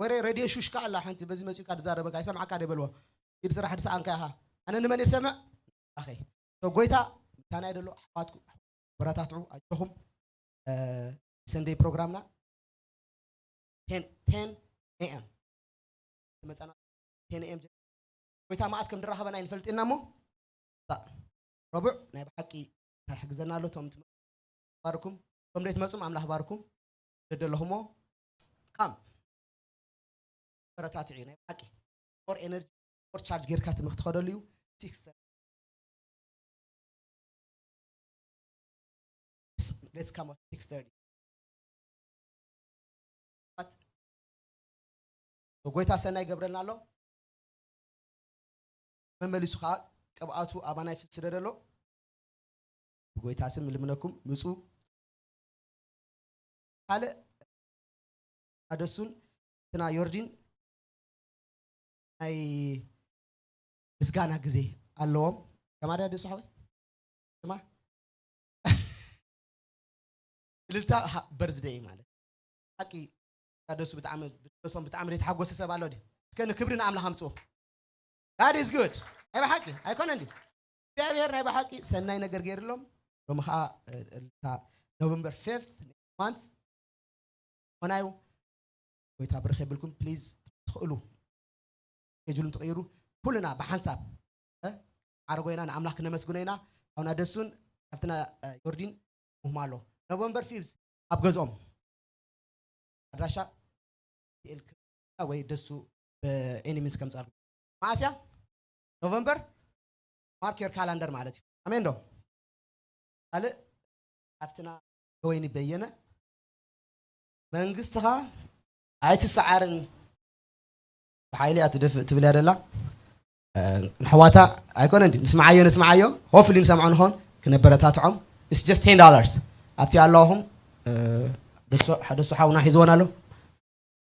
ወረ ሬድዮ ሹሽ ከኣ ኣላ ሓንቲ በዚ መጺኡ ካ ዝዛረበካ ይሰምዓካ ዶ ይበልዎ። ኢድ ስራሕ ድሰኣንካ ኢኻ። ኣነ ንመን እየ ዝሰምዕ? ኣኸይ። ሶ ጎይታ ምሳና እዩ ዘሎ። ኣሕዋትኩም በረታትዑ፣ ኣጆኹም። እ፣ ሰንደይ ፕሮግራምና ቴን፣ ቴን ኤ ኤም። መጻና ቴን ኤ ኤም ጀ-፣ ጎይታ መዓስ ከም ንራኸበና ኣይንፈልጥ ኢና እሞ፣ ሳ-፣ ረቡዕ ናይ ብሓቂ እንታይ ይሕግዘና ኣሎ? እቶም ትመ-፣ ባርኩም፣ እቶም ዘይትመጹም ኣምላኽ ባርኩም። ደደለኹሞ ካም በረታትዒ ናይ ብሓቂ ኦር ኤነርጂ ኦር ቻርጅ ጌርካ ትምኽ ትኸደሉ እዩ። ሲክስ let's come at six thirty። ጎይታ ሰናይ ይገብረልና ኣሎ። መመሊሱ ከዓ ቅብኣቱ ኣባና ይፍስስ ስደደ ኣሎ። ብጎይታ ስም ልምነኩም ምፁ። ካልእ ኣደሱን ትና ዮርዲን ናይ ምስጋና ግዜ ኣለዎም። ከማዳ ደሱ ሓወይ? ከማ እልልታ ሃ-፣ በርዝደይ ማለት ሓቂ። ደሱ ብጣዕሚ፣ ደሶም ብጣዕሚ ዘይተሓጎሰ ሰብ ኣሎ ድዩ? እስከ ንክብሪ ንኣምላኽ ኣምፅዎ። God is good። ናይ ብሓቂ ኣይኮነን ድዩ? እግዚኣብሔር ናይ ብሓቂ ሰናይ ነገር ገይርሎም። ሎሚ ከዓ፣ እ፣ እልልታ ኖቨምበር ፊፍት ማንት ኾናዩ። ጎይታ ብርኽ የብልኩም። ፕሊዝ ትኽእሉ ስኬጁል ትቕይሩ፣ ኩልና ብሓንሳብ፣ እ፣ ዓረጎ ኢና ንኣምላኽ ክነመስግኖ ኢና። ኣቡና ደሱን ኣብትና፣ እ፣ ዮርዲን ምህማ ኣሎ። ኖቨምበር ፊፍዝ ኣብ ገዝኦም ኣድራሻ ቲኤል ወይ ደሱ ብኤኒ ሚንስ ከምጻሉ። መዓስያ? ኖቨምበር። ማርክ ዮር ካላንደር ማለት እዩ። ኣሜን ዶ? ካልእ ሓፍትና ወይኒ በየነ፣ መንግስትኻ ኣይትሰዓርን፣ ብሓይሊ እያ ትደፍእ ትብል እያ ደላ። እ፣ ንሕዋታ ኣይኮነን ድዩ? ንስምዓዮ፣ ንስምዓዮ። ሆፍሊ ንሰምዖ ንኾን ክነበረታትዖም። It's just ten dollars። ኣብቲ ኣለኹም፣ እ፣ ደሱ፣ ደሱ ሓውና ሒዝዎን ኣሎ።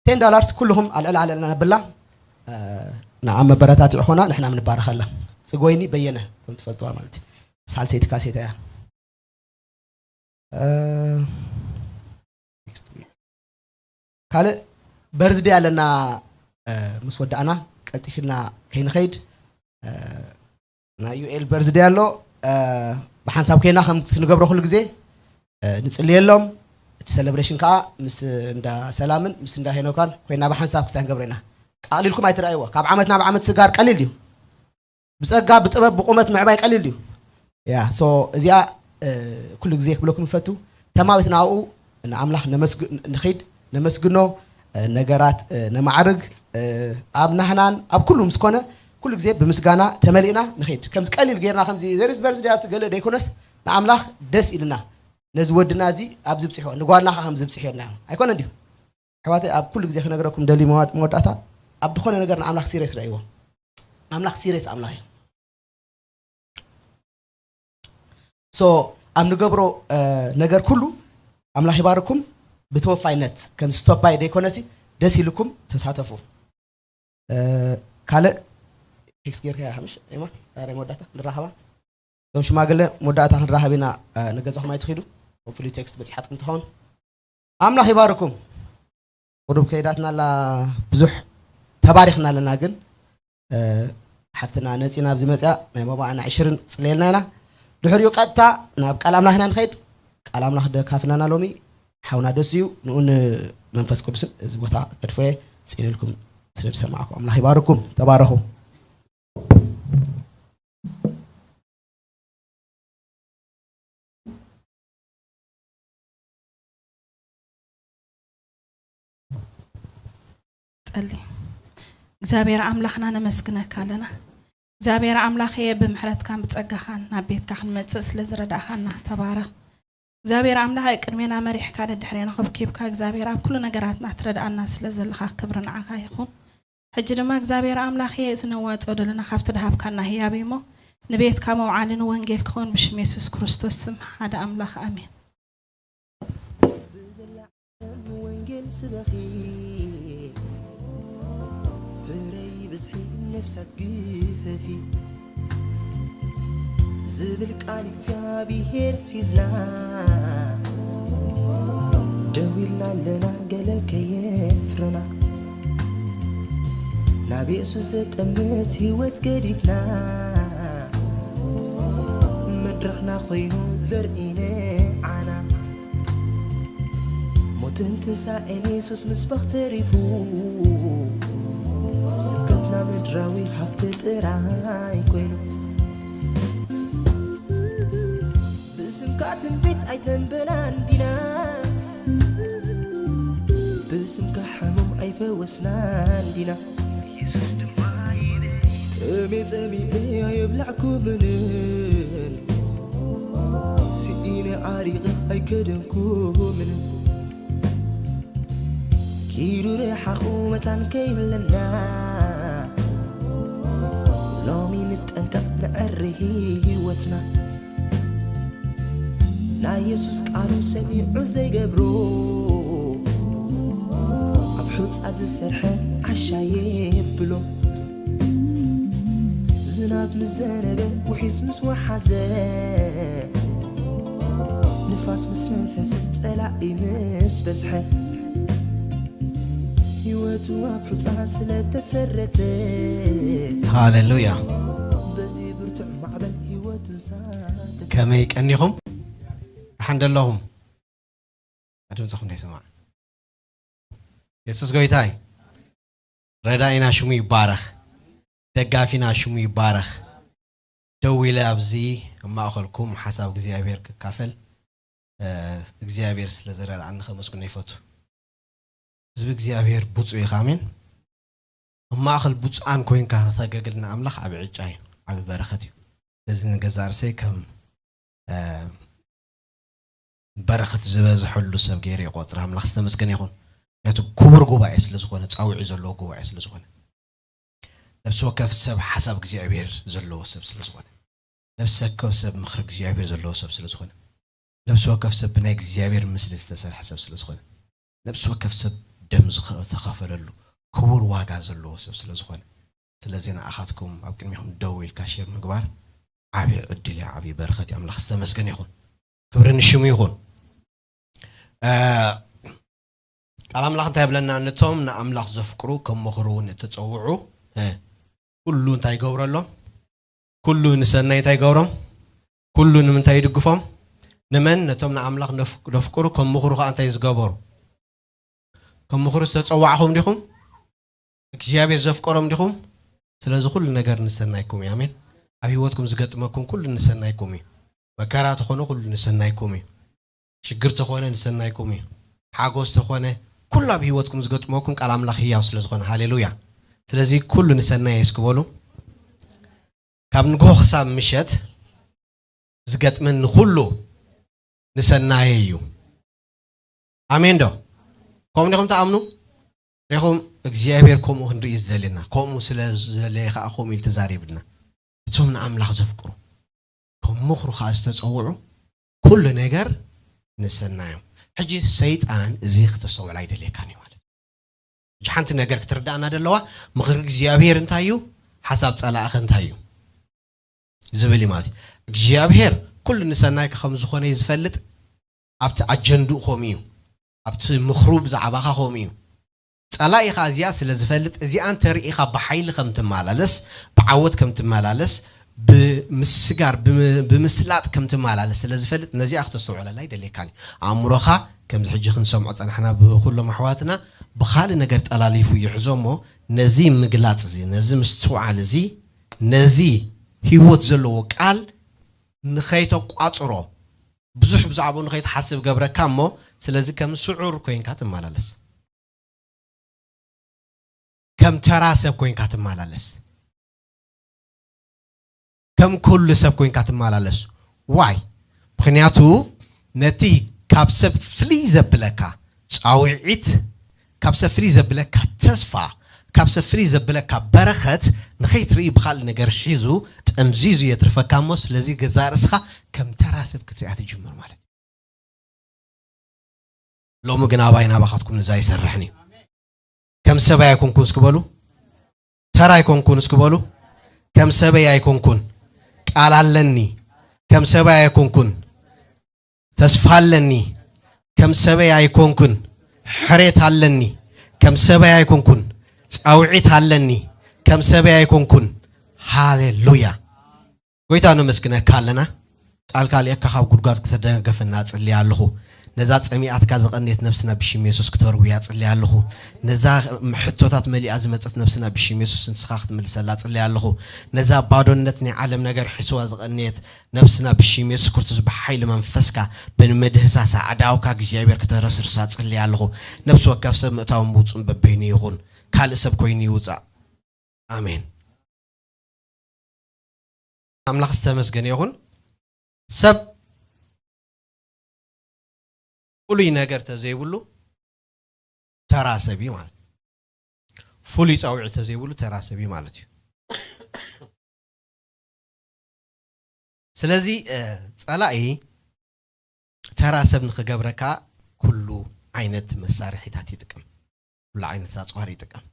ቴን ዶላርስ ኩልኹም ኣልዕል ኣልዕል ነብላ፣ እ፣ ንዓ መበረታትዒ ኾና፣ ንሕና ምንባረኸላ። ጽጎይኒ በየነ፣ ከም ትፈልጥዋ ማለት እዩ። ሳልሰይቲ ካሴታ እያ። እ፣ ካልእ በርዝደይ ኣለና፣ እ፣ ምስ ወዳእና ቀልጢፍና ከይንኸይድ፣ እ፣ ናይ ዩኤል በርዝደይ ኣሎ፣ እ፣ ብሓንሳብ ኮይና ከም ትንገብሮ ኩሉ ግዜ፣ እ፣ ንጽልየሎም። እቲ ሰለብሬሽን ከኣ ምስ እንዳ ሰላምን ምስ እንዳ ሄኖካን ኮይና ብሓንሳብ ክስታይ ንገብሮ ኢና። ቃሊልኩም ኣይትረኣይዎ። ካብ ዓመት ናብ ዓመት ስጋር ቀሊል ድዩ? ብጸጋ፣ ብጥበብ፣ ብቑመት ምዕባይ ቀሊል ድዩ? ያ፣ ሶ እዚኣ፣ እ፣ ኩሉ ግዜ ክብለኩም እፈቱ። ተማዊትና ኣብኡ ንኣምላኽ ነመስግ-፣ ንኺድ፣ ነመስግኖ፣ እ፣ ነገራት፣ እ፣ ነማዕርግ፣ እ፣ ኣብ ናህናን ኣብ ኩሉ ምስ ኮነ፣ ኩሉ ግዜ ብምስጋና ተመሊእና ንኺድ። ከምዚ ቀሊል ጌርና ከምዚ ዘሪስ በርዝደይ ኣብቲ ገለ ደይኮነስ፣ ንኣምላኽ ደስ ኢልና፣ ነዚ ወድና እዚ ኣብዚ ብጽሕዎ፣ ንጓልና ኸኣ ከምዚ ብጽሕዮ ኢልና። ኣይኮነን ድዩ? ኣሕዋተይ፣ ኣብ ኩሉ ግዜ ክነግረኩም ደሊ መዋ-፣ መወዳእታ፣ ኣብ ዝኾነ ነገር ንኣምላኽ ሲሪየስ ረእይዎ። ኣምላኽ ሲሪየስ ኣምላኽ እዩ። ሶ ኣብ ንገብሮ፣ እ፣ ነገር ኩሉ ኣምላኽ ይባርኩም። ብተወፋይነት ከም ስቶፕ ባይ ደይኮነሲ ደስ ኢልኩም ተሳተፉ። እ፣ ካልእ ቴክስት ጌርካ ሓምሽ ኤማ ዛሬ መወዳእታ ንራኸባ። እቶም ሽማግለ መወዳእታ ክንራኸብ ኢና፣ እ፣ ንገዛኹም ኣይትኺዱ። ሆፕፉሊ ቴክስት በጺሓትኩም ትኸውን። ኣምላኽ ይባርኩም። ቁሩብ ከይዳትና ኣላ፣ ብዙሕ ተባሪኽና ኣለና፣ ግን፣ እ፣ ሓፍትና ነፂና ኣብዚ መፅያ ናይ መባኣና ዕሽርን ፅለየልና ኢና። ድሕሪኡ ቀጥታ ናብ ቃል ኣምላኽ ኢና ንኸይድ። ቃል ኣምላኽ ደካፍናና ሎሚ ሓውና ደስ እዩ። ንኡ ንመንፈስ ቅዱስን እዚ ቦታ ገድፎ እየ። ፅን ኢልኩም ስለ ዝሰማዕኩም ኣምላኽ ይባርኩም። ተባረኹ። ጸሊ። እግዚኣብሔር ኣምላኽና ነመስግነካ ኣለና። እግዚኣብሔር ኣምላኽየ ብምሕረትካን ብጸጋኻን ናብ ቤትካ ክንመጽእ ስለ ዝረዳእኻና ተባረኽ። እግዚኣብሔር ኣምላኽ ቅድሜና መሪሕካ ደድሕሬና ኸብኪብካ እግዚኣብሔር ኣብ ኩሉ ነገራትና ትረድኣና ስለ ዘለኻ ክብሪ ንዓኻ ይኹን። ሕጂ ድማ እግዚኣብሔር ኣምላኽየ እቲ ነዋጽኦ ዘለና ካብቲ ድሃብካና ህያብ እዩ እሞ ንቤትካ መውዓሊ ንወንጌል ክኸውን ብሽም የሱስ ክርስቶስ ስም ሓደ ኣምላኽ ኣሜን። ብዘላ ዓለም ወንጌል ስበኺ፣ ፍረይ ብዝሒ ነፍሳት ግፈፊ ዝብል ቃል እግዚኣብሔር ሒዝና፣ ደው ኢልና ኣለና ገለ ከየፍረና። ናብ የሱስ ዘጠምት ህይወት ገዲፍና፣ መድረኽና ኮይኑ ዘርኢነ ዓና። ሞትን ትንሳኤን የሱስ ምስባኽ ተሪፉ፣ ስብከትና ምድራዊ ሃፍቲ ጥራይ ኮይኑ። ብስምካ ትንቢት ኣይተንበናን ዲና፣ ብስምካ ሕሙም ኣይፈወስናን ዲና። ጠሜ ጸሚኤ ኣየብላዕኩምንን፣ ስኢነ ዓሪቐ ኣይከደንኩምን። ኪዱ ርሓቑ መታን ከይብለና፣ ሎሚ ንጠንቀቕ ንዕሪ ህይወትና። ናይ የሱስ ቃሉ ሰሚዑ ዘይገብሮ፣ ኣብ ሑጻ ዝሰርሐ ዓሻ የብሎ። ዝናብ ምስ ዘነበ፣ ውሒዝ ምስ ወሓዘ፣ ንፋስ ምስ ነፈሰ፣ ጸላኢ ምስ በዝሐ፣ ህይወቱ ኣብ ሑጻ ስለ ተሰረተት፣ ሃሌሉያ። በዚ ብርቱዕ ማዕበል ህይወቱ ሳተት። ከመይ ቀኒኹም? ደሓን ዶ ኣለኹም? ድምፅኹም ዘይስማዕ። የሱስ ጎይታ እዩ። ረዳኢና ሽሙ ይባረኽ። ደጋፊና ሽሙ ይባረኽ። ደው ኢለ ኣብዚ ኣብ ማእኸልኩም ሓሳብ እግዚኣብሔር ክካፈል፣ እ፣ እግዚኣብሔር ስለ ዝረድኣኒ ከመስግኖ ይፈቱ። ህዝቢ እግዚኣብሔር ብፁዕ ኢኻ። ኣሜን። ኣብ ማእኸል ብፁዓን ኮይንካ ንኸተገልግል ንኣምላኽ ዓቢ ዕጫ እዩ፣ ዓቢ በረኸት እዩ። ስለዚ ንገዛእ ርእሰይ ከም፣ እ፣ በረኸት ዝበዝሐሉ ሰብ ገይረ ይቆጽር። ኣምላኽ ዝተመስገነ ይኹን። ምክንያቱ ክቡር ጉባኤ ስለ ዝኾነ፣ ጻውዒት ዘለዎ ጉባኤ ስለ ዝኾነ፣ ነፍሲ ወከፍ ሰብ ሓሳብ እግዚኣብሔር ዘለዎ ሰብ ስለ ዝኾነ፣ ነፍሲ ወከፍ ሰብ ምኽሪ እግዚኣብሔር ዘለዎ ሰብ ስለ ዝኾነ፣ ነፍሲ ወከፍ ሰብ ብናይ እግዚኣብሔር ምስሊ ዝተሰርሐ ሰብ ስለ ዝኾነ፣ ነፍሲ ወከፍ ሰብ ደም ዝኸ-፣ ዝተኸፈለሉ ክቡር ዋጋ ዘለዎ ሰብ ስለ ዝኾነ፣ ስለዚ ንኣኻትኩም ኣብ ቅድሚኹም ደው ኢልካ ሼር ምግባር ዓቢ ዕድል እዩ፣ ዓቢ በረኸት እዩ። ኣምላኽ ዝተመስገነ ይኹን። ክብሪ ንሽሙ ይኹን። እ፣ ቃል ኣምላኽ እንታይ ይብለና? ነቶም ንኣምላኽ ዘፍቅሩ ከም ምኽሩ እውን እተጸውዑ፣ እ፣ ኩሉ እንታይ ይገብረሎም? ኩሉ ንሰናይ እንታይ ይገብሮም? ኩሉ ንምንታይ ይድግፎም? ንመን? ነቶም ንኣምላኽ ነፍ-፣ ነፍቅሩ ከም ምኽሩ ኸኣ እንታይ ዝገበሩ? ከም ምኽሩ ዝተጸዋዕኹም ዲኹም? እግዚኣብሔር ዘፍቀሮም ዲኹም? ስለዚ ኩሉ ነገር ንሰናይኩም እዩ። ኣሜን። ኣብ ህይወትኩም ዝገጥመኩም ኩሉ ንሰናይኩም እዩ። መከራ ተኾነ ኩሉ ንሰናይኩም እዩ። ሽግር ተኾነ ንሰናይኩም እዩ። ሓጎስ ተኾነ ኩሉ ኣብ ህይወትኩም ዝገጥመኩም ቃል ኣምላኽ ህያው ስለ ዝኾነ፣ ሃሌሉያ። ስለዚ ኩሉ ንሰናይ እስኪ በሉ። ካብ ንግሆ ክሳብ ምሸት ዝገጥመኒ ኩሉ ንሰናየ እዩ። ኣሜን ዶ? ከምኡ ዲኹም ትኣምኑ? ሪኹም እግዚኣብሔር ከምኡ ክንርኢ ዝደልየና፣ ከምኡ ስለ ዝደለየ ከዓ ከምኡ ኢሉ ተዛሪብና። እቶም ንኣምላኽ ዘፍቅሩ ከም ምኽሩ ከዓ ዝተጸውዑ ኩሉ ነገር ንሰናዮም። ሕጂ ሰይጣን እዚ ክተስተውዕል ኣይደልየካን እዩ ማለት እዩ። ሕጂ ሓንቲ ነገር ክትርዳእና ደለዋ፣ ምኽሪ እግዚኣብሔር እንታይ እዩ፣ ሓሳብ ጸላእኸ እንታይ እዩ ዝብል እዩ ማለት እዩ። እግዚኣብሔር ኩሉ ንሰናይካ ከም ዝኾነ እዩ ዝፈልጥ። ኣብቲ ኣጀንድኡ ከምኡ እዩ፣ ኣብቲ ምኽሩ ብዛዕባኻ ከምኡ እዩ። ጸላኢኻ እዚኣ ስለ ዝፈልጥ፣ እዚኣ እንተ ርኢኻ ብሓይሊ ከም ትመላለስ፣ ብዓወት ከም ትመላለስ፣ ብምስጋር፣ ብም-፣ ብምስላጥ ከም ትመላለስ ስለ ዝፈልጥ፣ ነዚኣ ክተስተውዕለላ ይደልየካን እዩ። ኣእምሮኻ ከምዚ ሕጂ ክንሰምዖ ጸናሕና ብኹሎም ኣሕዋትና ብኻልእ ነገር ጠላሊፉ ይሕዞ እሞ፣ ነዚ ምግላጽ እዚ፣ ነዚ ምስትውዓል እዚ፣ ነዚ ህይወት ዘለዎ ቃል ንኸይተቋጽሮ፣ ብዙሕ ብዛዕባኡ ንኸይትሓስብ ገብረካ እሞ፣ ስለዚ ከም ስዑር ኮይንካ ትመላለስ። ከም ተራ ሰብ ኮይንካ ትመላለስ። ከም ኩሉ ሰብ ኮይንካ ትመላለስ። ዋይ? ምኽንያቱ ነቲ ካብ ሰብ ፍልይ ዘብለካ ጻውዒት፣ ካብ ሰብ ፍልይ ዘብለካ ተስፋ፣ ካብ ሰብ ፍልይ ዘብለካ በረኸት ንኸይትርኢ ብኻልእ ነገር ሒዙ ጠምዚዙ የትርፈካ እሞ፣ ስለዚ ገዛእ ርእስኻ ከም ተራ ሰብ ክትሪኣ ትጅምር ማለት እዩ። ሎሚ ግን ኣባይ ናባኻትኩም ንዛ ኣይሰርሕን እዩ። ከም ሰበይ ኣይኮንኩን እስኪ በሉ። ተራ ኣይኮንኩን እስኪ በሉ። ከም ሰበይ ኣይኮንኩን። ቃል ኣለኒ። ከም ሰበይ ኣይኮንኩን። ተስፋ ኣለኒ። ከም ሰበይ ኣይኮንኩን። ሕሬት ኣለኒ። ከም ሰበይ ኣይኮንኩን። ጻውዒት ኣለኒ። ከም ሰበይ ኣይኮንኩን። ሃሌሉያ። ጎይታ ነመስግነካ ኣለና። ቃልካ ልእካ ካብ ጉድጓድ ክትደገፈና እጽሊ ኣለኹ። ነዛ ጸሚኣትካ ዝቐንየት ነብስና ብሽም የሱስ ክተርውያ እጽሊ ኣለኹ። ነዛ ሕቶታት መሊኣ ዝመጸት ነብስና ብሽም የሱስ ንስኻ ክትምልሰላ እጽሊ ኣለኹ። ነዛ ባዶነት ናይ ዓለም ነገር ሕስዋ ዝቐንየት ነብስና ብሽም የሱስ ክርስቶስ ብሓይሊ መንፈስካ ብምድህሳሳ ኣእዳውካ እግዚኣብሔር ክተረስርሳ እጽሊ ኣለኹ። ነብሲ ወከፍ ሰብ ምእታውን ምውጹን በበይኑ ይኹን። ካልእ ሰብ ኮይኑ ይውጻእ። ኣሜን። ኣምላኽ ዝተመስገነ ይኹን። ሰብ ፍሉይ ነገር ተዘይብሉ ተራ ሰብ እዩ ማለት እዩ። ፍሉይ ጻውዒት ተዘይብሉ ተራ ሰብ እዩ ማለት እዩ። ስለዚ፣ እ፣ ጸላኢ ተራ ሰብ ንኽገብረካ ኩሉ ዓይነት መሳርሒታት ይጥቀም። ኩሉ ዓይነት ኣጽዋር ይጥቀም።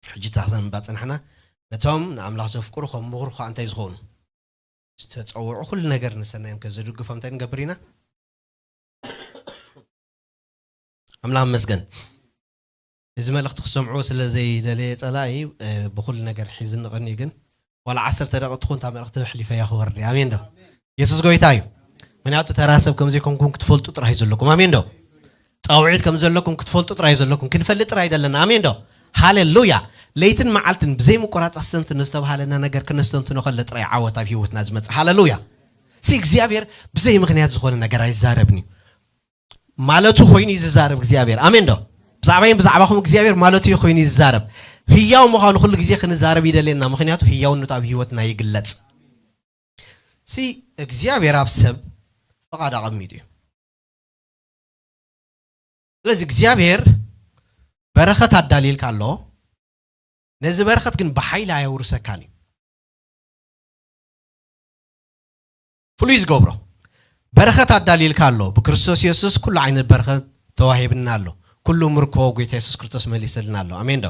ሕጂ እታ ክሰንባ ጽናሕና፣ ነቶም ንኣምላኽ ዘፍቅሩ ከም ምኽሩ ኸኣ እንታይ ዝኾኑ? ዝተጸውዑ ኩሉ ነገር ንሰናዮም ከዘድግፎም እንታይ ንገብር ኢና? ኣምላኽ ይመስገን። እዚ መልእኽቲ ክሰምዕዎ ስለ ዘይደለየ ጸላኢ፣ እ፣ ብኹሉ ነገር ሒዝኒ ቐንዩ፣ ግን ዋላ ዓሰርተ ደቂቕ ትኹን እታ መልእኽቲ ኣሕሊፈያ ክወርድ እየ። ኣሜን ዶ? የሱስ ጎይታ እዩ። ምኽንያቱ ተራ ሰብ ከም ዘይኮንኩም ክትፈልጡ ጥራይ ዘለኩም። ኣሜን ዶ? ጻውዒት ከም ዘለኩም ክትፈልጡ ጥራይ ዘለኩም። ክንፈልጥ ጥራይ ደለና። ኣሜን ዶ? ሃሌሉያ። ለይትን መዓልትን ብዘይ ምቁራጽ ኣስተንትን ዝተባሃለና ነገር ክነስተንትኖ ከለ ጥራይ ዓወት ኣብ ህይወትና ዝመጽእ። ሃሌሉያ። ሲ እግዚኣብሔር ብዘይ ምኽንያት ዝኾነ ነገር ኣይዛረብን እዩ። ማለቱ ኮይኑ እዩ ዝዛረብ እግዚኣብሔር። ኣሜን ዶ? ብዛዕባይን ብዛዕባኹም እግዚኣብሔር ማለቱ እዩ ኮይኑ እዩ ዝዛረብ። ህያው ምዃኑ ኩሉ ግዜ ክንዛረብ ይደልየና፣ ምኽንያቱ ህያውነቱ ኣብ ህይወትና ይግለጽ። ሲ እግዚኣብሔር ኣብ ሰብ ፍቓድ ኣቐሚጡ እዩ። ስለዚ እግዚኣብሔር በረኸት ኣዳልይልካ ኣሎ። ነዚ በረኸት ግን ብሓይሊ ኣየውርሰካን እዩ። ፍሉይ ዝገብሮ በረኸት ኣዳልይልካ ኣሎ። ብክርስቶስ የሱስ ኩሉ ዓይነት በረኸት ተዋሂብና ኣሎ። ኩሉ ምርኮ ጎይታ የሱስ ክርስቶስ መሊሰልና ኣሎ። ኣሜን ዶ?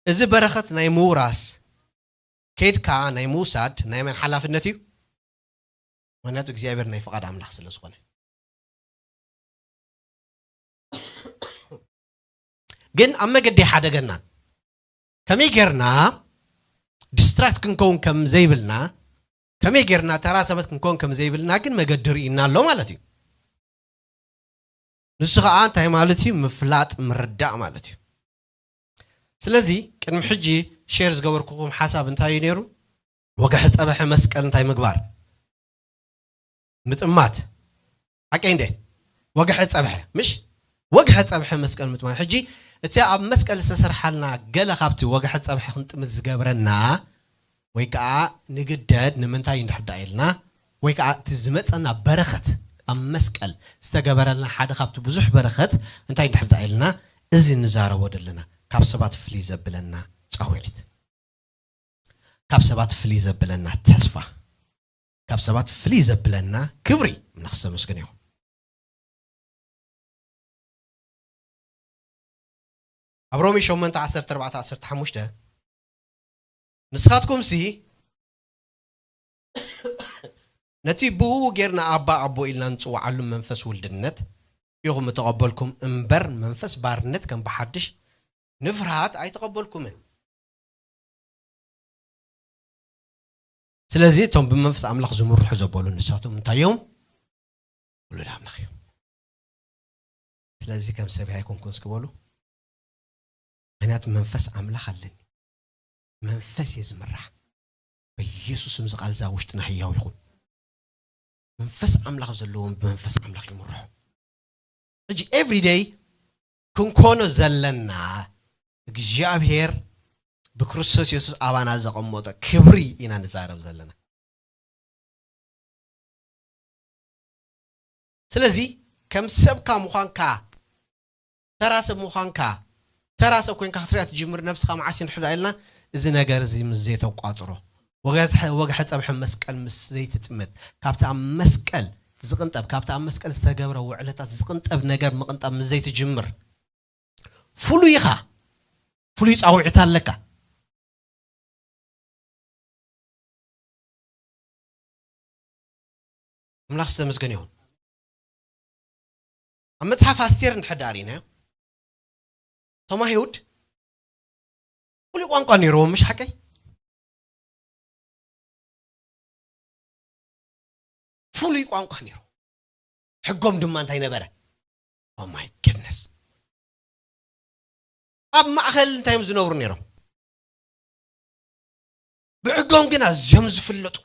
እዚ በረኸት ናይ ምውራስ ከይድካ ናይ ምውሳድ ናይ መን ሓላፍነት እዩ? ምኽንያቱ እግዚኣብሔር ናይ ፍቓድ ኣምላኽ ስለ ዝኾነ። ግን ኣብ መገዲ ኣይሓደገናን። ከመይ ጌርና ዲስትራክት ክንከውን ከም ዘይብልና፣ ከመይ ጌርና ተራ ሰባት ክንከውን ከም ዘይብልና ግን መገዲ ርኢና ኣሎ ማለት እዩ። ንሱ ኸኣ እንታይ ማለት እዩ? ምፍላጥ፣ ምርዳእ ማለት እዩ። ስለዚ ቅድሚ ሕጂ ሼር ዝገበርኩኹም ሓሳብ እንታይ እዩ ነይሩ? ወግሐ ጸብሐ መስቀል እንታይ ምግባር? ምጥማት። ሓቀይ እንደ? ወግሐ ጸብሐ፣ ምሽ? ወግሐ ጸብሐ መስቀል ምጥማት። ሕጂ እቲ ኣብ መስቀል ዝተሰርሓልና ገለ ካብቲ ወግሐ ጸብሐ ክንጥምት ዝገብረና ወይ ከዓ ንግደድ ንምንታይ እንድሕር ደኣ ኢልና፣ ወይ ከዓ እቲ ዝመጸና በረኸት ኣብ መስቀል ዝተገበረልና ሓደ ካብቲ ብዙሕ በረኸት እንታይ እንድሕር ደኣ ኢልና፣ እዚ ንዛረቦ ዘለና ካብ ሰባት ፍልይ ዘብለና ጻውዒት፣ ካብ ሰባት ፍልይ ዘብለና ተስፋ፣ ካብ ሰባት ፍልይ ዘብለና ክብሪ። ኣምላኽ ዝተመስገነ ይኹን። ኣብ ሮሜ ሸሞንተ ዓሰርተ ኣርባዕተ ዓሰርተ ሓሙሽተ፣ ንስኻትኩምሲ ነቲ ብኡ ጌርና ኣባ ኣቦ ኢልና ንጽውዓሉ መንፈስ ውልድነት ኢኹም እተቐበልኩም እምበር መንፈስ ባርነት ከም ብሓድሽ ንፍርሃት ኣይተቐበልኩምን። ስለዚ እቶም ብመንፈስ ኣምላኽ ዝምርሑ ዘበሉ ንሳቶም እንታይ እዮም? ውሉድ ኣምላኽ እዮም። ስለዚ ከም ሰብ ኣይኮንኩን እስኪ በሉ። ምኽንያቱ መንፈስ ኣምላኽ ኣለኒ። መንፈስ እየ ዝምራሕ። በኢየሱስ ስም እዚ ቃል እዛ ውሽጥና ህያው ይኹን። መንፈስ ኣምላኽ ዘለዎም ብመንፈስ ኣምላኽ ይምርሑ። ሕጂ ኤቭሪ ደይ ክንኮኖ ዘለና እግዚኣብሔር ብክርስቶስ የሱስ ኣባና ዘቐመጦ ክብሪ ኢና ንዛረብ ዘለና። ስለዚ ከም ሰብካ ምዃንካ፣ ተራ ሰብ ምዃንካ፣ ተራ ሰብ ኮይንካ ክትሪኣ ትጅምር ነብስኻ መዓስ እንድሕር ኢልና፣ እዚ ነገር እዚ ምስ ዘይተቋጽሮ፣ ወገዝሐ-፣ ወግሐ ጸብሐ መስቀል ምስ ዘይትጥምት፣ ካብቲ ኣብ መስቀል ዝቕንጠብ፣ ካብቲ ኣብ መስቀል ዝተገብረ ውዕለታት ዝቕንጠብ ነገር ምቕንጣብ ምስ ዘይትጅምር፣ ፍሉይ ኢኻ። ፍሉይ ጻውዒት ኣለካ። ኣምላኽ ዝተመስገነ ይኹን። ኣብ መጽሓፍ ኣስቴር እንድሕር ደኣ ርኢናዮ፣ እቶም ኣይሁድ ፍሉይ ቋንቋ ነይርዎም፣ ምሽ ሓቀይ? ፍሉይ ቋንቋ ነይሩ። ሕጎም ድማ እንታይ ነበረ? Oh my goodness። ኣብ ማእኸል እንታይ እዮም ዝነብሩ ነይሮም? ብሕጎም ግን ኣዝዮም ዝፍለጡ፣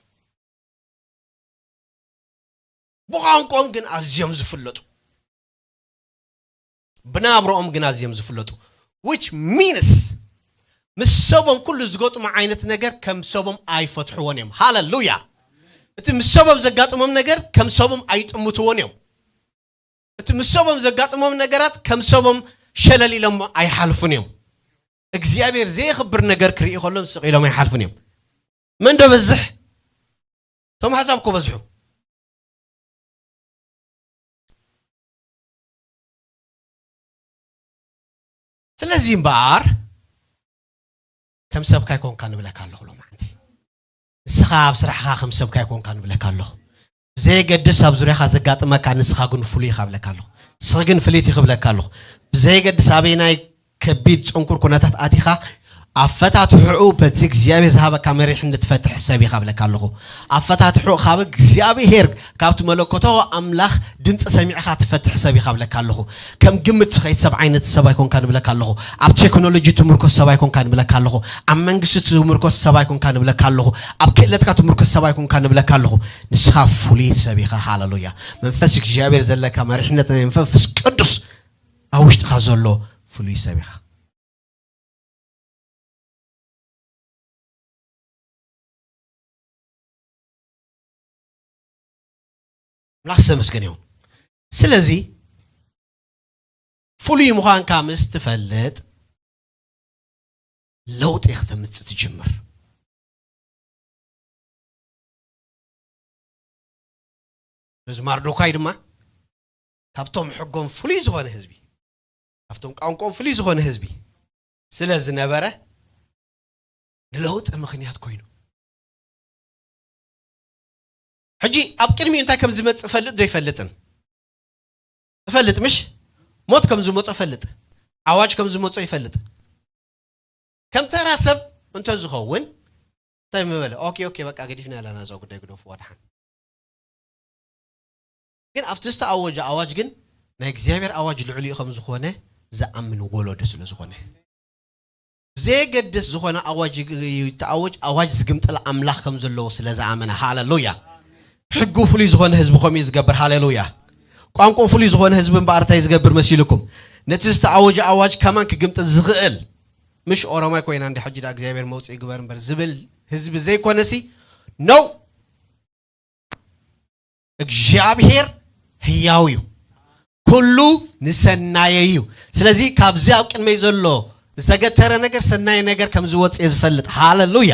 ብቋንቋኦም ግን ኣዝዮም ዝፍለጡ፣ ብናብረኦም ግን ኣዝዮም ዝፍለጡ። Which means ምስ ሰቦም ኩሉ ዝገጥሙ ዓይነት ነገር ከም ሰቦም ኣይፈትሕዎን እዮም። ሃለሉያ። እቲ ምስ ሰቦም ዘጋጥሞም ነገር ከም ሰቦም ኣይጥምትዎን እዮም። እቲ ምስ ሰቦም ዘጋጥሞም ነገራት ከም ሰቦም ሸለል ኢሎም ኣይሓልፉን እዮም። እግዚኣብሔር ዘየኽብር ነገር ክርኢ ከሎም ስቕ ኢሎም ኣይሓልፉን እዮም። መን ዶ በዝሕ? እቶም ኣሕዛብ እኮ በዝሑ። ስለዚ እምበኣር ከም ሰብካ ኣይኮንካ ንብለካ ኣለኹ ሎማዓንቲ። ንስኻ ኣብ ስራሕኻ ከም ሰብካ ኣይኮንካ ንብለካ ኣለኹ። ብዘየገድስ ኣብ ዙርያኻ ዘጋጥመካ ንስኻ ግን ፍሉይ ኢኻ እብለካ ኣለኹ። ንስኺ ግን ፍልይቲ ኢኺ እብለካ ኣለኹ። ብዘየገድስ ኣበይናይ ከቢድ ጽንኩር ኩነታት ኣቲኻ ኣፈታትሕኡ በቲ እግዚኣብሔር ዝሃበካ መሪሕነት ትፈትሕ ሰብ ኢኻ እብለካ ኣለኹ። ኣፈታትሕኡ ካብ እግዚኣብሔር ካብቲ መለኮታዊ ኣምላኽ ድምፂ ሰሚዕኻ ትፈትሕ ሰብ ኢኻ እብለካ ኣለኹ። ከም ግምት ትኸይድ ሰብ ዓይነት ሰብ ኣይኮንካ ንብለካ ኣለኹ። ኣብ ቴክኖሎጂ ትምርኮስ ሰብ ኣይኮንካ ንብለካ ኣለኹ። ኣብ መንግስቲ ትምርኮስ ሰብ ኣይኮንካ ንብለካ ኣለኹ። ኣብ ክእለትካ ትምርኮስ ሰብ ኣይኮንካ ንብለካ ኣለኹ። ንስኻ ፍሉይ ሰብ ኢኻ። ሃለሉያ። መንፈስ እግዚኣብሔር ዘለካ መሪሕነት ናይ መንፈስ ቅዱስ ኣብ ውሽጥኻ ዘሎ ፍሉይ ሰብ ኢኻ። ኣምላኽ ዝተመስገነ ይኹን። ስለዚ ፍሉይ ምዃንካ ምስ ትፈልጥ ለውጢ ክተምጽእ ትጅምር። እዚ ማርዶካይ ድማ ካብቶም ሕጎም ፍሉይ ዝኾነ ህዝቢ፣ ካብቶም ቋንቋኦም ፍሉይ ዝኾነ ህዝቢ ስለ ዝነበረ ንለውጢ ምኽንያት ኮይኑ። ሕጂ ኣብ ቅድሚኡ እንታይ ከም ዝመጽእ እፈልጥ ዶ ይፈልጥን? እፈልጥ ምሽ? ሞት ከም ዝመጾ እፈልጥ። ኣዋጅ ከም ዝመጾ ይፈልጥ። ከም ተራ ሰብ እንተ ዝኸውን እንታይ ምበለ? ኦኬ፣ ኦኬ፣ በቃ ገዲፍና ኣለና፣ እዛ ጉዳይ ግደፉ፣ ዋድሓን። ግን ኣብቲ ዝተኣወጀ ኣዋጅ ግን ናይ እግዚኣብሔር ኣዋጅ ልዕሊኡ ከም ዝኾነ ዝኣምን ወለዶ ስለ ዝኾነ። ብዘየገድስ ዝኾነ ኣዋጅ ይግ-፣ ይተኣወጅ፣ ኣዋጅ ዝግምጥል ኣምላኽ ከም ዘለዎ ስለ ዝኣመነ። ሃለሉያ። ሕጉ ፍሉይ ዝኾነ ህዝቢ ከምኡ እዩ ዝገብር። ሃለሉያ። ቋንቋ ፍሉይ ዝኾነ ህዝቢ እምበኣር እንታይ ዝገብር መሲልኩም? ነቲ ዝተኣወጀ ኣዋጅ ከማን ክግምጥል ዝኽእል፣ ምሽ ኦሮማይ ኮይና እንዲ ሕጂ ዳ እግዚኣብሔር መውፅኢ ግበር እምበር ዝብል ህዝቢ ዘይኮነሲ ነው። እግዚኣብሔር ህያው እዩ። ኩሉ ንሰናየ እዩ። ስለዚ ካብዚ ኣብ ቅድመይ ዘሎ ዝተገተረ ነገር ሰናይ ነገር ከም ዝወፅእ ዝፈልጥ። ሃለሉያ።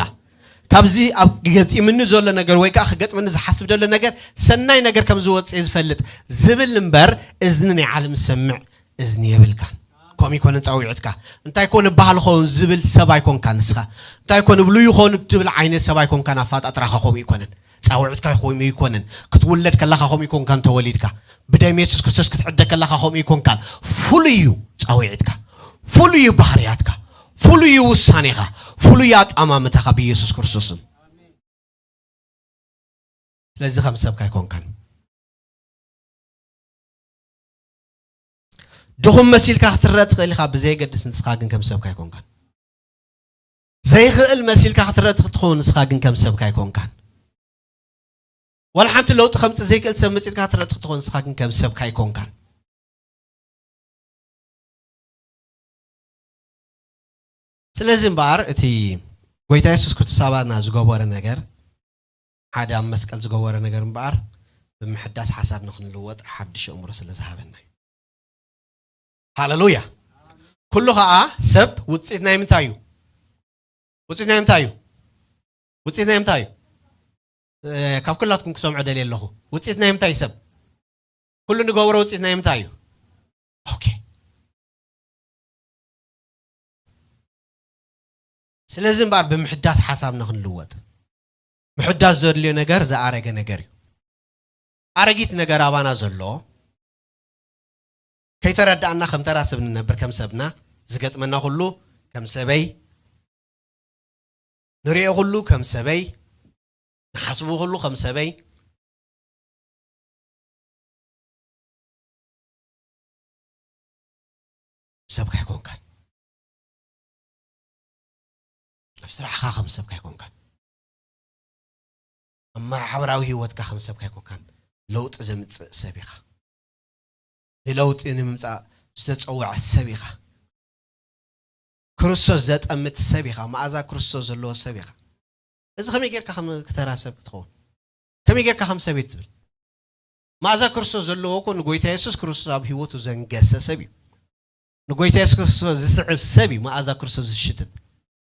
ካብዚ ኣብ ገጢምኒ ዘሎ ነገር ወይ ከዓ ክገጥምኒ ዝሓስብ ዘሎ ነገር ሰናይ ነገር ከም ዝወፅእ ዝፈልጥ ዝብል እምበር እዝኒ ናይ ዓለም ዝሰምዕ እዝኒ የብልካን። ከምኡ ይኮነን ፃውዒትካ። እንታይ ኮነ በሃል ኸውን ዝብል ሰብ ኣይኮንካ ንስኻ። እንታይ ኮነ ብሉ ይኾኑ ትብል ዓይነት ሰብ ኣይኮንካን። ኣፋጣጥራኻ ከምኡ ይኮነን። ጻውዒትካ ከምኡ ይኮነን። ክትውለድ ከለኻ ከምኡ ይኮንካን ተወሊድካ። ብደም የሱስ ክርስቶስ ክትዕደ ከለኻ ከምኡ ይኮንካን። ፍሉይ እዩ ጻውዒትካ። ፍሉይ እዩ ባህርያትካ። ፍሉይ እዩ ውሳኔኻ። ፍሉይ እዩ ኣጣማምታኻ ብየሱስ ክርስቶስም። ስለዚ ከም ሰብካ ኣይኮንካን። ድኹም መሲልካ ክትረአ ትኽእል ኢኻ፣ ብዘየገድስ ንስኻ ግን ከም ሰብካ ኣይኮንካን። ዘይኽእል መሲልካ ክትረአ ትኽእል ትኸውን፣ ንስኻ ግን ከም ሰብካ ኣይኮንካን። ዋላ ሓንቲ ለውጢ ከምጽእ ዘይክእል ሰብ መጺልካ ክትረአ ትኽእል ትኸውን፣ ንስኻ ግን ከም ሰብካ ኣይኮንካን። ስለዚ እምበኣር እቲ ጎይታ የሱስ ክርስቶስ ኣባና ዝገበረ ነገር፣ ሓደ ኣብ መስቀል ዝገበረ ነገር እምበኣር፣ ብምሕዳስ ሓሳብ ንኽንልወጥ ሓድሽ ኣእምሮ ስለ ዝሃበና እዩ። ሃለሉያ። ኩሉ ኸኣ ሰብ ውጽኢት ናይ ምንታይ እዩ? ውጽኢት ናይ ምንታይ እዩ? ውጽኢት ናይ ምንታይ እዩ? እ፣ ካብ ኩላትኩም ክሰምዖ ደልየ ኣለኹ። ውጽኢት ናይ ምንታይ እዩ ሰብ? ኩሉ ንገብሮ ውጽኢት ናይ ምንታይ እዩ? ኦኬ። ስለዚ እምበኣር ብምሕዳስ ሓሳብና ክንልወጥ። ምሕዳስ ዘድልዮ ነገር ዝኣረገ ነገር እዩ። ኣረጊት ነገር ኣባና ዘሎ፣ ከይተረዳእና ከም ተራ ሰብ ንነብር፣ ከም ሰብና ዝገጥመና ኩሉ ከም ሰበይ ንሪኦ ኩሉ ከም ሰበይ፣ ንሓስቡ ኩሉ ከም ሰበይ፣ ሰብካ ኣይኮንካን። ኣብ ስራሕኻ ከም ሰብካ ኣይኮንካን። ኣብ ማሕበራዊ ህይወትካ ከም ሰብካ ኣይኮንካን። ለውጢ ዘምጽእ ሰብ ኢኻ። ንለውጢ ንምምጻእ ዝተጸውዐ ሰብ ኢኻ። ክርስቶስ ዘጠምት ሰብ ኢኻ። መኣዛ ክርስቶስ ዘለዎ ሰብ ኢኻ። እዚ ከመይ ጌርካ ከም ክተራ ሰብ ክትኸውን? ከመይ ጌርካ ከም ሰበይት ትብል? መኣዛ ክርስቶስ ዘለዎ እኮ ንጎይታ የሱስ ክርስቶስ ኣብ ህይወቱ ዘንገሰ ሰብ እዩ። ንጎይታ የሱስ ክርስቶስ ዝስዕብ ሰብ እዩ መኣዛ ክርስቶስ ዝሽትት።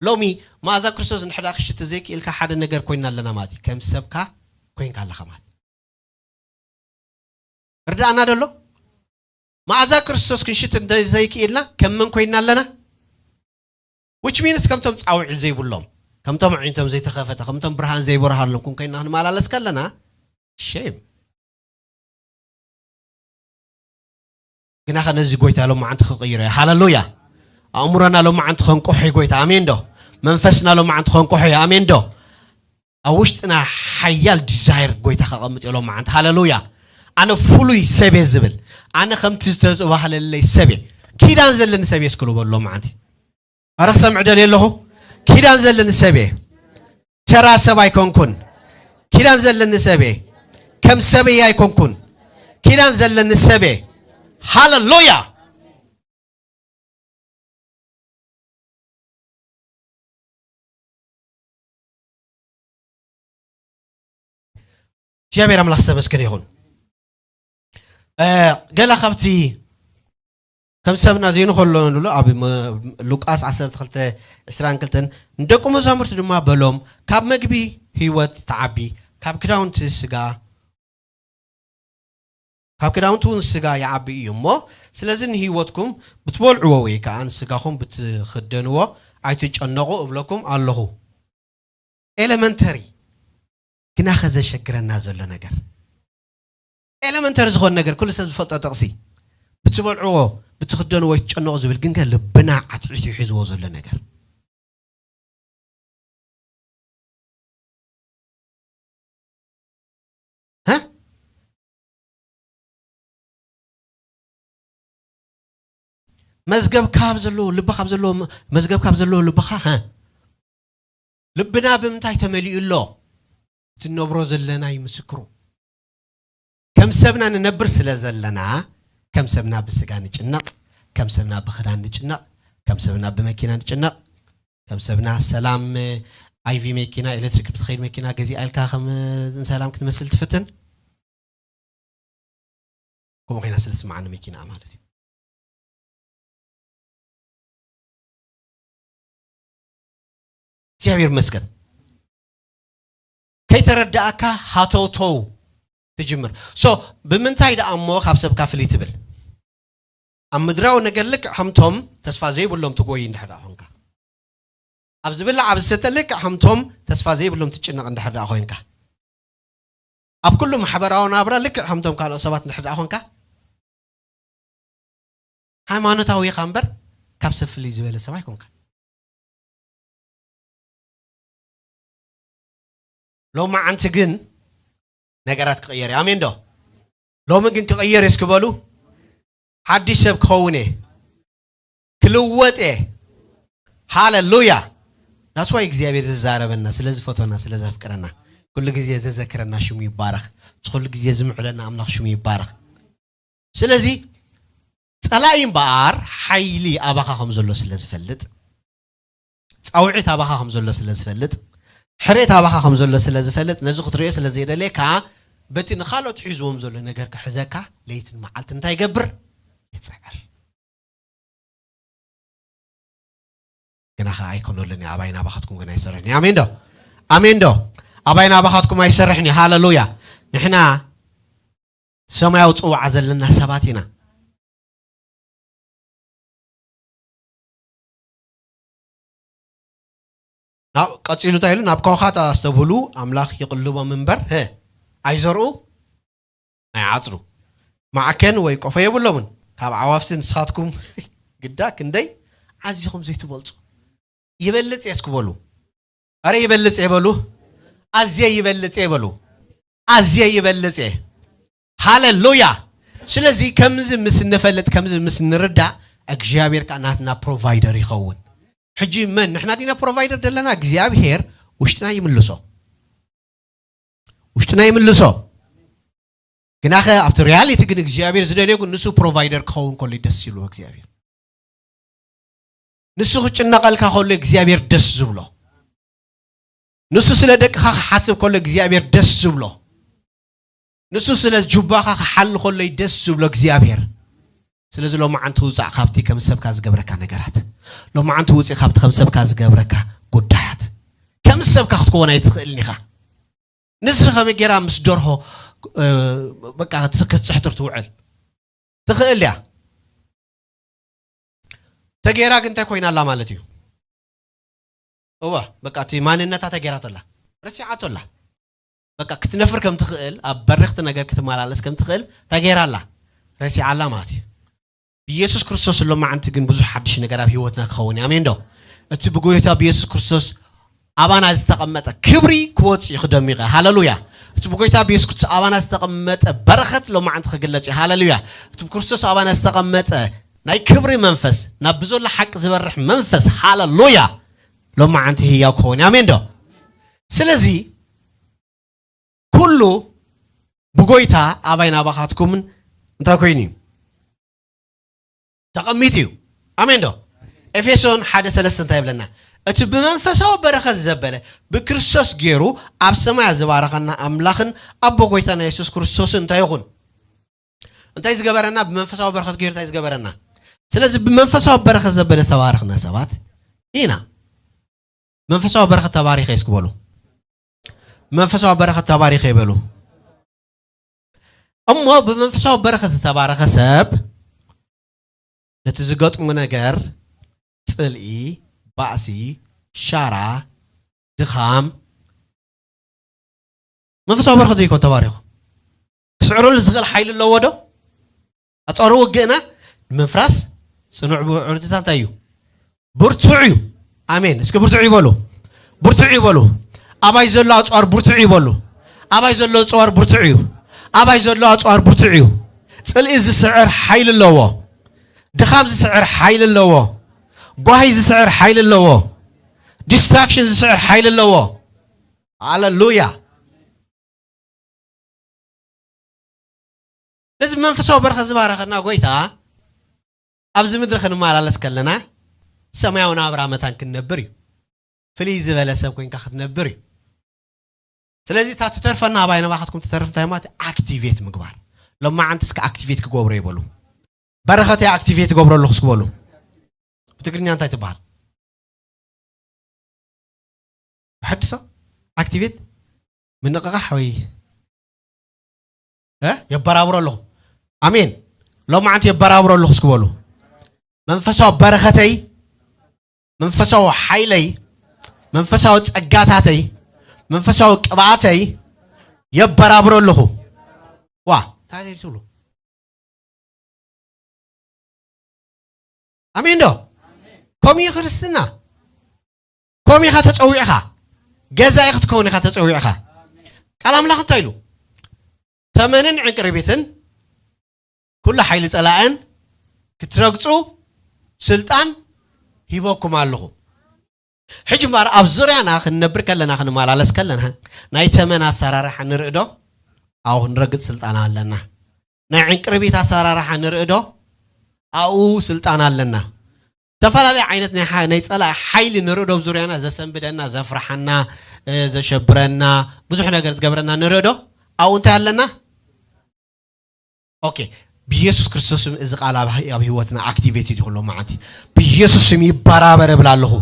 ሎሚ መኣዛ ክርስቶስ እንድሕር ደኣ ክሽትት ዘይክኢልካ ሓደ ነገር ኮይና ኣለና ማለት እዩ። ከም ሰብካ ኮይንካ ኣለኻ ማለት እዩ። ርዳእና ደሎ? መኣዛ ክርስቶስ ክንሽትት እንደ ዘይክኢልና ከም መን ኮይና ኣለና? Which means ከምቶም ጻውዒት ዘይብሎም፣ ከምቶም ኣዒንቶም ዘይተኸፈተ፣ ከምቶም ብርሃን ዘይበርሃሎም ኩን ኮይና ክንመላለስ ከለና፣ ሼም። ግናኸ ነዚ ጎይታ ሎማዓንቲ ክቕይሮ እየ። ሃለሉያ። ኣእምሮና ሎማዓንቲ ከንቅሖ እዩ ጎይታ። ኣሜን ዶ? መንፈስና ሎማዓንቲ ከንቅሖ እዩ። ኣሜን ዶ? ኣብ ውሽጥና ሓያል ዲዛይር ጎይታ ከቐምጥ እዩ ሎማዓንቲ። ሃለሉያ። ኣነ ፍሉይ ሰብ እየ ዝብል፣ ኣነ ከምቲ ዝተባህለለይ ሰብ እየ፣ ኪዳን ዘለኒ ሰብ እየ እስክሉ በሉ ሎማዓንቲ። ኣረ ክሰምዕ ደልየ ኣለኹ። ኪዳን ዘለኒ ሰብ እየ። ተራ ሰብ ኣይኮንኩን። ኪዳን ዘለኒ ሰብ እየ። ከም ሰበይ ኣይኮንኩን። ኪዳን ዘለኒ ሰብ እየ። ሃለሉያ። እግዚኣብሔር ኣምላኽ ዝተመስገነ ይኹን። እ፣ ገለ ካብቲ ከም ሰብና ዘይንኸሎ ንብሎ ኣብ መ-፣ ሉቃስ ዓሰርተ ክልተ ዕስራን ክልተን፣ ንደቁ መዛሙርቲ ድማ በሎም፣ ካብ መግቢ ህይወት ትዓቢ፣ ካብ ክዳውንቲ ስጋ፣ ካብ ክዳውንቲ እውን ስጋ ይዓቢ እዩ እሞ፣ ስለዚ ንህይወትኩም ብትበልዕዎ ወይ ከኣ ንስጋኹም ብትኽደንዎ ኣይትጨነቑ እብለኩም ኣለኹ። ኤለመንተሪ ግናኸ ዘሸግረና ዘሎ ነገር፣ ኤለመንተሪ ዝኾነ ነገር፣ ኩሉ ሰብ ዝፈልጦ ጥቕሲ፣ ብትበልዕዎ ብትኽደንዎ ኣይትጨነቑ ዝብል፣ ግንከ ልብና ዓትዒቱ ሒዝዎ ዘሎ ነገር። ሀ? መዝገብ ካብ ዘለዎ፣ ልቢ ካብ ዘለዎ፣ መዝገብ ካብ ዘለዎ ልብኻ፣ ሀ? ልብና ብምንታይ ተመሊኡ ኣሎ? እቲ ንነብሮ ዘለና እዩ ምስክሩ። ከም ሰብና ንነብር ስለ ዘለና፣ ከም ሰብና ብስጋ ንጭነቕ፣ ከም ሰብና ብኽዳን ንጭነቕ፣ ከም ሰብና ብመኪና ንጭነቕ፣ ከም ሰብና ሰላም፣ ኣይቪ መኪና፣ ኤሌክትሪክ ብትኸይድ መኪና ገዚኣ ኢልካ ከም ንሰላም ክትመስል ትፍትን። ከምኡ ኮይና ስለ ትስምዓኒ መኪናኣ ማለት እዩ። እግዚኣብሔር ይመስገን። ከይተረዳእካ ሃተውተው ትጅምር። ሶ፣ ብምንታይ ደኣ እሞ ካብ ሰብካ ፍልይ ትብል? ኣብ ምድራዊ ነገር ልክዕ ከምቶም ተስፋ ዘይብሎም ትጎይ እንድሕር ደኣ ኾንካ፣ ኣብ ዝብላዕ ኣብ ዝሰተ ልክዕ ከምቶም ተስፋ ዘይብሎም ትጭነቕ እንድሕር ደኣ ኮይንካ፣ ኣብ ኩሉ ማሕበራዊ ናብራ ልክዕ ከምቶም ካልኦት ሰባት እንድሕር ደኣ ኾንካ፣ ሃይማኖታዊ ኢኻ እምበር ካብ ሰብ ፍልይ ዝበለ ሰብ ኣይኮንካ። ሎማዓንቲ ግን ነገራት ክቕየር እዩ። ኣሜን ዶ? ሎሚ ግን ክቕየር እዩ እስኪ በሉ። ሓድሽ ሰብ ክኸውን እየ። ክልወጥ እየ። ሃለሉያ። That's why እግዚኣብሔር ዝዛረበና፣ ስለ ዝፈቶና፣ ስለ ዘፍቅረና፣ ኩሉ ግዜ ዘዘክረና ሽሙ ይባረኽ። ኩሉ ግዜ ዝምዕለና ኣምላኽ ሽሙ ይባረኽ። ስለዚ ጸላኢ እምበኣር ሓይሊ ኣባኻ ከም ዘሎ ስለ ዝፈልጥ፣ ጻውዒት ኣባኻ ከም ዘሎ ስለ ዝፈልጥ፣ ሕርየት ኣባኻ ከም ዘሎ ስለ ዝፈልጥ፣ ነዚ ክትርእዮ ስለ ዘይደልየካ፣ በቲ ንኻልኦት ሒዝዎም ዘሎ ነገር ክሕዘካ ለይትን መዓልትን እንታይ ይገብር? ይጽዕር። ግና ኸኣ ኣይኮነሉን እዩ፣ ኣባይን ኣባኻትኩም ግን ኣይሰርሕን እዩ። ኣሜን ዶ? ኣሜን ዶ? ኣባይን ኣባኻትኩም ኣይሰርሕን እዩ። ሃለሉያ። ንሕና ሰማያዊ ጽዋዓ ዘለና ሰባት ኢና። ናብ፣ ቀጺሉ እንታይ ኢሉ? ናብ ከውኻት ኣስተብህሉ፣ ኣምላኽ ይቕልቦም እምበር፣ ሀ፣ ኣይዘርኡ ኣይዓጽሩ። ማዕከን ወይ ቆፎ የብሎምን። ካብ ኣዕዋፍሲ ንስኻትኩም ግዳ ክንደይ ኣዚኹም ዘይትበልጹ። ይበልጽ እየ እስኪ በሉ። ኣረ ይበልጽ እየ በሉ። ኣዝየ ይበልጽ እየ በሉ። ኣዝየ ይበልጽ እየ። ሃሌሉያ። ስለዚ ከምዚ ምስ እንፈልጥ፣ ከምዚ ምስ እንርዳእ፣ እግዚኣብሔር ከኣ ናትና ፕሮቫይደር ይኸውን። ሕጂ መን ንሕና ዲና ፕሮቫይደር ደለና? እግዚኣብሔር ውሽጥና ይምልሶ። ውሽጥና ይምልሶ። ግናኸ ኣብቲ ሪያሊቲ ግን እግዚኣብሔር ዝደልዮ ግን ንሱ ፕሮቫይደር ክኸውን ከሎ ደስ ይብሎ እግዚኣብሔር። ንሱ ክጭነቐልካ ከሎ እግዚኣብሔር ደስ ዝብሎ። ንሱ ስለ ደቅኻ ክሓስብ ከሎ እግዚኣብሔር ደስ ዝብሎ። ንሱ ስለ ጁባኻ ክሓሊ ከሎ ደስ ዝብሎ እግዚኣብሔር። ስለዚ ሎማዓንቲ ውፃእ ካብቲ ከም ሰብካ ዝገብረካ ነገራት። ሎማዓንቲ ውፅእ ካብቲ ከም ሰብካ ዝገብረካ ጉዳያት። ከም ሰብካ ክትከውን ኣይትኽእልን ኢኻ። ንስሪ ከመይ ጌራ ምስ ደርሆ፣ እ፣ በቃ ክትስ-፣ ክትስሕትር ትውዕል? ትኽእል እያ። ተጌራ ግን እንታይ ኮይና ኣላ ማለት እዩ? እዋ፣ በቃ እቲ ማንነታ ተጌራቶ ኣላ። ረሲዓቶ ኣላ። በቃ ክትነፍር ከም ትኽእል፣ ኣብ በረኽቲ ነገር ክትመላለስ ከም ትኽእል ተጌራ ኣላ። ረሲዓ ኣላ ማለት እዩ። ብኢየሱስ ክርስቶስ ሎማዓንቲ ግን ብዙሕ ሓድሽ ነገር ኣብ ህይወትና ክኸውን እዩ። ኣሜን ዶ? እቲ ብጎይታ ብኢየሱስ ክርስቶስ ኣባና ዝተቐመጠ ክብሪ ክወጽእ እዩ ክደሚቐ። ሃሌሉያ። እቲ ብጎይታ ብኢየሱስ ክርስቶስ ኣባና ዝተቐመጠ በረኸት ሎማዓንቲ ክግለጽ እዩ። ሃሌሉያ። እቲ ብክርስቶስ ኣባና ዝተቐመጠ ናይ ክብሪ መንፈስ፣ ናብ ብዘሎ ሓቂ ዝበርሕ መንፈስ፣ ሃሌሉያ፣ ሎማዓንቲ ህያው ክኸውን እዩ። ኣሜን ዶ? ስለዚ ኩሉ ብጎይታ ኣባይ ናባኻትኩምን እንታይ ኮይኑ እዩ? ተቐሚጡ እዩ። ኣሜን ዶ? ኤፌሶን ሓደ ሰለስተ እንታይ ይብለና? እቲ ብመንፈሳዊ በረኸት ዘበለ ብክርስቶስ ገይሩ ኣብ ሰማያ ዝባረኸና ኣምላኽን ኣቦ ጎይታና የሱስ ክርስቶስን እንታይ ይኹን? እንታይ ዝገበረና? ብመንፈሳዊ በረኸት ገይሩ እንታይ ዝገበረና? ስለዚ ብመንፈሳዊ በረኸት ዘበለ ዝተባረኽና ሰባት ኢና። መንፈሳዊ በረኸት ተባሪኸ እስኪ በሉ። መንፈሳዊ በረኸት ተባሪኸ ይበሉ። እሞ ብመንፈሳዊ በረኸት ዝተባረኸ ሰብ ነቲ ዝገጥሙ ነገር፣ ጽልኢ፣ ባእሲ፣ ሻራ፣ ድኻም፣ መንፈሳዊ በረኸት ይኮን ተባሪኹ። ክስዕረሉ ዝኽእል ሓይሊ ኣለዎ ዶ? ኣጸዋር ውግእና ንምፍራስ ጽኑዕ ብውዕድታት እንታይ እዩ? ብርቱዕ እዩ። ኣሜን። እስኪ ብርቱዕ ይበሉ። ብርቱዕ ይበሉ። ኣባይ ዘሎ ኣጽዋር ብርቱዕ ይበሉ። ኣባይ ዘሎ ኣጽዋር ብርቱዕ እዩ። ኣባይ ዘሎ ኣጽዋር ብርቱዕ እዩ። ጽልኢ ዝስዕር ሓይሊ ኣለዎ። ድኻም ዝስዕር ሓይሊ ኣለዎ። ጓሂ ዝስዕር ሓይሊ ኣለዎ። ዲስትራክሽን ዝስዕር ሓይሊ ኣለዎ። ሃሌሉያ። ነዚ መንፈሳዊ በረኸት ዝባረኸና ጎይታ ኣብዚ ምድሪ ክንመላለስ ከለና ሰማያዊ ናብራ መታን ክንነብር እዩ። ፍልይ ዝበለ ሰብ ኮይንካ ክትነብር እዩ። ስለዚ እታ ትተርፈና ኣባይ ናባኻትኩም ትተርፍ እንታይ ማለት? ኣክቲቬት ምግባር። ሎማዓንቲ እስከ ኣክቲቬት ክገብሮ ይበሉ። በረኸተይ ኣክቲቬት ገብሮ ኣለኹ እስኪ በሉ። ብትግርኛ እንታይ ትበሃል? ብሐድሶ ኣክቲቬት ምንቕቓሕ ወይ እ? የበራብሮ ኣለኹ። ኣሜን። ሎማዓንቲ የበራብሮ ኣለኹ እስኪ በሉ። መንፈሳዊ በረኸተይ፣ መንፈሳዊ ሓይለይ፣ መንፈሳዊ ጸጋታተይ፣ መንፈሳዊ ቅብኣተይ የበራብሮ ኣለኹ። ዋ፣ እንታይ ትብሉ? ኣሜን ዶ? ከምኡ እዩ ክርስትና። ከምኡ ኢኻ ተጸዊዕኻ። ገዛኢ ክትከውን ኢኻ ተጸዊዕኻ። ቃል ኣምላኽ እንታይ ኢሉ? ተመንን ዕንቅርቢትን ኩሉ ሓይሊ ጸላእን ክትረግጹ ስልጣን ሂበኩም ኣለኹ። ሕጂ እምበኣር ኣብ ዙርያና ክንነብር ከለና፣ ክንመላለስ ከለና፣ ናይ ተመን ኣሰራርሓ ንርኢ ዶ? ኣብኡ ክንረግጽ ስልጣን ኣለና። ናይ ዕንቅርቢት ኣሰራርሓ ንርኢ ዶ? ኣብኡ ስልጣን ኣለና። ዝተፈላለየ ዓይነት ናይ ሓ-፣ ናይ ጸላኢ ሓይሊ ንርኢ ዶ? ኣብ ዙርያና ዘሰንብደና፣ ዘፍርሓና፣ እ፣ ዘሸብረና፣ ብዙሕ ነገር ዝገብረና ንርኢ ዶ? ኣብኡ እንታይ ኣለና? ኦኬ፣ ብኢየሱስ ክርስቶስ ስም እዚ ቃል ኣብ፣ ኣብ ህይወትና ኣክቲቬት ይኹን ሎማዓንቲ። ብኢየሱስ ስም ይበራበር እብል ኣለኹ።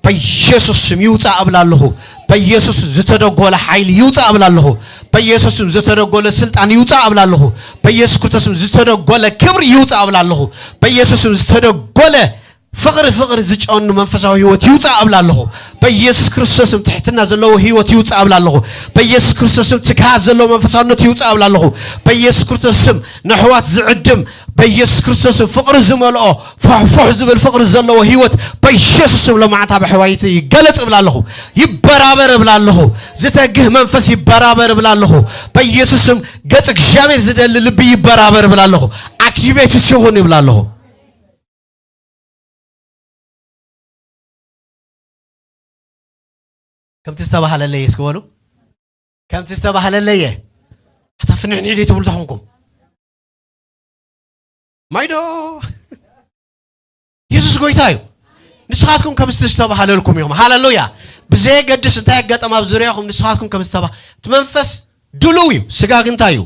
በኢየሱስ ስም ይውጻእ እብል ኣለኹ። በኢየሱስ ዝተደጎለ ሓይሊ ይውጻእ እብል ኣለኹ። በኢየሱስ ስም ዝተደጎለ ስልጣን ይውጻእ እብል ኣለኹ። በኢየሱስ ክርስቶስ ስም ዝተደጎለ ክብሪ ይውጻእ እብል ኣለኹ። በኢየሱስ ስም ዝተደጎለ ፍቕሪ ፍቕሪ ዝጨኑ መንፈሳዊ ህይወት ይውፃእ ኣብላ ኣለኹ። በኢየሱስ ክርስቶስም ትሕትና ዘለዎ ህይወት ይውፃእ ኣብላ ኣለኹ። በኢየሱስ ክርስቶስም ትግሃት ዘለዎ መንፈሳውነት ይውፃእ ኣብላ ኣለኹ። በኢየሱስ ክርስቶስም ንኣሕዋት ዝዕድም፣ በኢየሱስ ክርስቶስም ፍቕሪ ዝመልኦ፣ ፎሕፎሕ ዝብል ፍቕሪ ዘለዎ ህይወት በኢየሱስም ሎማዓንታ ብኣሕዋይቲ ይገለጽ እብላ ኣለኹ። ይበራበር እብላ ኣለኹ። ዝተግህ መንፈስ ይበራበር እብላ ኣለኹ። በኢየሱስም ገጽ እግዚኣብሔር ዝደሊ ልቢ ይበራበር እብላ ኣለኹ። ኣክቲቬትስ ይኹን ይብላ ኣለኹ። ከምቲ ዝተባህለለየ እስኪ በሉ። ከምቲ ዝተባህለለየ። ኣታ ፍንሕንሕ ደይ ትብሉ ተኾንኩም። ማይዶ። የሱስ ጎይታ እዩ። ንስኻትኩም ከምቲ ዝተባህለልኩም ኢኹም። ሃሌሉያ። ብዘየገድስ እንታይ ኣጋጠም ኣብ ዙርያኹም፣ ንስኻትኩም ከም ዝተባ-፣ እቲ መንፈስ ድሉው እዩ፣ ስጋ ግን እንታይ እዩ?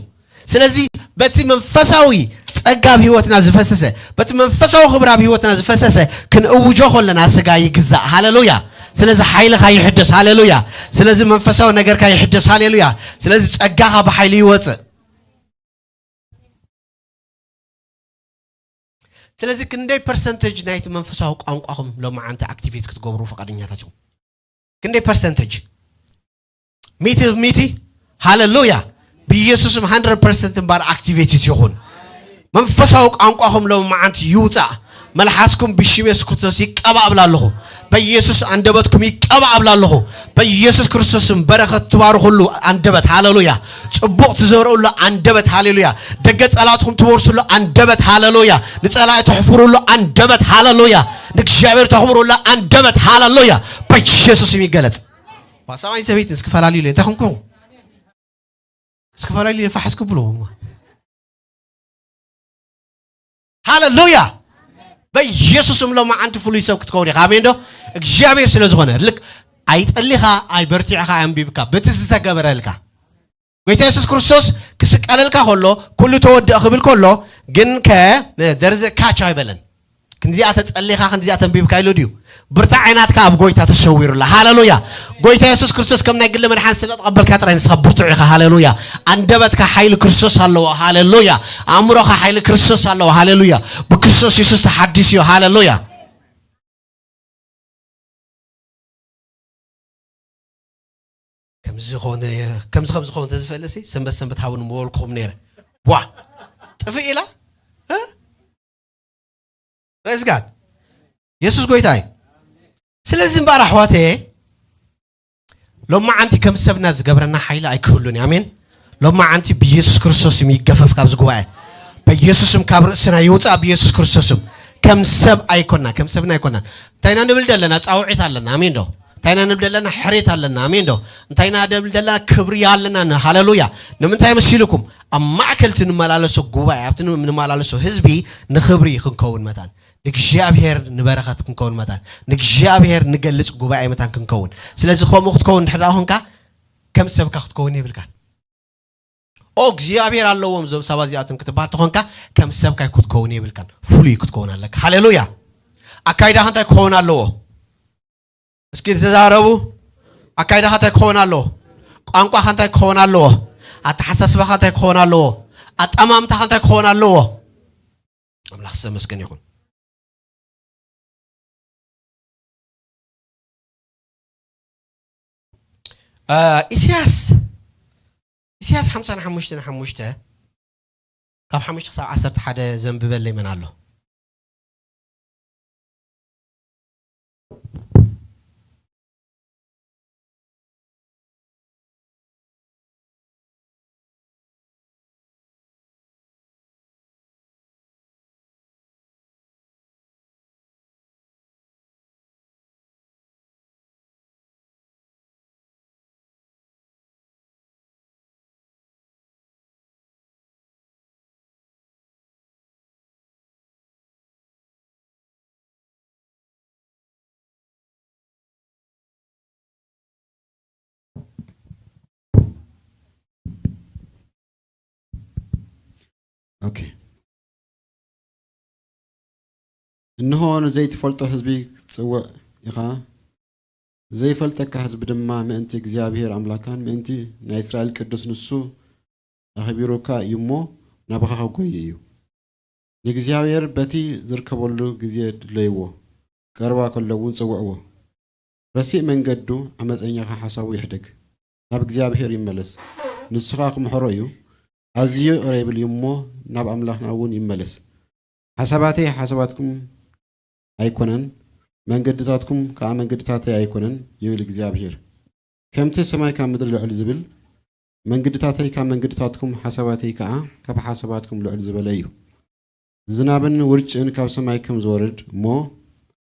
ስለዚ በቲ መንፈሳዊ ጸጋ ኣብ ህይወትና ዝፈሰሰ፣ በቲ መንፈሳዊ ክብሪ ኣብ ህይወትና ዝፈሰሰ ክንእውጆ ከለና ስጋ ይግዛእ። ሃሌሉያ። ስለዚ ሓይልኻ ይሕደስ። ሃሌሉያ። ስለዚ መንፈሳዊ ነገርካ ይሕደስ። ሃሌሉያ። ስለዚ ጸጋኻ ብሓይሊ ይወጽእ። ስለዚ ክንደይ ፐርሰንተጅ ናይቲ መንፈሳዊ ቋንቋኹም ሎማዓንቲ ኣክቲቬት ክትገብሩ ፈቃደኛታት ኢኹም? ክንደይ ፐርሰንተጅ? ሚቲ ሚቲ። ሃሌሉያ። ብኢየሱስም ሃንድረድ ፐርሰንት እምበር ኣክቲቬትስ ይኹን። መንፈሳዊ ቋንቋኹም ሎማዓንቲ ይውፃእ። መልሓስኩም ብሽም የሱስ ክርስቶስ ይቀባእ እብላ ኣለኹ። በኢየሱስ ኣንደበትኩም ይቀባእ እብላ ኣለኹ። በኢየሱስ ክርስቶስም በረኸት ትባርኹሉ ኣንደበት። ሃሌሉያ። ጽቡቕ ትዘርኡሉ ኣንደበት። ሃሌሉያ። ደገ ጸላእትኹም ትወርሱሉ ኣንደበት። ሃሌሉያ። ንጸላኢ ተሕፍሩሉ ኣንደበት። ሃሌሉያ። ንእግዚኣብሔር ተኽብሩሉ ኣንደበት። ሃሌሉያ። በኢየሱስም ይገለጽ። ዋሳዋይ ሰበይትን እስኪ ፈላልዩለይ። እንታይ ኾንኩም? እስኪ ፈላልዩለይ፣ ፋሕ እስኪ ብሉ። ሃሌሉያ። በኢየሱስም ሎማዓንቲ ፍሉይ ሰብ ክትከውን ኢኻ። ኣሜን ዶ? እግዚኣብሔር ስለ ዝኾነ። ልክ ኣይጸሊኻ፣ ኣይበርቲዕኻ፣ ኣየንቢብካ። በቲ ዝተገበረልካ። ጎይታ የሱስ ክርስቶስ ክስቀለልካ ከሎ፣ ኩሉ ተወድአ ክብል ከሎ፣ ግን ከ፣ there is a catch ኣይበለን። ክንዚኣ ተጸሊኻ፣ ክንዚኣ ተንቢብካ ኢሉ ድዩ? ብርታዐ ናትካ ኣብ ጎይታ ተሰዊሩላ። ሃሌሉያ። ጎይታ የሱስ ክርስቶስ ከም ናይ ግሊ መድሓን ስለ ተቐበልካ ጥራይ ንስኻ ብርቱዕ ኢኻ። ሃሌሉያ። ኣንደበትካ ሓይሊ ክርስቶስ ኣለዎ። ሃሌሉያ። ኣእምሮኻ ሓይሊ ክርስቶስ ኣለዎ። ሃሌሉያ። ብክርስቶስ የሱስ ተሓዲስ እዩ። ሃሌሉያ። ከምዚ ዝኾነ፣ ከምዚ ከም ዝኾነ ተዝፈልሲ ሰንበት ሰንበት ሃቡን ምበልኩም ነይረ። ዋ! ጥፍእ ኢላ? እ? ፕሬዝ ጋድ። የሱስ ጎይታ እዩ። ስለዚ እምበኣር ኣሕዋተየ፣ ሎማዓንቲ ከም ሰብና ዝገብረና ሓይሊ ኣይክህሉን እዩ። ኣሜን። ሎማዓንቲ ብኢየሱስ ክርስቶስ ስም ይገፈፍ ካብዚ ጉባኤ። በኢየሱስም ካብ ርእስና ይውፃእ ብኢየሱስ ክርስቶስም። ከም ሰብ ኣይኮና፣ ከም ሰብና ኣይኮናን። እንታይ ኢና ንብል ዘለና? ጻውዒት ኣለና። ኣሜን ዶ? እንታይ ኢና ንብል ዘለና? ሕሬት ኣለና። ኣሜን ዶ? እንታይ ኢና ንብል ዘለና? ክብሪ ኣለና። ሃሌሉያ። ንምንታይ መሲልኩም? ኣብ ማእከል እቲ ንመላለሶ ጉባኤ፣ ኣብቲ ንመላለሶ ህዝቢ ንኽብሪ ክንከውን መታን፣ ንእግዚኣብሔር ንበረኸት ክንከውን መታን፣ ንእግዚኣብሔር ንገልጽ ጉባኤ መታን ክንከውን። ስለዚ ከምኡ ክትከውን እንድሕር ደኣ ኾንካ፣ ከም ሰብካ ክትከውን የብልካን። ኦ እግዚኣብሔር ኣለዎም እዞም ሰባት እዚኣቶም ክትበሃል ተኾንካ፣ ከም ሰብካ ክትከውን የብልካን። ፍሉይ ክትከውን ኣለካ። ሃሌሉያ። ኣካይዳኻ እንታይ ክኸውን ኣለዎ? እስኪ ተዛረቡ። ኣካይዳኻ እንታይ ክኸውን ኣለዎ? ቋንቋኻ እንታይ ክኸውን ኣለዎ? ኣተሓሳስባኻ እንታይ ክኸውን ኣለዎ? ኣጠማምታኻ እንታይ ክኸውን ኣለዎ? ኣምላኽ ዝተመስገን ይኹን። እ፣ ኢሳያስ፣ ኢሳያስ ሓምሳን ሓሙሽተን ሓሙሽተ፣ ካብ ሓሙሽተ ክሳብ ዓሰርተ ሓደ ዘንብበለይ መን ኣሎ? ኦኬ። እንሆ ንዘይትፈልጦ ህዝቢ ክትጽውዕ ኢኻ፣ ዘይፈልጠካ ህዝቢ ድማ ምእንቲ እግዚኣብሔር ኣምላካን ምእንቲ ናይ እስራኤል ቅዱስ ንሱ ኣኽቢሩካ እዩ እሞ ናባኻ ክጎዪ እዩ። ንእግዚኣብሔር በቲ ዝርከበሉ ግዜ ድለይዎ፣ ቀርባ ከሎ እውን ጽውዕዎ። ረሲእ መንገዱ ዓመጸኛ ካብ ሓሳቡ ይሕደግ፣ ናብ እግዚኣብሔር ይመለስ፣ ንሱ ኸኣ ክምሕሮ እዩ። ኣዝዩ ይቕረ ይብል እዩ እሞ ናብ ኣምላኽና እውን ይመለስ። ሓሳባተይ ሓሳባትኩም ኣይኮነን፣ መንገድታትኩም ከኣ መንገድታተይ ኣይኮነን ይብል እግዚኣብሔር። ከምቲ ሰማይ ካብ ምድሪ ልዕል ዝብል፣ መንገድታተይ ካብ መንገድታትኩም ሓሳባተይ ከኣ ካብ ሓሳባትኩም ልዕል ዝበለ እዩ። ዝናብን ውርጭን ካብ ሰማይ ከም ዝወርድ እሞ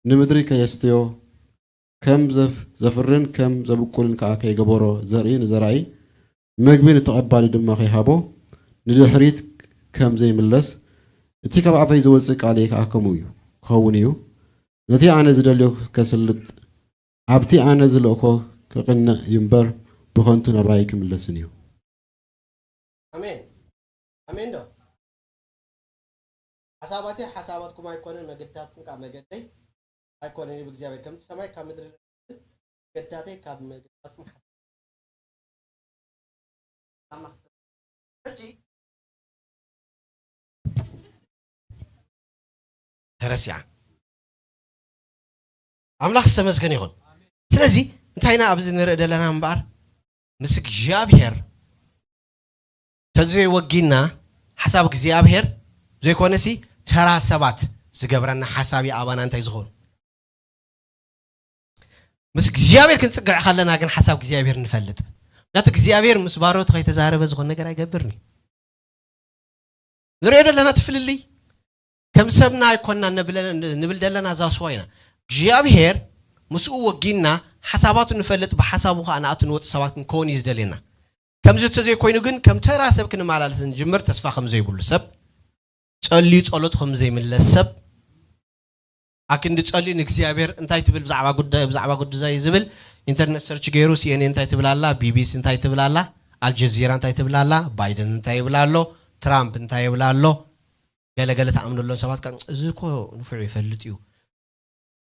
ንምድሪ ከየስትዮ ከም ዘፍ-፣ ዘፍርን ከም ዘብቁልን ከኣ ከይገበሮ ዘርኢ ንዘራኢ መግቢ ንተቐባሊ ድማ ከይሃቦ ንድሕሪት ከም ዘይምለስ እቲ ካብ ኣፈይ ዝወጽእ ቃለይ ከኣ ከምኡ እዩ ክኸውን እዩ። ነቲ ኣነ ዝደልዮ ከስልጥ ኣብቲ ኣነ ዝልእኮ ክቕንዕ እዩ እምበር ብኸንቱ ናባይ ክምለስን እዩ። ኣሜን። ኣሜን ዶ? ሓሳባተይ ሓሳባትኩም ኣይኮነን፣ መገድታትኩም ከዓ መገደይ ኣይኮነን ይብል እግዚኣብሔር። ከምቲ ሰማይ ካብ ምድሪ መገድታተይ ካብ መገድታትኩም ሓሳብ ሕጂ ተረሲዓ። ኣምላኽ ዝተመስገነ ይኹን። ስለዚ እንታይ ኢና ኣብዚ ንርኢ ዘለና እምበኣር፣ ምስ እግዚኣብሔር ተዘይወጊና ሓሳብ እግዚኣብሔር ዘይኮነሲ ተራ ሰባት ዝገብረና ሓሳብ እዩ ኣባና እንታይ ዝኾኑ። ምስ እግዚኣብሔር ክንጽግዕ ከለና ግን ሓሳብ እግዚኣብሔር ንፈልጥ። ምክንያቱ እግዚኣብሔር ምስ ባሮቱ ከይተዛረበ ዝኾነ ነገር ኣይገብርን እዩ። ንሪኦ ዘለና እቲ ፍልልይ ከም ሰብና ኣይኮንና ንብለ-፣ ንብል ዘለና እዛ ስዋ ኢና። እግዚኣብሔር ምስኡ ወጊንና ሓሳባቱ ንፈልጥ፣ ብሓሳቡ ኸዓ ንኣቱ ንወጽእ ሰባት ክንከውን እዩ ዝደልየና። ከምዚ እንተዘይኮይኑ ግን ከም ተራ ሰብ ክንመላለስ እንጅምር፣ ተስፋ ከም ዘይብሉ ሰብ፣ ጸልዩ ጸሎት ከም ዘይምለስ ሰብ፣ ኣክንዲ ጸልዩ ንእግዚኣብሔር እንታይ ትብል ብዛዕባ ጉዳይ፣ ብዛዕባ ጉዳይ ዝብል ኢንተርነት ሰርች ገይሩ፣ ሲኤንኤን እንታይ ትብል ኣላ፣ ቢቢሲ እንታይ ትብል ኣላ፣ ኣልጀዚራ እንታይ ትብል ኣላ፣ ባይደን እንታይ ይብል ኣሎ፣ ትራምፕ እንታይ ይብል ኣሎ፣ ገለ ገለ ትኣምነሎም ሰባት ከኣ፣ "እዚ እኮ ንፉዕ ይፈልጥ እዩ፣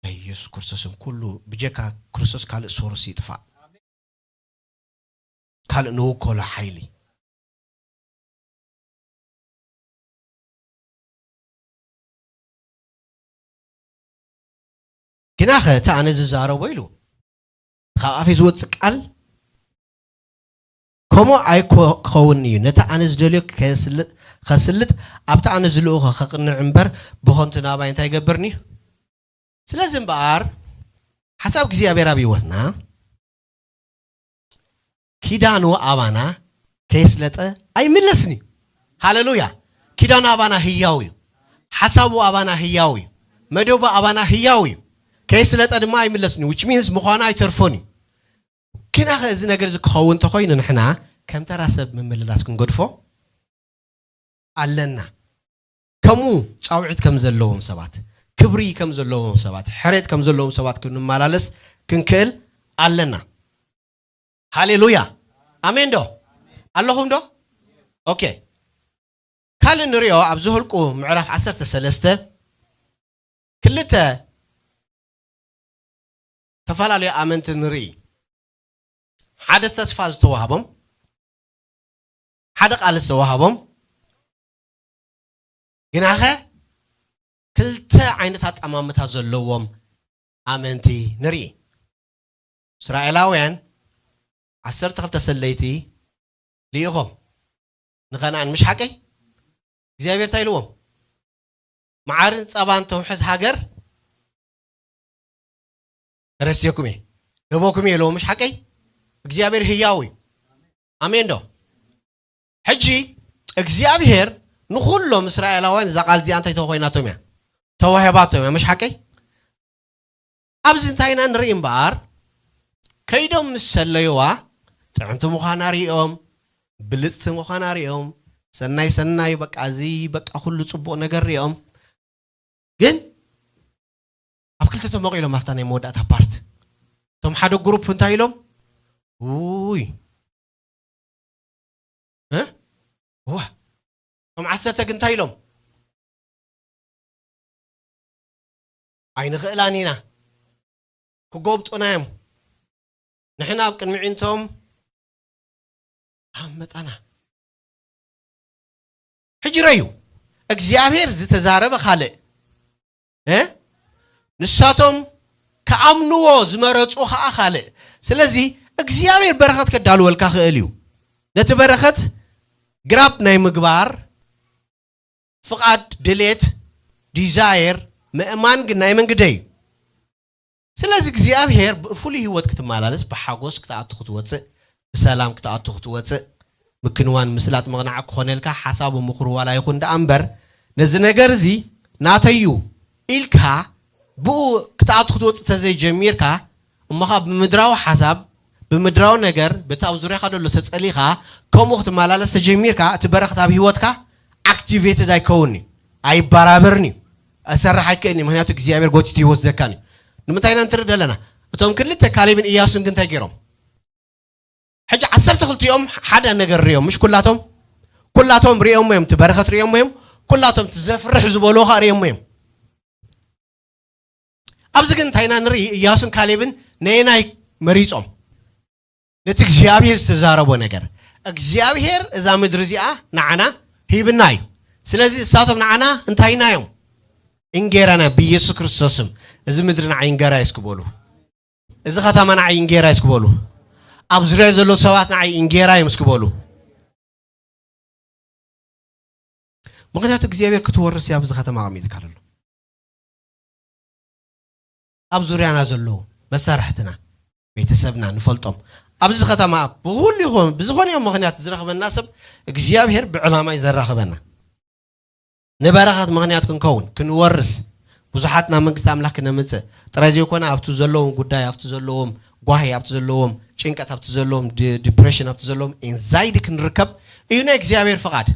ናይ ኢየሱስ ክርስቶስን ኩሉ ብጀካ ክርስቶስ ካልእ ሶርስ ይጥፋእ፣ ካልእ ንውከሎ ሓይሊ." ግናኸ እቲ ኣነ ዝዛረቦ ኢሉ ካብ ኣፈይ ዝወጽእ ቃል ከምኡ ኣይኮ-፣ ክኸውን እዩ። ነቲ ኣነ ዝደልዮ ከስልጥ፣ ከስልጥ ኣብቲ ኣነ ዝልእኾ ከቕንዕ እምበር ብኸንቱ ናባይ እንታይ ይገብርኒ? ስለዚ እምበኣር ሓሳብ እግዚኣብሔር ኣብ ህይወትና ኪዳኑ ኣባና ከየስለጠ ኣይምለስን እዩ። ሃሌሉያ። ኪዳኑ ኣባና ህያው እዩ። ሓሳቡ ኣባና ህያው እዩ። መደቡ ኣባና ህያው እዩ። ከየስለጠ ድማ ኣይምለስን እዩ። Which means ምዃኑ ኣይተርፎን እዩ። ግናኸ እዚ ነገር እዚ ክኸውን እንተኾይኑ ንሕና ከም ተራ ሰብ ምምልላስ ክንገድፎ ኣለና። ከምኡ ጻውዒት ከም ዘለዎም ሰባት፣ ክብሪ ከም ዘለዎም ሰባት፣ ሕሬት ከም ዘለዎም ሰባት ክንመላለስ ክንክእል ኣለና። ሃሌሉያ። ኣሜን ዶ? ኣለኹም ዶ? ኦኬ። ካልእ ንሪኦ፣ ኣብዚ ሁልቁ ምዕራፍ ዓሰርተ ሰለስተ ክልተ ዝተፈላለዩ ኣመንቲ ንርኢ። ሓደ ተስፋ ዝተዋህቦም፣ ሓደ ቃል ዝተዋህቦም፣ ግናኸ ክልተ ዓይነት ኣጠማምታ ዘለዎም ኣመንቲ ንርኢ። እስራኤላውያን ዓሰርተ ክልተ ሰለይቲ ልኢኾም ንኸነኣን፣ ምሽ ሓቀይ? እግዚኣብሔር እንታይ ኢልዎም? መዓርን ጸባን ተውሕዝ ሃገር ረስየኩም እየ፣ ህበኩም እየ ኢልዎም፣ ምሽ ሓቀይ? እግዚኣብሔር ህያው እዩ። ኣሜን ዶ? ሕጂ እግዚኣብሔር ንኹሎም እስራኤላውያን እዛ ቃል እዚኣ እንታይ ተኾይናቶም እያ? ተዋሂባቶም እያ፣ ምሽ ሓቀይ? ኣብዚ እንታይ ኢና ንርኢ እምበኣር፣ ከይዶም ምስ ሰለይዋ፣ ጥዕምቲ ምዃና ሪኦም፣ ብልጽቲ ምዃና ሪኦም፣ ሰናይ ሰናይ፣ በቃ፣ እዚ፣ በቃ፣ ኩሉ ጽቡቕ ነገር ሪኦም። ግን ኣብ ክልተ ተመቒሎም፣ ኣብታ ናይ መወዳእታ ፓርት፣ እቶም ሓደ ግሩፕ እንታይ ኢሎም? ውይ፣ እ? እዋ፣ እቶም ዓሰርተ ግን እንታይ ኢሎም? ኣይንኽእላን ኢና፣ ክጎብጡና እዮም፣ ንሕና ኣብ ቅድሚ ኣዒንቶም ኣመጣና። ሕጂ ረዩ፣ እግዚኣብሔር ዝተዛረበ ካልእ፣ እ? ንሳቶም ክኣምንዎ ዝመረጹ ኸኣ ካልእ። ስለዚ እግዚኣብሔር በረኸት ከዳልወልካ ክእል እዩ። ነቲ በረኸት ግራብ ናይ ምግባር ፍቓድ፣ ድሌት፣ ዲዛየር፣ ምእማን ግን ናይ መንግደ እዩ። ስለዚ እግዚኣብሔር ብፍሉይ ህይወት ክትመላለስ፣ ብሓጎስ ክትኣቱ ክትወፅእ፣ ብሰላም ክትኣቱ ክትወፅእ፣ ምክንዋን ምስላጥ ምቕናዕ ክኾነልካ ሓሳቡ ምኽሩ ዋላ ይኹን ደኣ እምበር፣ ነዚ ነገር እዚ ናተዩ ኢልካ ብኡ ክትኣቱ ክትወፅእ ተዘይጀሚርካ፣ እሞ ኸዓ ብምድራዊ ሓሳብ፣ ብምድራዊ ነገር፣ በቲ ኣብ ዙርያኻ ዘሎ ተጸሊኻ፣ ከምኡ ክትመላለስ ተጀሚርካ፣ እቲ በረኸት ኣብ ህይወትካ ኣክቲቬትድ ኣይከውን'ዩ፣ ኣይበራበርን'ዩ፣ እሰርሕ ኣይክእልን'ዩ። ምኽንያቱ እግዚኣብሔር ጎቲቱ ይወስደካን'ዩ። ንምንታይ ኢና ንትርኢ ዘለና? እቶም ክልተ ካሌብን ኢያሱን ግን እንታይ ገይሮም? ሕጂ ዓሰርተ ክልቲኦም ሓደ ነገር ርእዮም፣ ምሽ ኩላቶም? ኩላቶም ርእዮሞ እዮም፣ እቲ በረኸት ርእዮሞ እዮም፣ ኩላቶም እቲ ዘፍርሕ ዝበልዎ ኸኣ ርእዮሞ እዮም። ኣብዚ ግን እንታይ ኢና ንርኢ? ኢያሱን ካሌብን ነየናይ መሪጾም? ነቲ እግዚኣብሔር ዝተዛረቦ ነገር። እግዚኣብሔር እዛ ምድሪ እዚኣ ንዓና ሂብና እዩ። ስለዚ እሳቶም ንዓና እንታይ ኢና እዮም? እንጌራና ብኢየሱስ ክርስቶስ ስም። እዚ ምድሪ ንዓይ እንጌራ እዩ እስኪ በሉ። እዚ ከተማ ንዓይ እንጌራ እዩ እስኪ በሉ። ኣብ ዙርያ ዘለዉ ሰባት ንዓይ እንጌራ እዮም እስኪ በሉ። ምኽንያቱ እግዚኣብሔር ክትወርስ እዩ ኣብዚ ከተማ ኣቐሚጥካ ዘሎ። ኣብ ዙርያና ዘለዉ መሳርሕትና፣ ቤተሰብና ንፈልጦም፣ ኣብዚ ከተማ ብኹሉ ይኹን ብዝኾነ ይኹን ምኽንያት ዝረኽበና ሰብ እግዚኣብሔር ብዕላማ እዩ ዘራኽበና። ንበረኸት ምኽንያት ክንከውን፣ ክንወርስ፣ ብዙሓት ናብ መንግስቲ ኣምላኽ ክነምጽእ ጥራይ ዘይኮነ፣ ኣብቲ ዘለዎም ጉዳይ፣ ኣብቲ ዘለዎም ጓሂ፣ ኣብቲ ዘለዎም ጭንቀት፣ ኣብቲ ዘለዎም ዲ-፣ ዲፕሬሽን፣ ኣብቲ ዘለዎም ኤንዛይቲ ክንርከብ እዩ ናይ እግዚኣብሔር ፍቓድ።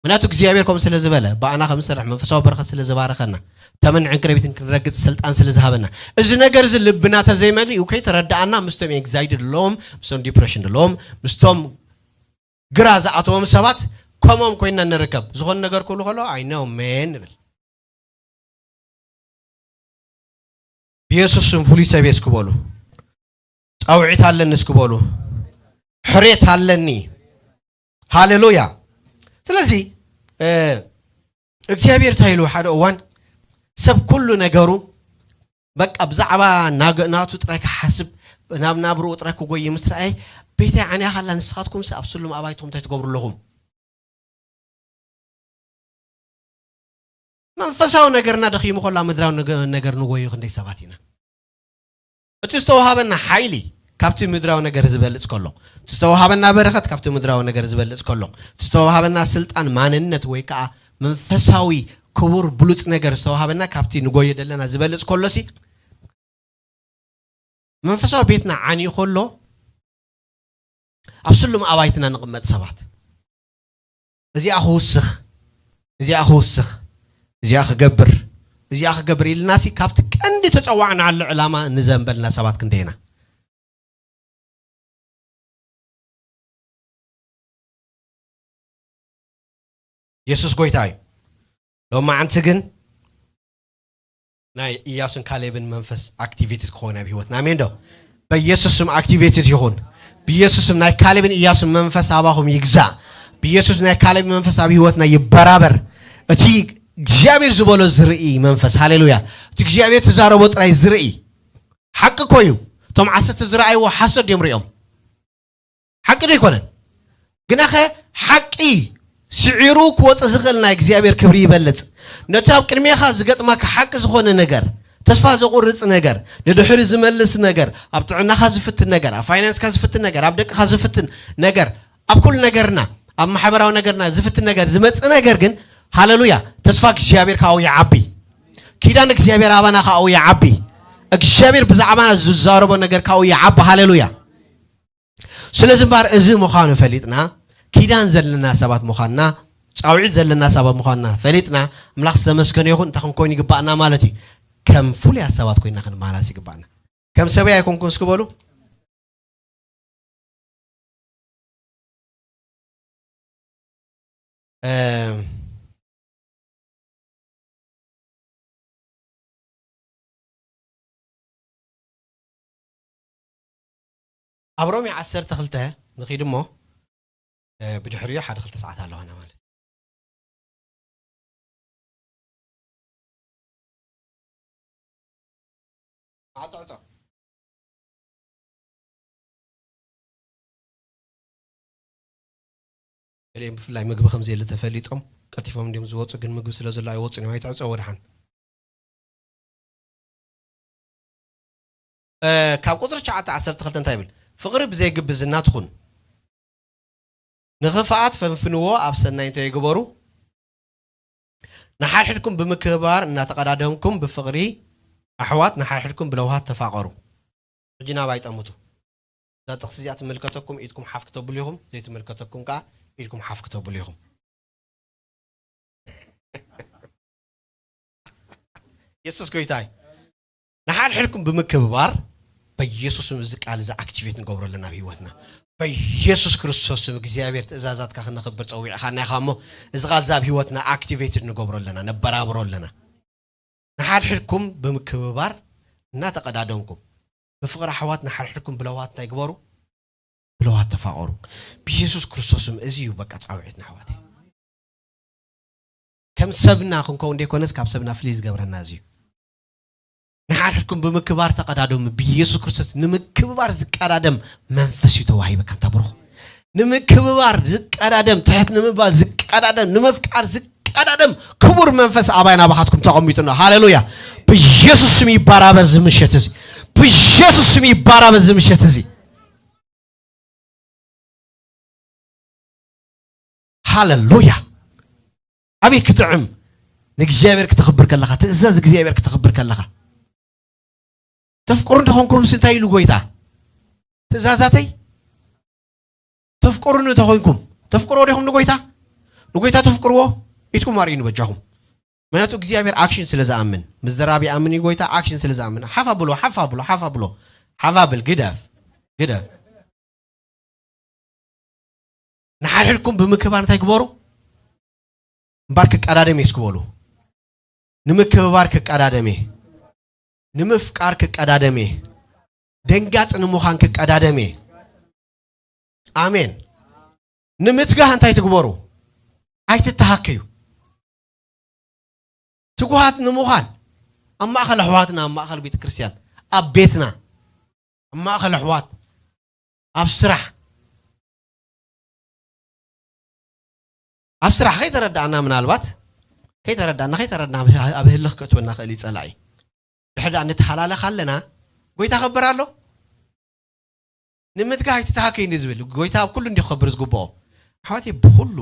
ምክንያቱ እግዚኣብሔር ከምኡ ስለ ዝበለ፣ ብኣና ከም ንሰርሕ መንፈሳዊ በረኸት ስለ ዝባረኸና፣ ተመን ዕንቅረቢትን ክንረግጽ ስልጣን ስለ ዝሃበና፣ እዚ ነገር እዚ ልብና ተዘይመሊኡ ከይተረድኣና፣ ምስቶም ኤንግዛይቲ ዘለዎም፣ ምስቶም ዲፕሬሽን ዘለዎም፣ ምስቶም ግራ ዝኣተዎም ሰባት ከምኦም ኮይንና ንርከብ። ዝኾነ ነገር ክብሉ ከለዉ፣ "I know man" ንብል። ብየሱስ ስም ፍሉይ ሰብ እየ እስኪ በሉ። ጻውዒት ኣለኒ እስኪ በሉ። ሕሬት ኣለኒ። ሃሌሉያ። ስለዚ፣ እ፣ እግዚኣብሔር እንታይ ኢሉ ሓደ እዋን፣ ሰብ ኩሉ ነገሩ በቃ ብዛዕባ ናገ-፣ ናቱ ጥራይ ክሓስብ፣ ናብ ናብርኡ ጥራይ ክጎይ ምስ ረኣየ፣ "ቤተይ ዓንያ ኸላ ንስኻትኩምሲ ኣብ ስሉም ኣባይትኹም እንታይ ትገብሩ ኣለኹም?" መንፈሳዊ ነገርና ደኺሙ ከሎ ኣብ ምድራዊ ነገ-፣ ነገር ንጎዩ ክንደይ ሰባት ኢና? እቲ ዝተዋሃበና ሓይሊ ካብቲ ምድራዊ ነገር ዝበልጽ ከሎ፣ እቲ ዝተዋሃበና በረኸት ካብቲ ምድራዊ ነገር ዝበልጽ ከሎ፣ እቲ ዝተዋሃበና ስልጣን፣ ማንነት ወይ ከኣ መንፈሳዊ ክቡር ብሉጽ ነገር ዝተዋሃበና ካብቲ ንጎዮ ዘለና ዝበልጽ ከሎሲ፣ መንፈሳዊ ቤትና ዓንዩ ከሎ፣ ኣብ ስሉም ኣባይትና ንቕመጥ ሰባት፣ እዚኣ ክውስኽ፣ እዚኣ ክውስኽ፣ እዚኣ ክገብር፣ እዚኣ ክገብር ኢልናሲ ካብቲ ቀንዲ ተጸዋዕናሉ ዕላማ ንዘንበልና ሰባት ክንደይና? የሱስ ጎይታ እዩ። ሎማዓንቲ ግን ናይ ኢያሱን ካሌብን መንፈስ ኣክቲቬትድ ክኾን ኣብ ህይወትና። ኣሜን ዶ? በኢየሱስ ስም ኣክቲቬትድ ይኹን። ብኢየሱስ ስም ናይ ካሌብን ኢያሱን መንፈስ ኣባኹም ይግዛእ። ብኢየሱስ ናይ ካሌብ መንፈስ ኣብ ህይወትና ይበራበር። እቲ እግዚኣብሔር ዝበሎ ዝርኢ መንፈስ፣ ሃሌሉያ። እቲ እግዚኣብሔር ተዛረቦ ጥራይ ዝርኢ። ሓቂ እኮ እዩ። እቶም ዓሰርተ ዝረኣይዎ ሓሶት ድዮም ሪኦም? ሓቂ ዶ ኣይኮነን? ግናኸ ሓቂ ስዒሩ ክወፅእ ዝኽእል ናይ እግዚኣብሔር ክብሪ ይበልፅ። ነቲ ኣብ ቅድሜኻ ዝገጥመካ ሓቂ ዝኾነ ነገር፣ ተስፋ ዘቑርፅ ነገር፣ ንድሕሪ ዝመልስ ነገር፣ ኣብ ጥዕናኻ ዝፍትን ነገር፣ ኣብ ፋይናንስካ ዝፍትን ነገር፣ ኣብ ደቅኻ ዝፍትን ነገር፣ ኣብ ኩሉ ነገርና፣ ኣብ ማሕበራዊ ነገርና ዝፍትን ነገር ዝመፅእ ነገር ግን፣ ሃሌሉያ፣ ተስፋ እግዚኣብሔር ካብኡ ይዓቢ። ኪዳን እግዚኣብሔር ኣባና ካብኡ ይዓቢ። እግዚኣብሔር ብዛዕባና ዝዛረቦ ነገር ካብኡ ይዓቢ። ሃሌሉያ። ስለዚ እምበኣር እዚ ምዃኑ ፈሊጥና፣ ኪዳን ዘለና ሰባት ምዃንና፣ ጻውዒት ዘለና ሰባት ምዃንና ፈሊጥና፣ ኣምላኽ ዝተመስገነ ይኹን፣ እንታይ ክንኮን ይግባኣና ማለት እዩ? ከም ፍሉያት ሰባት ኮይንና ክንመላለስ ይግባኣና። ከም ሰበይ ኣይኮንኩን እስኪ በሉ። እ፣ ኣብ ሮሜ ዓሰርተ ክልተ ንኺድ እሞ፣ እ፣ ብድሕሪኡ ሓደ ክልተ ሰዓት ኣለዋና ማለት እዩ። ዓጸዕጾ። ገሊኦም ብፍላይ ምግቢ ከም ዘየለ ተፈሊጦም ቀልጢፎም እንዲዮም ዝወፁ፣ ግን ምግቢ ስለ ዘሎ ኣይወፁን እዮም። ኣይትዕጸዎ ደሓን። እ፣ ካብ ቁፅሪ ትሽዓተ ዓሰርተ ክልተ እንታይ ይብል? ፍቕሪ ብዘይግብዝና ትኹን፣ ንኽፍኣት ፈንፍንዎ፣ ኣብ ሰናይ እንታይ ይግበሩ? ንሓድሕድኩም ብምክብባር እናተቐዳደምኩም ብፍቕሪ ኣሕዋት ንሓድሕድኩም ብለውሃት ተፋቐሩ። ሕጂ ናባይ ጠምቱ። እዛ ጥቕሲ እዚኣ ትምልከተኩም ኢድኩም ሓፍ ክተብሉ ኢኹም፣ ዘይትምልከተኩም ከኣ ኢድኩም ሓፍ ክተብሉ ኢኹም። የሱስ ጎይታ እዩ። ንሓድሕድኩም ብምክብባር በኢየሱስ ስም እዚ ቃል እዚ ኣክቲቬት ንገብሮ ኣለና ኣብ ህይወትና። በኢየሱስ ክርስቶስ ስም እግዚኣብሔር ትእዛዛትካ ክነኽብር ጸዊዕኻና ኢኻ እሞ፣ እዚ ቃል እዚ ኣብ ህይወትና ኣክቲቬትድ ንገብሮ ኣለና፣ ነበራብሮ ኣለና። ንሓድሕድኩም ብምክብባር እናተቐዳደምኩም፣ ብፍቕሪ ኣሕዋት ንሓድሕድኩም ብለውሃት እንታይ ግበሩ? ብለውሃት ተፋቐሩ። ብኢየሱስ ክርስቶስ ስም እዚ እዩ በቃ ጻውዒትና ኣሕዋተይ። ከም ሰብና ክንከውን ዘይኮነስ ካብ ሰብና ፍልይ ዝገብረና እዚ እዩ። ንሓድሕድኩም ብምክብባር ተቐዳደሙ። ብኢየሱስ ክርስቶስ ንምክብባር ዝቀዳደም መንፈስ እዩ ተዋሂበካ። እንታ ብሩኽ፣ ንምክብባር ዝቀዳደም፣ ትሕት ንምባል ዝቀዳደም፣ ንምፍቃር ዝቀዳደም ክቡር መንፈስ ኣባይ ናባኻትኩም ተቐሚጡ ነው። ሃሌሉያ! ብኢየሱስ ስም ይበራበር እዚ ምሸት እዚ። ብኢየሱስ ስም ይበራበር እዚ ምሸት እዚ። ሃሌሉያ! ኣቤት ክጥዕም! ንእግዚኣብሔር ክተኽብር ከለኻ፣ ትእዛዝ እግዚኣብሔር ክተኽብር ከለኻ። ተፍቅሩ እንተኾንኩም ምስ እንታይ ኢሉ ጎይታ? ትእዛዛተይ ተፍቅሩኒ እንተኾይንኩም፣ ተፍቅርዎ ዲኹም ንጎይታ? ንጎይታ ተፍቅርዎ? ኢድኩም ኣርእዩኒ በጃኹም። ምክንያቱ እግዚኣብሔር ኣክሽን ስለ ዝኣምን፣ ምስ ዘራብ ይኣምን እዩ ጎይታ፣ ኣክሽን ስለ ዝኣምን። ሓፍ ኣብሎ፣ ሓፍ ኣብሎ፣ ሓፍ ኣብሎ። ሓፍ ኣብል፣ ግደፍ፣ ግደፍ። ንሓድሕድኩም ብምክብባር እንታይ ግበሩ? እምበር ክቀዳደም እየ እስኪ በሉ። ንምክብባር ክቀዳደም እየ። ንምፍቃር ክቀዳደም እየ። ደንጋጽ ንምዃን ክቀዳደም እየ። ኣሜን። ንምትጋህ እንታይ ትግበሩ? ኣይትተሃከዩ። ትጉሃት ንምዃን ኣብ ማእከል ኣሕዋትና፣ ኣብ ማእከል ቤተ ክርስቲያን፣ ኣብ ቤትና፣ ኣብ ማእከል ኣሕዋት፣ ኣብ ስራሕ፣ ኣብ ስራሕ ከይተረዳእና፣ ምናልባት ከይተረዳእና፣ ከይተረድና ኣብ ህልኽ ክእትወና ክእል እዩ ጸላኢ። ድሕር ደኣ ንተሃላለኽ ኣለና፣ ጎይታ ከብር ኣሎ። ንምትጋህ ኣይትተሃከይኒ ዝብል ጎይታ ኣብ ኩሉ እንዲ ክኸብር ዝግብኦ። ኣሕዋተይ፣ ብኹሉ፣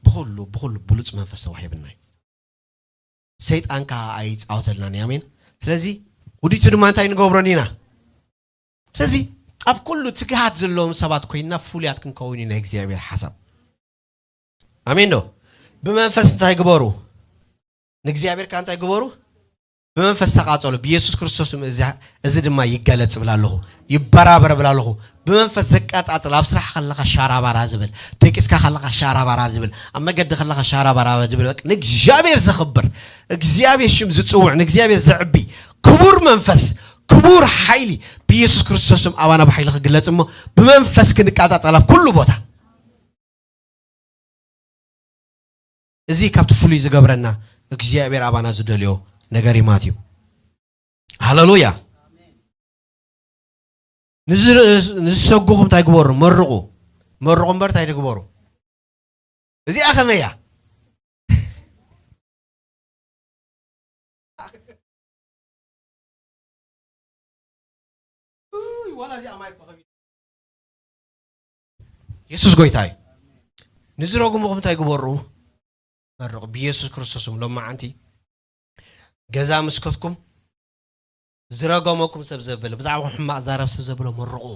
ብኹሉ፣ ብኹሉ ብሉጽ መንፈስ ተዋሂብና እዩ። ሰይጣን ከኣ ኣይጻወተልናን እዩ። ኣሜን። ስለዚ ውዲቱ ድማ እንታይ ንገብረን ኢና? ስለዚ ኣብ ኩሉ ትግሃት ዘለዎም ሰባት ኮይንና ፍሉያት ክንከውን እዩ ናይ እግዚኣብሔር ሓሳብ። ኣሜን ዶ? ብመንፈስ እንታይ ግበሩ? ንእግዚኣብሔር ከኣ እንታይ ግበሩ? ብመንፈስ ተቃጸሉ። ብኢየሱስ ክርስቶስ ስም እዚ፣ እዚ ድማ ይገለጽ እብል ኣለኹ። ይበራበር እብል ኣለኹ። ብመንፈስ ዘቃጻጽል፣ ኣብ ስራሕ ከለኻ ሻራባራ ዝብል፣ ደቂስካ ከለኻ ሻራባራ ዝብል፣ ኣብ መገዲ ከለኻ ሻራባራ ዝብል፣ በቃ ንእግዚኣብሔር ዘኽብር፣ እግዚኣብሔር ሽም ዝጽውዕ፣ ንእግዚኣብሔር ዘዕቢ ክቡር መንፈስ፣ ክቡር ሓይሊ ብኢየሱስ ክርስቶስ ስም ኣባና ብሓይሊ ክግለጽ እሞ ብመንፈስ ክንቃጻጸል ኣብ ኩሉ ቦታ። እዚ ካብቲ ፍሉይ ዝገብረና እግዚኣብሔር ኣባና ዝደልዮ ነገር እዩ ማለት እዩ። ሃሌሉያ። ንዝ-፣ ንዝሰጉኹም እንታይ ግበሩ? መርቑ። መርቑ እምበር እንታይ ትግበሩ? እዚኣ ከመይ እያ? ኡይ፣ ዋላ እዚኣ ማይ እኮ ከቢድ። የሱስ ጎይታ እዩ። ንዝረጉሙኹም እንታይ ግበሩ? መርቑ። ብየሱስ ክርስቶስ ስም ሎማዓንቲ ገዛ ምስ ከድኩም ዝረገመኩም ሰብ ዘበለ፣ ብዛዕባኹም ሕማቕ ዛረብ ሰብ ዘበሎ መርቑዎ።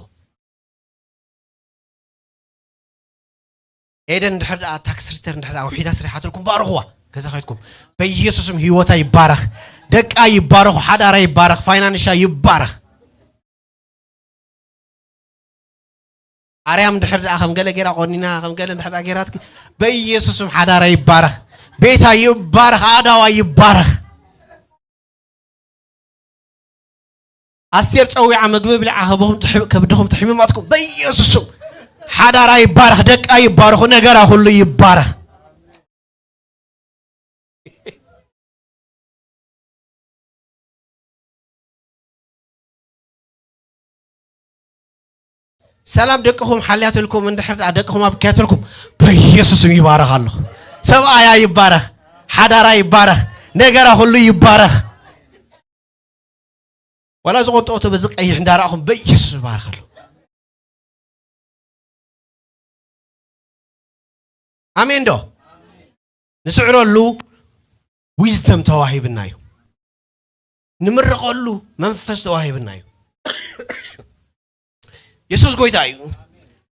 ኤደን እንድሕር ደኣ ታክስ ሪተርን እንድሕር ደኣ ውሒዳ ስሪሓትልኩም ባርኽዋ። ገዛ ከድኩም በኢየሱስ ስም ህይወታ ይባረኽ፣ ደቃ ይባረኹ፣ ሓዳራ ይባረኽ፣ ፋይናንሻ ይባረኽ። ኣርያም እንድሕር ደኣ ከም ገለ ጌራ ቆኒና፣ ከም ገለ እንድሕር ደኣ ጌራትኪ፣ በኢየሱስ ስም ሓዳራ ይባረኽ፣ ቤታ ይባረኽ፣ ኣእዳዋ ይባረኽ። ኣስቴር ጸዊዓ ምግቢ ብሊዓ ከብኹም ትሕ-፣ ከብድኹም ትሕምማትኩም በኢየሱስ ስም ሓዳራ ይባረኽ፣ ደቃ ይባረኹ፣ ነገራ ኩሉ ይባረኽ። ሰላም ደቅኹም ሓልያትልኩም፣ እንድሕር ደኣ ደቅኹም ኣብክያትልኩም፣ በኢየሱስም ይባረኽ ኣሎ። ሰብኣያ ይባረኽ፣ ሓዳራ ይባረኽ፣ ነገራ ኩሉ ይባረኽ። ዋላ ዝቆጥኦቶ በዚ ቀይሕ እንዳረኣኹም በኢየሱስ ይባረኽ ኣሎ። ኣሜን ዶ? ንስዕረሉ ዊዝደም ተዋሂብና እዩ። ንምረቐሉ መንፈስ ተዋሂብና እዩ። የሱስ ጎይታ እዩ።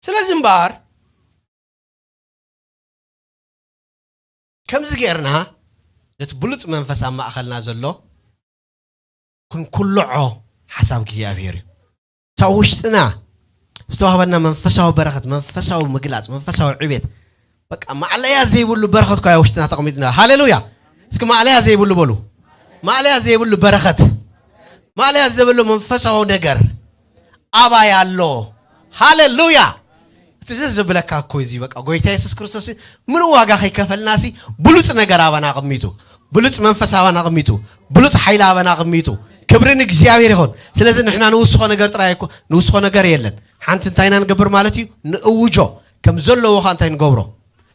ስለዚ እምበኣር ከምዚ ጌርና ነቲ ብሉጽ መንፈስ ኣብ ማእኸልና ዘሎ ክንኩልዖ ሓሳብ እግዚኣብሔር እዩ። እታ ውሽጥና ዝተዋህበና መንፈሳዊ በረኸት፣ መንፈሳዊ ምግላጽ፣ መንፈሳዊ ዕቤት፣ በቃ ማዕለያ ዘይብሉ በረኸት እኳ ውሽጥና ተቐሚጥና። ሃሌሉያ! እስኪ ማዕለያ ዘይብሉ በሉ። ማዕለያ ዘይብሉ በረኸት፣ ማዕለያ ዘይብሉ መንፈሳዊ ነገር ኣባይ ኣሎ። ሃሌሉያ! እቲ ደስ ዝብለካ እኮ እዚ በቃ ጎይታ የሱስ ክርስቶስ ምንም ዋጋ ከይከፈልና ሲ ብሉጽ ነገር ኣባና ኣቐሚጡ፣ ብሉጽ መንፈስ ኣባና ኣቐሚጡ፣ ብሉጽ ሓይሊ ኣባና ኣቐሚጡ። ክብሪ ንእግዚኣብሔር ይኹን። ስለዚ ንሕና ንውስኾ ነገር ጥራይ እኮ ንውስኾ ነገር የለን። ሓንቲ እንታይ ኢና ንገብር ማለት እዩ? ንእውጆ። ከም ዘለዎ ኸኣ እንታይ ንገብሮ?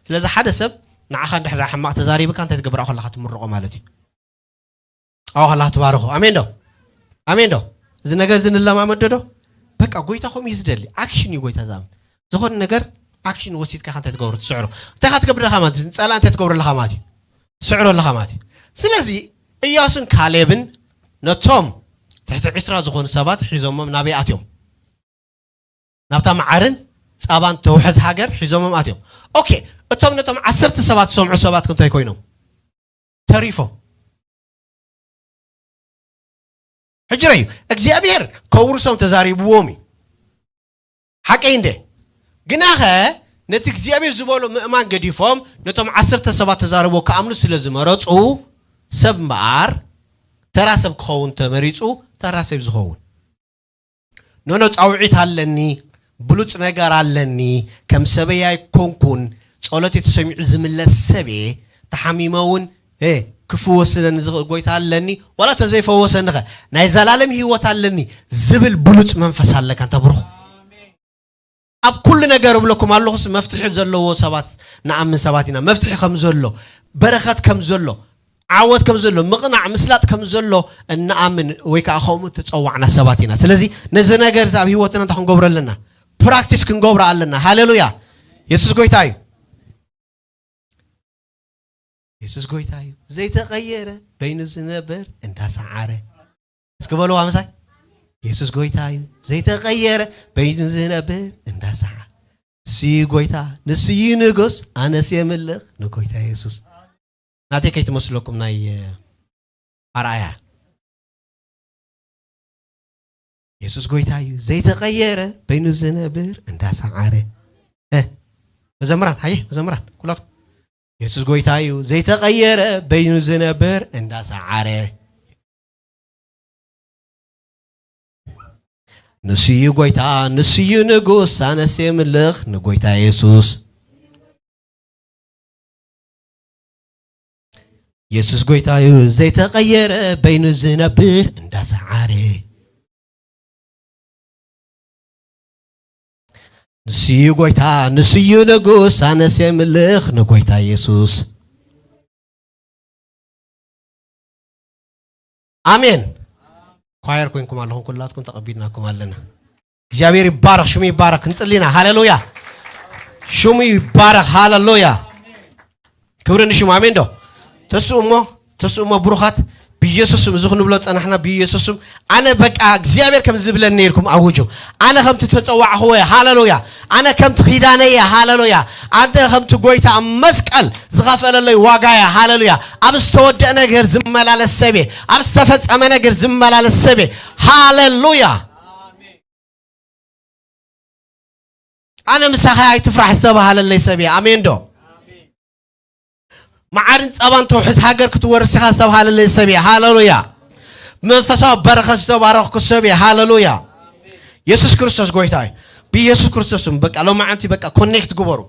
ስለዚ ሓደ ሰብ ንዓኻ እንድሕር ሕማቕ ተዛሪብካ እንታይ ትገብር? ኣብኡ ከለኻ ትምርቖ ማለት እዩ። ኣብኡ ከለኻ ትባርኾ። ኣሜን ዶ? ኣሜን ዶ? እዚ ነገር እዚ ንለማመዶ ዶ? በቃ ጎይታ ከምኡ እዩ ዝደሊ። ኣክሽን እዩ ጎይታ ዝኣምን። ዝኾነ ነገር ኣክሽን ወሲድካ ኢኻ እንታይ ትገብሮ? ትስዕሮ። እንታይ ኢኻ ትገብር ኣለኻ ማለት እዩ? ንጸላእ እንታይ ትገብሮ ኣለኻ ማለት እዩ? ትስዕሮ ኣለኻ ማለት እዩ። ስለዚ እያሱን ካሌብን ነቶም ትሕቲ ዕስራ ዝኾኑ ሰባት ሒዞሞም ናበይ ኣትዮም? ናብታ መዓርን ጸባን ተውሕዝ ሃገር ሒዞሞም ኣትዮም። ኦኬ፣ እቶም ነቶም ዓሰርተ ሰባት ዝሰምዑ ሰባት እንታይ ኮይኖም? ተሪፎም። ሕጂ ረዩ እግዚኣብሔር ከውርሶም ተዛሪብዎም እዩ። ሓቀይ እንደ ግናኸ ነቲ እግዚኣብሔር ዝበሎ ምእማን ገዲፎም ነቶም ዓሰርተ ሰባት ተዛረቦ ክኣምኑ ስለ ዝመረጹ ሰብ እምበኣር ተራ ሰብ ክኸውን ተመሪጹ ተራ ሰብ ዝኸውን። ኖኖ ጻውዒት ኣለኒ፣ ብሉጽ ነገር ኣለኒ፣ ከም ሰበይ ኣይኮንኩን፣ ጸሎት ተሰሚዑ ዝምለስ ሰብየ፣ ተሓሚመ እውን እ ክፍወስለኒ ዝኽእል ጎይታ ኣለኒ፣ ዋላ ተዘይፈወሰኒ ኸ ናይ ዘላለም ህይወት ኣለኒ ዝብል ብሉጽ መንፈስ ኣለካ። እንተ ብሩኽ ኣብ ኩሉ ነገር እብለኩም ኣለኹስ መፍትሒ ዘለዎ ሰባት ንኣምን ሰባት ኢና። መፍትሒ ከም ዘሎ፣ በረኸት ከም ዘሎ፣ ዓወት ከም ዘሎ፣ ምቕናዕ ምስላጥ ከም ዘሎ እንኣምን ወይ ከዓ ከምኡ ተጸዋዕና ሰባት ኢና። ስለዚ ነዚ ነገር እዚ ኣብ ህይወትና እንታይ ክንገብሮ ኣለና? ፕራክቲስ ክንገብሮ ኣለና። ሃሌሉያ! የሱስ ጎይታ እዩ። የሱስ ጎይታ እዩ። ዘይተቐየረ በይኑ ዝነብር እንዳሰዓረ። እስኪ በልዋ ምሳይ። የሱስ ጎይታ እዩ። ዘይተቐየረ በይኑ ዝነብር እንዳሰዓረ። ንሱ እዩ ጎይታ፣ ንሱ እዩ ንጉስ፣ ኣነስ የምልኽ ንጎይታ የሱስ። ናተይ ከይትመስለኩም ናይ ኣርኣያ። የሱስ ጎይታ እዩ ዘይተቐየረ በይኑ ዝነብር እንዳሰዓረ። እ፣ መዘምራን፣ ሃየ መዘምራን፣ ኩላትኩም። የሱስ ጎይታ እዩ ዘይተቐየረ በይኑ ዝነብር እንዳሰዓረ። ንሱ እዩ ጎይታ፣ ንሱ እዩ ንጉስ፣ ኣነስ የምልኽ ንጎይታ የሱስ። የሱስ ጎይታ እዩ ዘይተቐየረ በይኑ ዝነብር እንዳሰዓረ። ንሱ እዩ ጎይታ፣ ንሱ እዩ ንጉስ፣ ኣነስ የምልኽ ንጎይታ የሱስ። ኣሜን። ኳየር ኮይንኩም ኣለኹም፣ ኩላትኩም ተቐቢልናኩም ኣለና። እግዚኣብሔር ይባረኽ፣ ሽሙ ይባረኽ። ክንጽሊ ኢና። ሃሌሉያ። ሽሙ ይባረኽ። ሃሌሉያ። ክብሪ ንሽሙ። ኣሜን ዶ? ተስኡ እሞ፣ ተስኡ እሞ ብሩኻት፣ ብኢየሱስ ስም እዚ ክንብሎ ጸናሕና። ብኢየሱስ ስም ኣነ በቃ እግዚኣብሔር ከም ዝብለኒ ኢልኩም ኣውጁ። ኣነ ከምቲ ተጸዋዕኽዎ እየ። ሃሌሉያ። ኣነ ከምቲ ኪዳነ እየ። ሃሌሉያ። ኣነ ከምቲ ጎይታ ኣብ መስቀል ዝኸፈለለይ ዋጋ እየ። ሃሌሉያ። ኣብ ዝተወደአ ነገር ዝመላለስ ሰብ እየ። ኣብ ዝተፈጸመ ነገር ዝመላለስ ሰብ እየ። ሃሌሉያ። ኣነ ምሳኻ ኣይትፍራሕ ዝተባሃለለይ ሰብ እየ። ኣሜን ዶ? መዓርን ጸባን ተውሕዝ ሃገር ክትወርስ ኢኻ ዝተባሃለለይ ሰብ እየ። ሃሌሉያ። መንፈሳዊ በረኸት ዝተባረኽኩ ሰብ እየ። ሃሌሉያ። የሱስ ክርስቶስ ጎይታ እዩ። ብየሱስ ክርስቶስ ስም በቃ ሎማዓንቲ በቃ ኮኔክት ግበሩ።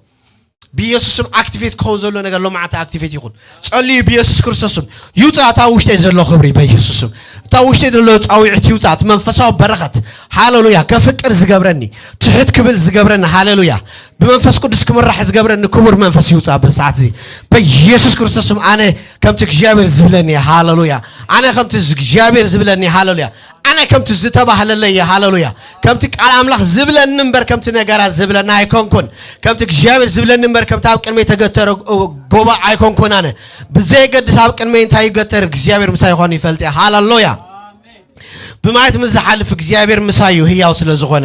ብኢየሱስም ኣክቲቬት ክኸውን ዘሎ ነገር ሎማዓንቲ ኣክቲቬት ይኹን። ጸልዩ ብኢየሱስ ክርስቶስም ይውጻእ። እታ ውሽጠይ ዘሎ ክብሪ በኢየሱስም፣ እታ ውሽጠይ ዘሎ ጻዊዕት ይውጻእ። እቲ መንፈሳዊ በረኸት፣ ሃሌሉያ፣ ከፍቅር ዝገብረኒ፣ ትሕት ክብል ዝገብረኒ፣ ሃሌሉያ፣ ብመንፈስ ቅዱስ ክምራሕ ዝገብረኒ ክቡር መንፈስ ይውጻእ። በሰዓት እዚ በኢየሱስ ክርስቶስም ኣነ ከምቲ እግዚኣብሔር ዝብለኒ፣ ሃሌሉያ፣ ኣነ ከምቲ እግዚኣብሔር ዝብለኒ፣ ሃሌሉያ፣ ኣነ ከምቲ ዝተባህለለይ፣ ሃሌሉያ፣ ከምቲ ቃል ኣምላኽ ዝብለኒ እምበር ከምቲ ነገራት ዝብለኒ ኣይኮንኩን። ከምቲ እግዚኣብሔር ዝብለኒ እምበር ከምቲ ኣብ ቅድመይ ተገተረ ጎባእ ኣይኮንኩን። ኣነ ብዘየገድስ ኣብ ቅድመይ እንታይ ይገተር እግዚኣብሔር ምሳይ ይኾን ይፈልጥ እየ። ሃሌሉያ። ብማየት ምስ ዝሓልፍ እግዚኣብሔር ምሳዩ ህያው ስለ ዝኾነ፣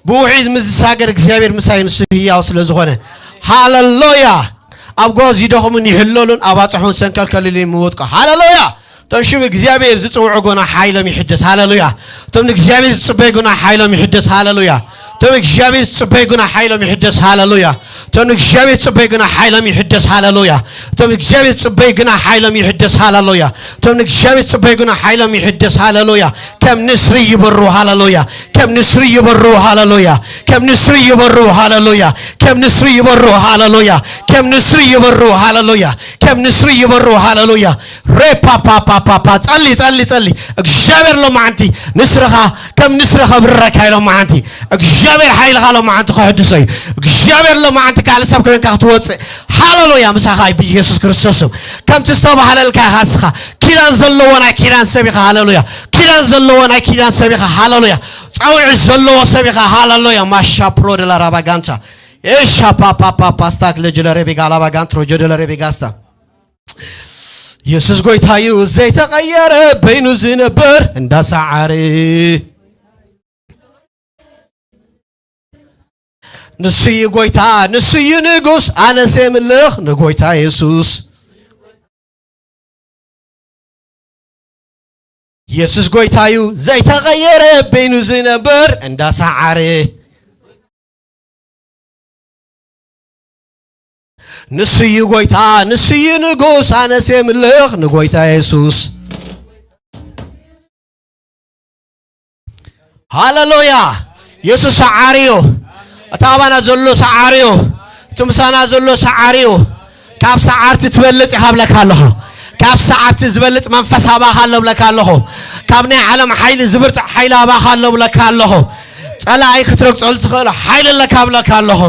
ብውሒዝ ምስ ዝሳገር እግዚኣብሔር ምሳዩ ንሱ ህያው ስለ ዝኾነ፣ ሃሌሉያ። ኣብ ጓዝ ይደኽሙን ይሕለሉን፣ ኣብ ኣጽሑን ሰንከልከልሉን ይምወጥቁ። ሃሌሉያ። እቶም ሽም እግዚኣብሔር ዝጽውዑ ጎና ሓይሎም ይሕደስ። ሃሌሉያ። እቶም ንእግዚኣብሔር ዝጽበዩ ጎና ሓይሎም ይሕደስ። ሃሌሉያ። እቶም እግዚኣብሔር ዝጽበዩ ጎና ሓይሎም ይሕደስ። ሃሌሉያ። እቶም ንእግዚኣብሔር ዝጽበዩ ግና ሓይሎም ይሕደስ። ሃሌሉያ። እቶም ንእግዚኣብሔር ዝጽበዩ ግና ሓይሎም ይሕደስ። ሃሌሉያ። እቶም ንእግዚኣብሔር ዝጽበዩ ግና ሓይሎም ይሕደስ። ሃሌሉያ። ከም ንስሪ ይበሩ። ሃሌሉያ። ከም ንስሪ ይበሩ። ሃሌሉያ። ከም ንስሪ ይበሩ። ሃሌሉያ። ከም ንስሪ ይበሩ። ሃሌሉያ። ከም ንስሪ ይበሩ። ሃሌሉያ። ከም ንስሪ ይበሩ። ሃሌሉያ። ሬፓፓፓፓፓ። ጸሊ፣ ጸሊ፣ ጸሊ። እግዚኣብሔር ሎማዓንቲ ንስርኻ ከም ንስሪ ከብረካ እዩ። ሎማዓንቲ እግዚኣብሔር ሓይልኻ ሎማዓንቲ ከሕድሶ እዩ። እግዚኣብሔር ሎማዓንቲ ካልእ ሰብ ኮይንካ ክትወፅእ፣ ሃሌሉያ፣ ምሳኻ እዩ ብኢየሱስ ክርስቶስ ስም። ከምቲ ዝተባህለልካ ኢኻ ንስኻ። ኪዳን ዘለዎ ናይ ኪዳን ሰብ ኢኻ። ሃሌሉያ። ኪዳን ዘለዎ ናይ ኪዳን ሰብ ኢኻ። ሃሌሉያ። ጻውዒት ዘለዎ ሰብ ኢኻ። ሃሌሉያ። ማሻ ፕሮ ደ ላ ራባጋንቻ ኤሻ ፓፓ ፓፓ ስታክ ለጅለ ሬቤጋ ላባጋንትሮ ጀደለ ሬቤጋስታ። የሱስ ጎይታ እዩ ዘይተቐየረ፣ በይኑ ዝነብር እንዳሰዓረ። ንሱ እዩ ጎይታ፣ ንሱ እዩ ንጉስ፣ ኣነስ የምልኽ ንጎይታ የሱስ። የሱስ ጎይታ እዩ ዘይተቐየረ፣ በይኑ ዝነብር እንዳሰዓረ። ንሱ እዩ ጎይታ፣ ንሱ እዩ ንጉስ፣ ኣነስ የምልኽ ንጎይታ የሱስ። ሃሌሉያ። የሱስ ሰዓሪ እዩ። እቲ ኣባና ዘሎ ሰዓሪ እዩ። እቲ ምሳና ዘሎ ሰዓሪ እዩ። ካብ ሰዓርቲ ትበልጽ ኢኻ ብለካ ኣለኹ። ካብ ሰዓርቲ ዝበልጽ መንፈስ ኣባኻ ኣሎ ብለካ ኣለኹ። ካብ ናይ ዓለም ሓይሊ ዝብርትዕ ሓይሊ ኣባኻ ኣሎ ብለካ ኣለኹ። ጸላኢ ክትረግጸሉ ትኽእል ሓይሊ ኣለካ ብለካ ኣለኹ።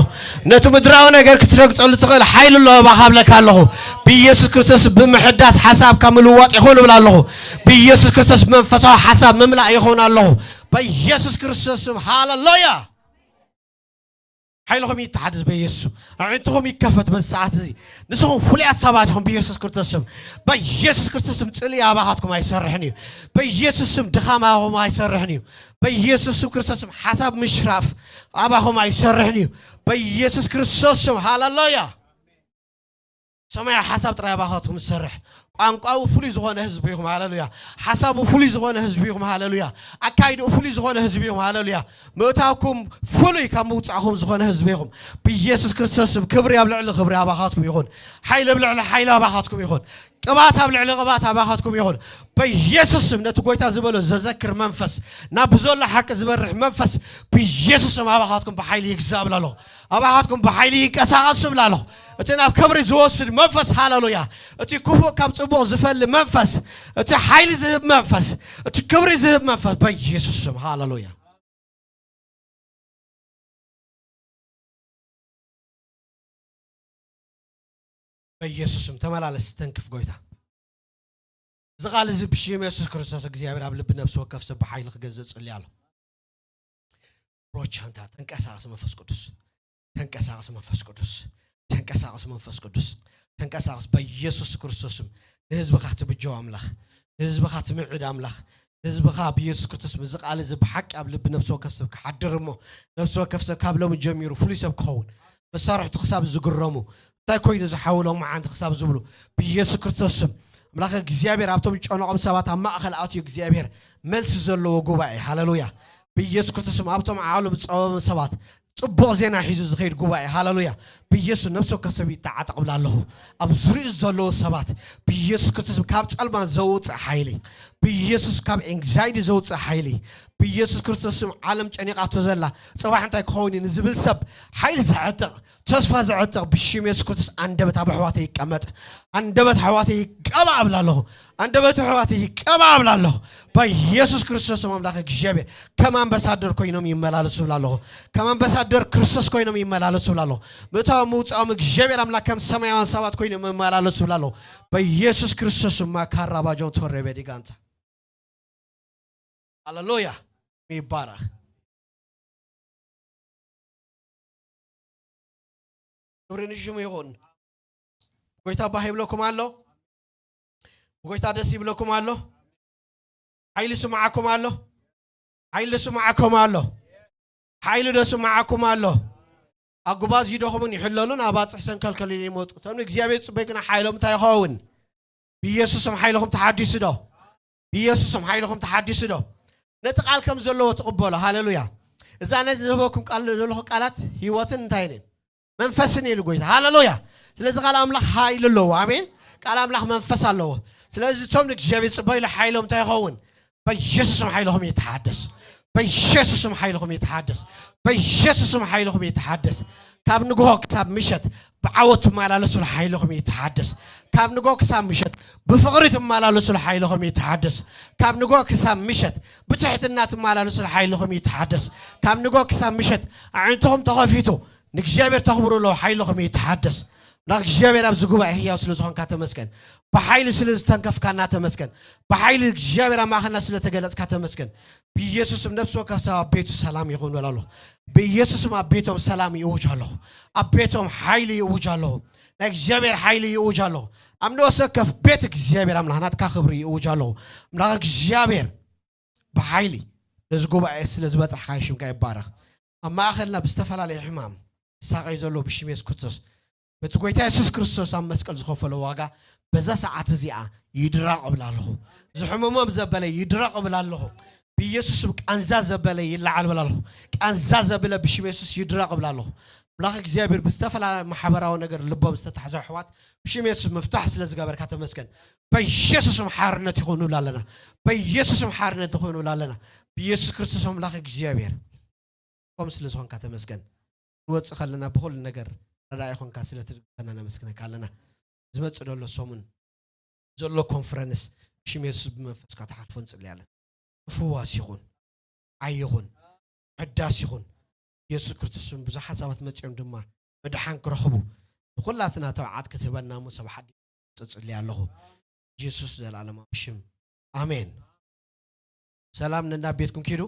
ነቲ ምድራዊ ነገር ክትረግጸሉ ትኽእል ሓይሊ ኣሎ ኣባኻ ብለካ ኣለኹ። ብኢየሱስ ክርስቶስ ብምሕዳስ ሓሳብካ ምልዋጥ ይኹን እብል ኣለኹ። ብኢየሱስ ክርስቶስ መንፈሳዊ ሓሳብ ምምላእ ይኹን ኣለኹ። በኢየሱስ ክርስቶስ ስም፣ ሃሌሉያ። ሓይልኹም ይተሓደስ በኢየሱስ ስም። ኣዒንትኹም ይከፈት በዚ ሰዓት እዚ። ንስኹም ፍሉያት ሰባት ኢኹም ብኢየሱስ ክርስቶስ ስም። በኢየሱስ ክርስቶስ ስም ጽልኢ ኣባኻትኩም ኣይሰርሕን እዩ። በኢየሱስ ስም ድኻም ኣባኹም ኣይሰርሕን እዩ። በኢየሱስ ስም ክርስቶስ ስም ሓሳብ ምሽራፍ ኣባኹም ኣይሰርሕን እዩ። በኢየሱስ ክርስቶስ ስም፣ ሃሌሉያ። ሰማያዊ ሓሳብ ጥራይ ኣባኻትኩም ዝሰርሕ። ቋንቋኡ ፍሉይ ዝኾነ ህዝቢ ኢኹም፣ ሃሌሉያ። ሓሳቡ ፍሉይ ዝኾነ ህዝቢ ኢኹም፣ ሃሌሉያ። ኣካይድኡ ፍሉይ ዝኾነ ህዝቢ ኢኹም፣ ሃሌሉያ። ምእታውኩም ፍሉይ ካብ ምውጻእኹም ዝኾነ ህዝቢ ኢኹም። ብኢየሱስ ክርስቶስ ስም ክብሪ ኣብ ልዕሊ ክብሪ ኣባኻትኩም ይኹን። ሓይሊ ኣብ ልዕሊ ሓይሊ ኣባኻትኩም ይኹን። ቅባት ኣብ ልዕሊ ቅባት ኣባኻትኩም ይኹን። በኢየሱስ ስም ነቲ ጎይታ ዝበሎ ዘዘክር መንፈስ፣ ናብ ብዘሎ ሓቂ ዝበርህ መንፈስ ብኢየሱስ ስም ኣባኻትኩም ብሓይሊ ይግዛእ እብላ ኣለኹ። ኣባኻትኩም ብሓይሊ ይንቀሳቐስ እብላ ኣለኹ። እቲ ናብ ክብሪ ዝወስድ መንፈስ፣ ሃሌሉያ። እቲ ክፉእ ካብ ጽቡቕ ዝፈሊ መንፈስ፣ እቲ ሓይሊ ዝህብ መንፈስ፣ እቲ ክብሪ ዝህብ መንፈስ በኢየሱስ ስም፣ ሃሌሉያ። በኢየሱስ ስም ተመላለስ፣ ተንክፍ ጎይታ። እዚ ቃል እዚ ብሽም የሱስ ክርስቶስ እግዚኣብሔር ኣብ ልቢ ነፍሲ ወከፍ ሰብ ብሓይሊ ክገዝእ ጽልያ ኣሎ። ሮቻንታ ተንቀሳቐስ መንፈስ ቅዱስ፣ ተንቀሳቐስ መንፈስ ቅዱስ፣ ተንቀሳቐስ መንፈስ ቅዱስ፣ ተንቀሳቐስ በኢየሱስ ክርስቶስ ስም። ንህዝብኻ ትብጀው ኣምላኽ፣ ንህዝብኻ ትምዕድ ኣምላኽ፣ ንህዝብኻ ብኢየሱስ ክርስቶስ ምስዚ ቃል እዚ ብሓቂ ኣብ ልቢ ነፍሲ ወከፍ ሰብ ክሓድር እሞ ነፍሲ ወከፍ ሰብ ካብ ሎሚ ጀሚሩ ፍሉይ ሰብ ክኸውን መሳርሕቱ ክሳብ ዝግረሙ እንታይ ኮይኑ ዝሓውሎም መዓንቲ ክሳብ ዝብሉ ብኢየሱስ ክርስቶስ ስም ኣምላኽ እግዚኣብሔር ኣብቶም ዝጨነቖም ሰባት ኣብ ማእኸል ኣትዩ እግዚኣብሔር መልሲ ዘለዎ ጉባኤ ሃሌሉያ ብኢየሱስ ክርስቶስ ስም ኣብቶም ዓቕሎም ዝጸበቡ ሰባት ጽቡቕ ዜና ሒዙ ዝኸይድ ጉባኤ፣ ሃሌሉያ። ብኢየሱስ ነፍሲ ወከፍ ሰብ ይተዓጠቕ እብላ ኣለኹ። ኣብ ዙሪኡ ዘለዉ ሰባት ብኢየሱስ ክርስቶስ ካብ ጸልማት ዘውጽእ ሓይሊ፣ ብኢየሱስ ካብ ኤንግዛይቲ ዘውጽእ ሓይሊ፣ ብኢየሱስ ክርስቶስ ስም ዓለም ጨኒቓቶ ዘላ ጽባሕ እንታይ ክኸውን እዩ ንዝብል ሰብ ሓይሊ ዘዕጥቕ፣ ተስፋ ዘዕጥቕ ብሽም የሱስ ክርስቶስ ኣንደበት ኣብ ኣሕዋተይ ይቀመጥ። ኣንደበት ኣሕዋተይ ይቀባእ እብላ ኣለኹ። ኣንደበት ኣሕዋተይ ይቀባእ እብላ ኣለኹ። በኢየሱስ ክርስቶስ ስም ኣምላኽ እግዚኣብሔር ከም ኣምባሳደር ኮይኖም ይመላለሱ እብላ ኣለኹ። ከም ኣምባሳደር ክርስቶስ ኮይኖም ይመላለሱ እብላ ኣለኹ። ምእታዎም ምውጻኦም እግዚኣብሔር ኣምላኽ ከም ሰማያውያን ሰባት ኮይኖም ይመላለሱ እብላ ኣለኹ። በኢየሱስ ክርስቶስ ስም ማካራባጆን ቶሬቤ ዲጋንታ። ሃሌሉያ ይባረኽ። ክብሪ ንሽሙ ይኹን። ጎይታ ባህ ይብለኩም ኣሎ። ጎይታ ደስ ይብለኩም ኣሎ። ሓይሊ ስምዓኩም ኣሎ። ሓይሊ ስምዓኩም ኣሎ። ሓይሊ ዶ ስምዓኩም ኣሎ። ኣጉባዝ ይደኹምን ይሕለሉን ኣባጽሕ ሰንከልከል ኢሉ ይመጡ። እቶም ንእግዚኣብሔር ጽበይ ግና ሓይሎም እንታይ ይኸውን? ብኢየሱስም ሓይልኹም ተሓዲሱ ዶ? ብኢየሱስም ሓይልኹም ተሓዲሱ ዶ? ነቲ ቃል ከም ዘለዎ ትቕበሎ። ሃሌሉያ። እዛ ነቲ ዝህበኩም ቃል ዘለኹ ቃላት ህይወትን እንታይ ነን? መንፈስን ኢሉ ጎይታ። ሃሌሉያ። ስለዚ ቃል ኣምላኽ ሓይሊ ኣለዎ። ኣሜን። ቃል ኣምላኽ መንፈስ ኣለዎ። ስለዚ እቶም ንእግዚኣብሔር ጽበይሉ ሓይሎም እንታይ ይኸውን? በኢየሱስም ሓይልኹም ይተሓደስ። በኢየሱስም ሓይልኹም ይተሓደስ። በኢየሱስም ሓይልኹም ይተሓደስ። ካብ ንግሆ ክሳብ ምሸት ብዓወት ትመላለሱሉ ሓይልኹም ይተሓደስ። ካብ ንግሆ ክሳብ ምሸት ብፍቕሪ ትመላለሱሉ ሓይልኹም ይተሓደስ። ካብ ንግሆ ክሳብ ምሸት ብትሕትና ትመላለሱሉ ሓይልኹም ይተሓደስ። ካብ ንግሆ ክሳብ ምሸት ኣዒንትኹም ተኸፊቱ ንእግዚኣብሔር ተኽብሩ ኣለዉ። ሓይልኹም ይተሓደስ። ኣምላኽ እግዚኣብሔር ኣብዚ ጉባኤ ህያው ስለ ዝኾንካ ተመስገን። ብሓይሊ ስለ ዝተንከፍካና ተመስገን። ብሓይሊ እግዚኣብሔር ኣብ ማእኸልና ስለ ተገለጽካ ተመስገን። ብኢየሱስም ነፍሲ ወከፍ ሰብ ኣብ ቤቱ ሰላም ይኹን እብል ኣለኹ። ብኢየሱስም ኣብ ቤቶም ሰላም ይእውጅ ኣለኹ። ኣብ ቤቶም ሓይሊ ይእውጅ ኣለኹ። ናይ እግዚኣብሔር ሓይሊ ይእውጅ ኣለኹ። ኣብ ነፍሲ ወከፍ ቤት እግዚኣብሔር ኣምላኽ ናትካ ክብሪ ይእውጅ ኣለኹ። ኣምላኽ እግዚኣብሔር ብሓይሊ ነዚ ጉባኤ ስለ ዝበጻሕካ ሽምካ ይባረኽ። ኣብ ማእኸልና ብዝተፈላለየ ሕማም ዝሳቐዩ ዘለዉ ብሽም የሱስ ክርስቶስ በቲ ጎይታ የሱስ ክርስቶስ ኣብ መስቀል ዝኸፈሎ ዋጋ በዛ ሰዓት እዚኣ ይድረቕ እብል ኣለኹ። ዝሕመሞም ዘበለ ይድረቕ እብል ኣለኹ። ብኢየሱስ ስም ቃንዛ ዘበለ ይለዓል እብል ኣለኹ። ቃንዛ ዘበለ ብሽም የሱስ ይድረቕ እብል ኣለኹ። ኣምላኽ እግዚኣብሔር ብዝተፈላለየ ማሕበራዊ ነገር ልቦም ዝተታሕዘ ኣሕዋት ብሽም የሱስ ምፍታሕ ስለ ዝገበርካ ተመስገን። በኢየሱስም ሓርነት ይኹን እብል ኣለና። በኢየሱስም ሓርነት ይኹን እብል ኣለና። ብኢየሱስ ክርስቶስ ኣምላኽ እግዚኣብሔር ከም ስለ ዝኾንካ ተመስገን። ንወጽእ ከለና ብኹሉ ነገር ረዳኢ ኾንካ ስለ ትድግፈና ነመስግነካ ኣለና። ዝመጽእ ዘሎ ሰሙን ዘሎ ኮንፈረንስ ብሽም የሱስ ብመንፈስካ ተሓልፎ ንጽሊ ኣለና። ምፍዋስ ይኹን፣ ዓይ ይኹን፣ ሕዳስ ይኹን። የሱስ ክርስቶስ ብዙሓት ሰባት መጺኦም ድማ ምድሓን ክረኽቡ ንኹላትና ተባዓት ክትህበና እሞ ሰብ ሓዲ ጽጽሊ ኣለኹ። የሱስ ዘላለማዊ ሽም ኣሜን። ሰላም ነናብ ቤትኩም ኪዱ።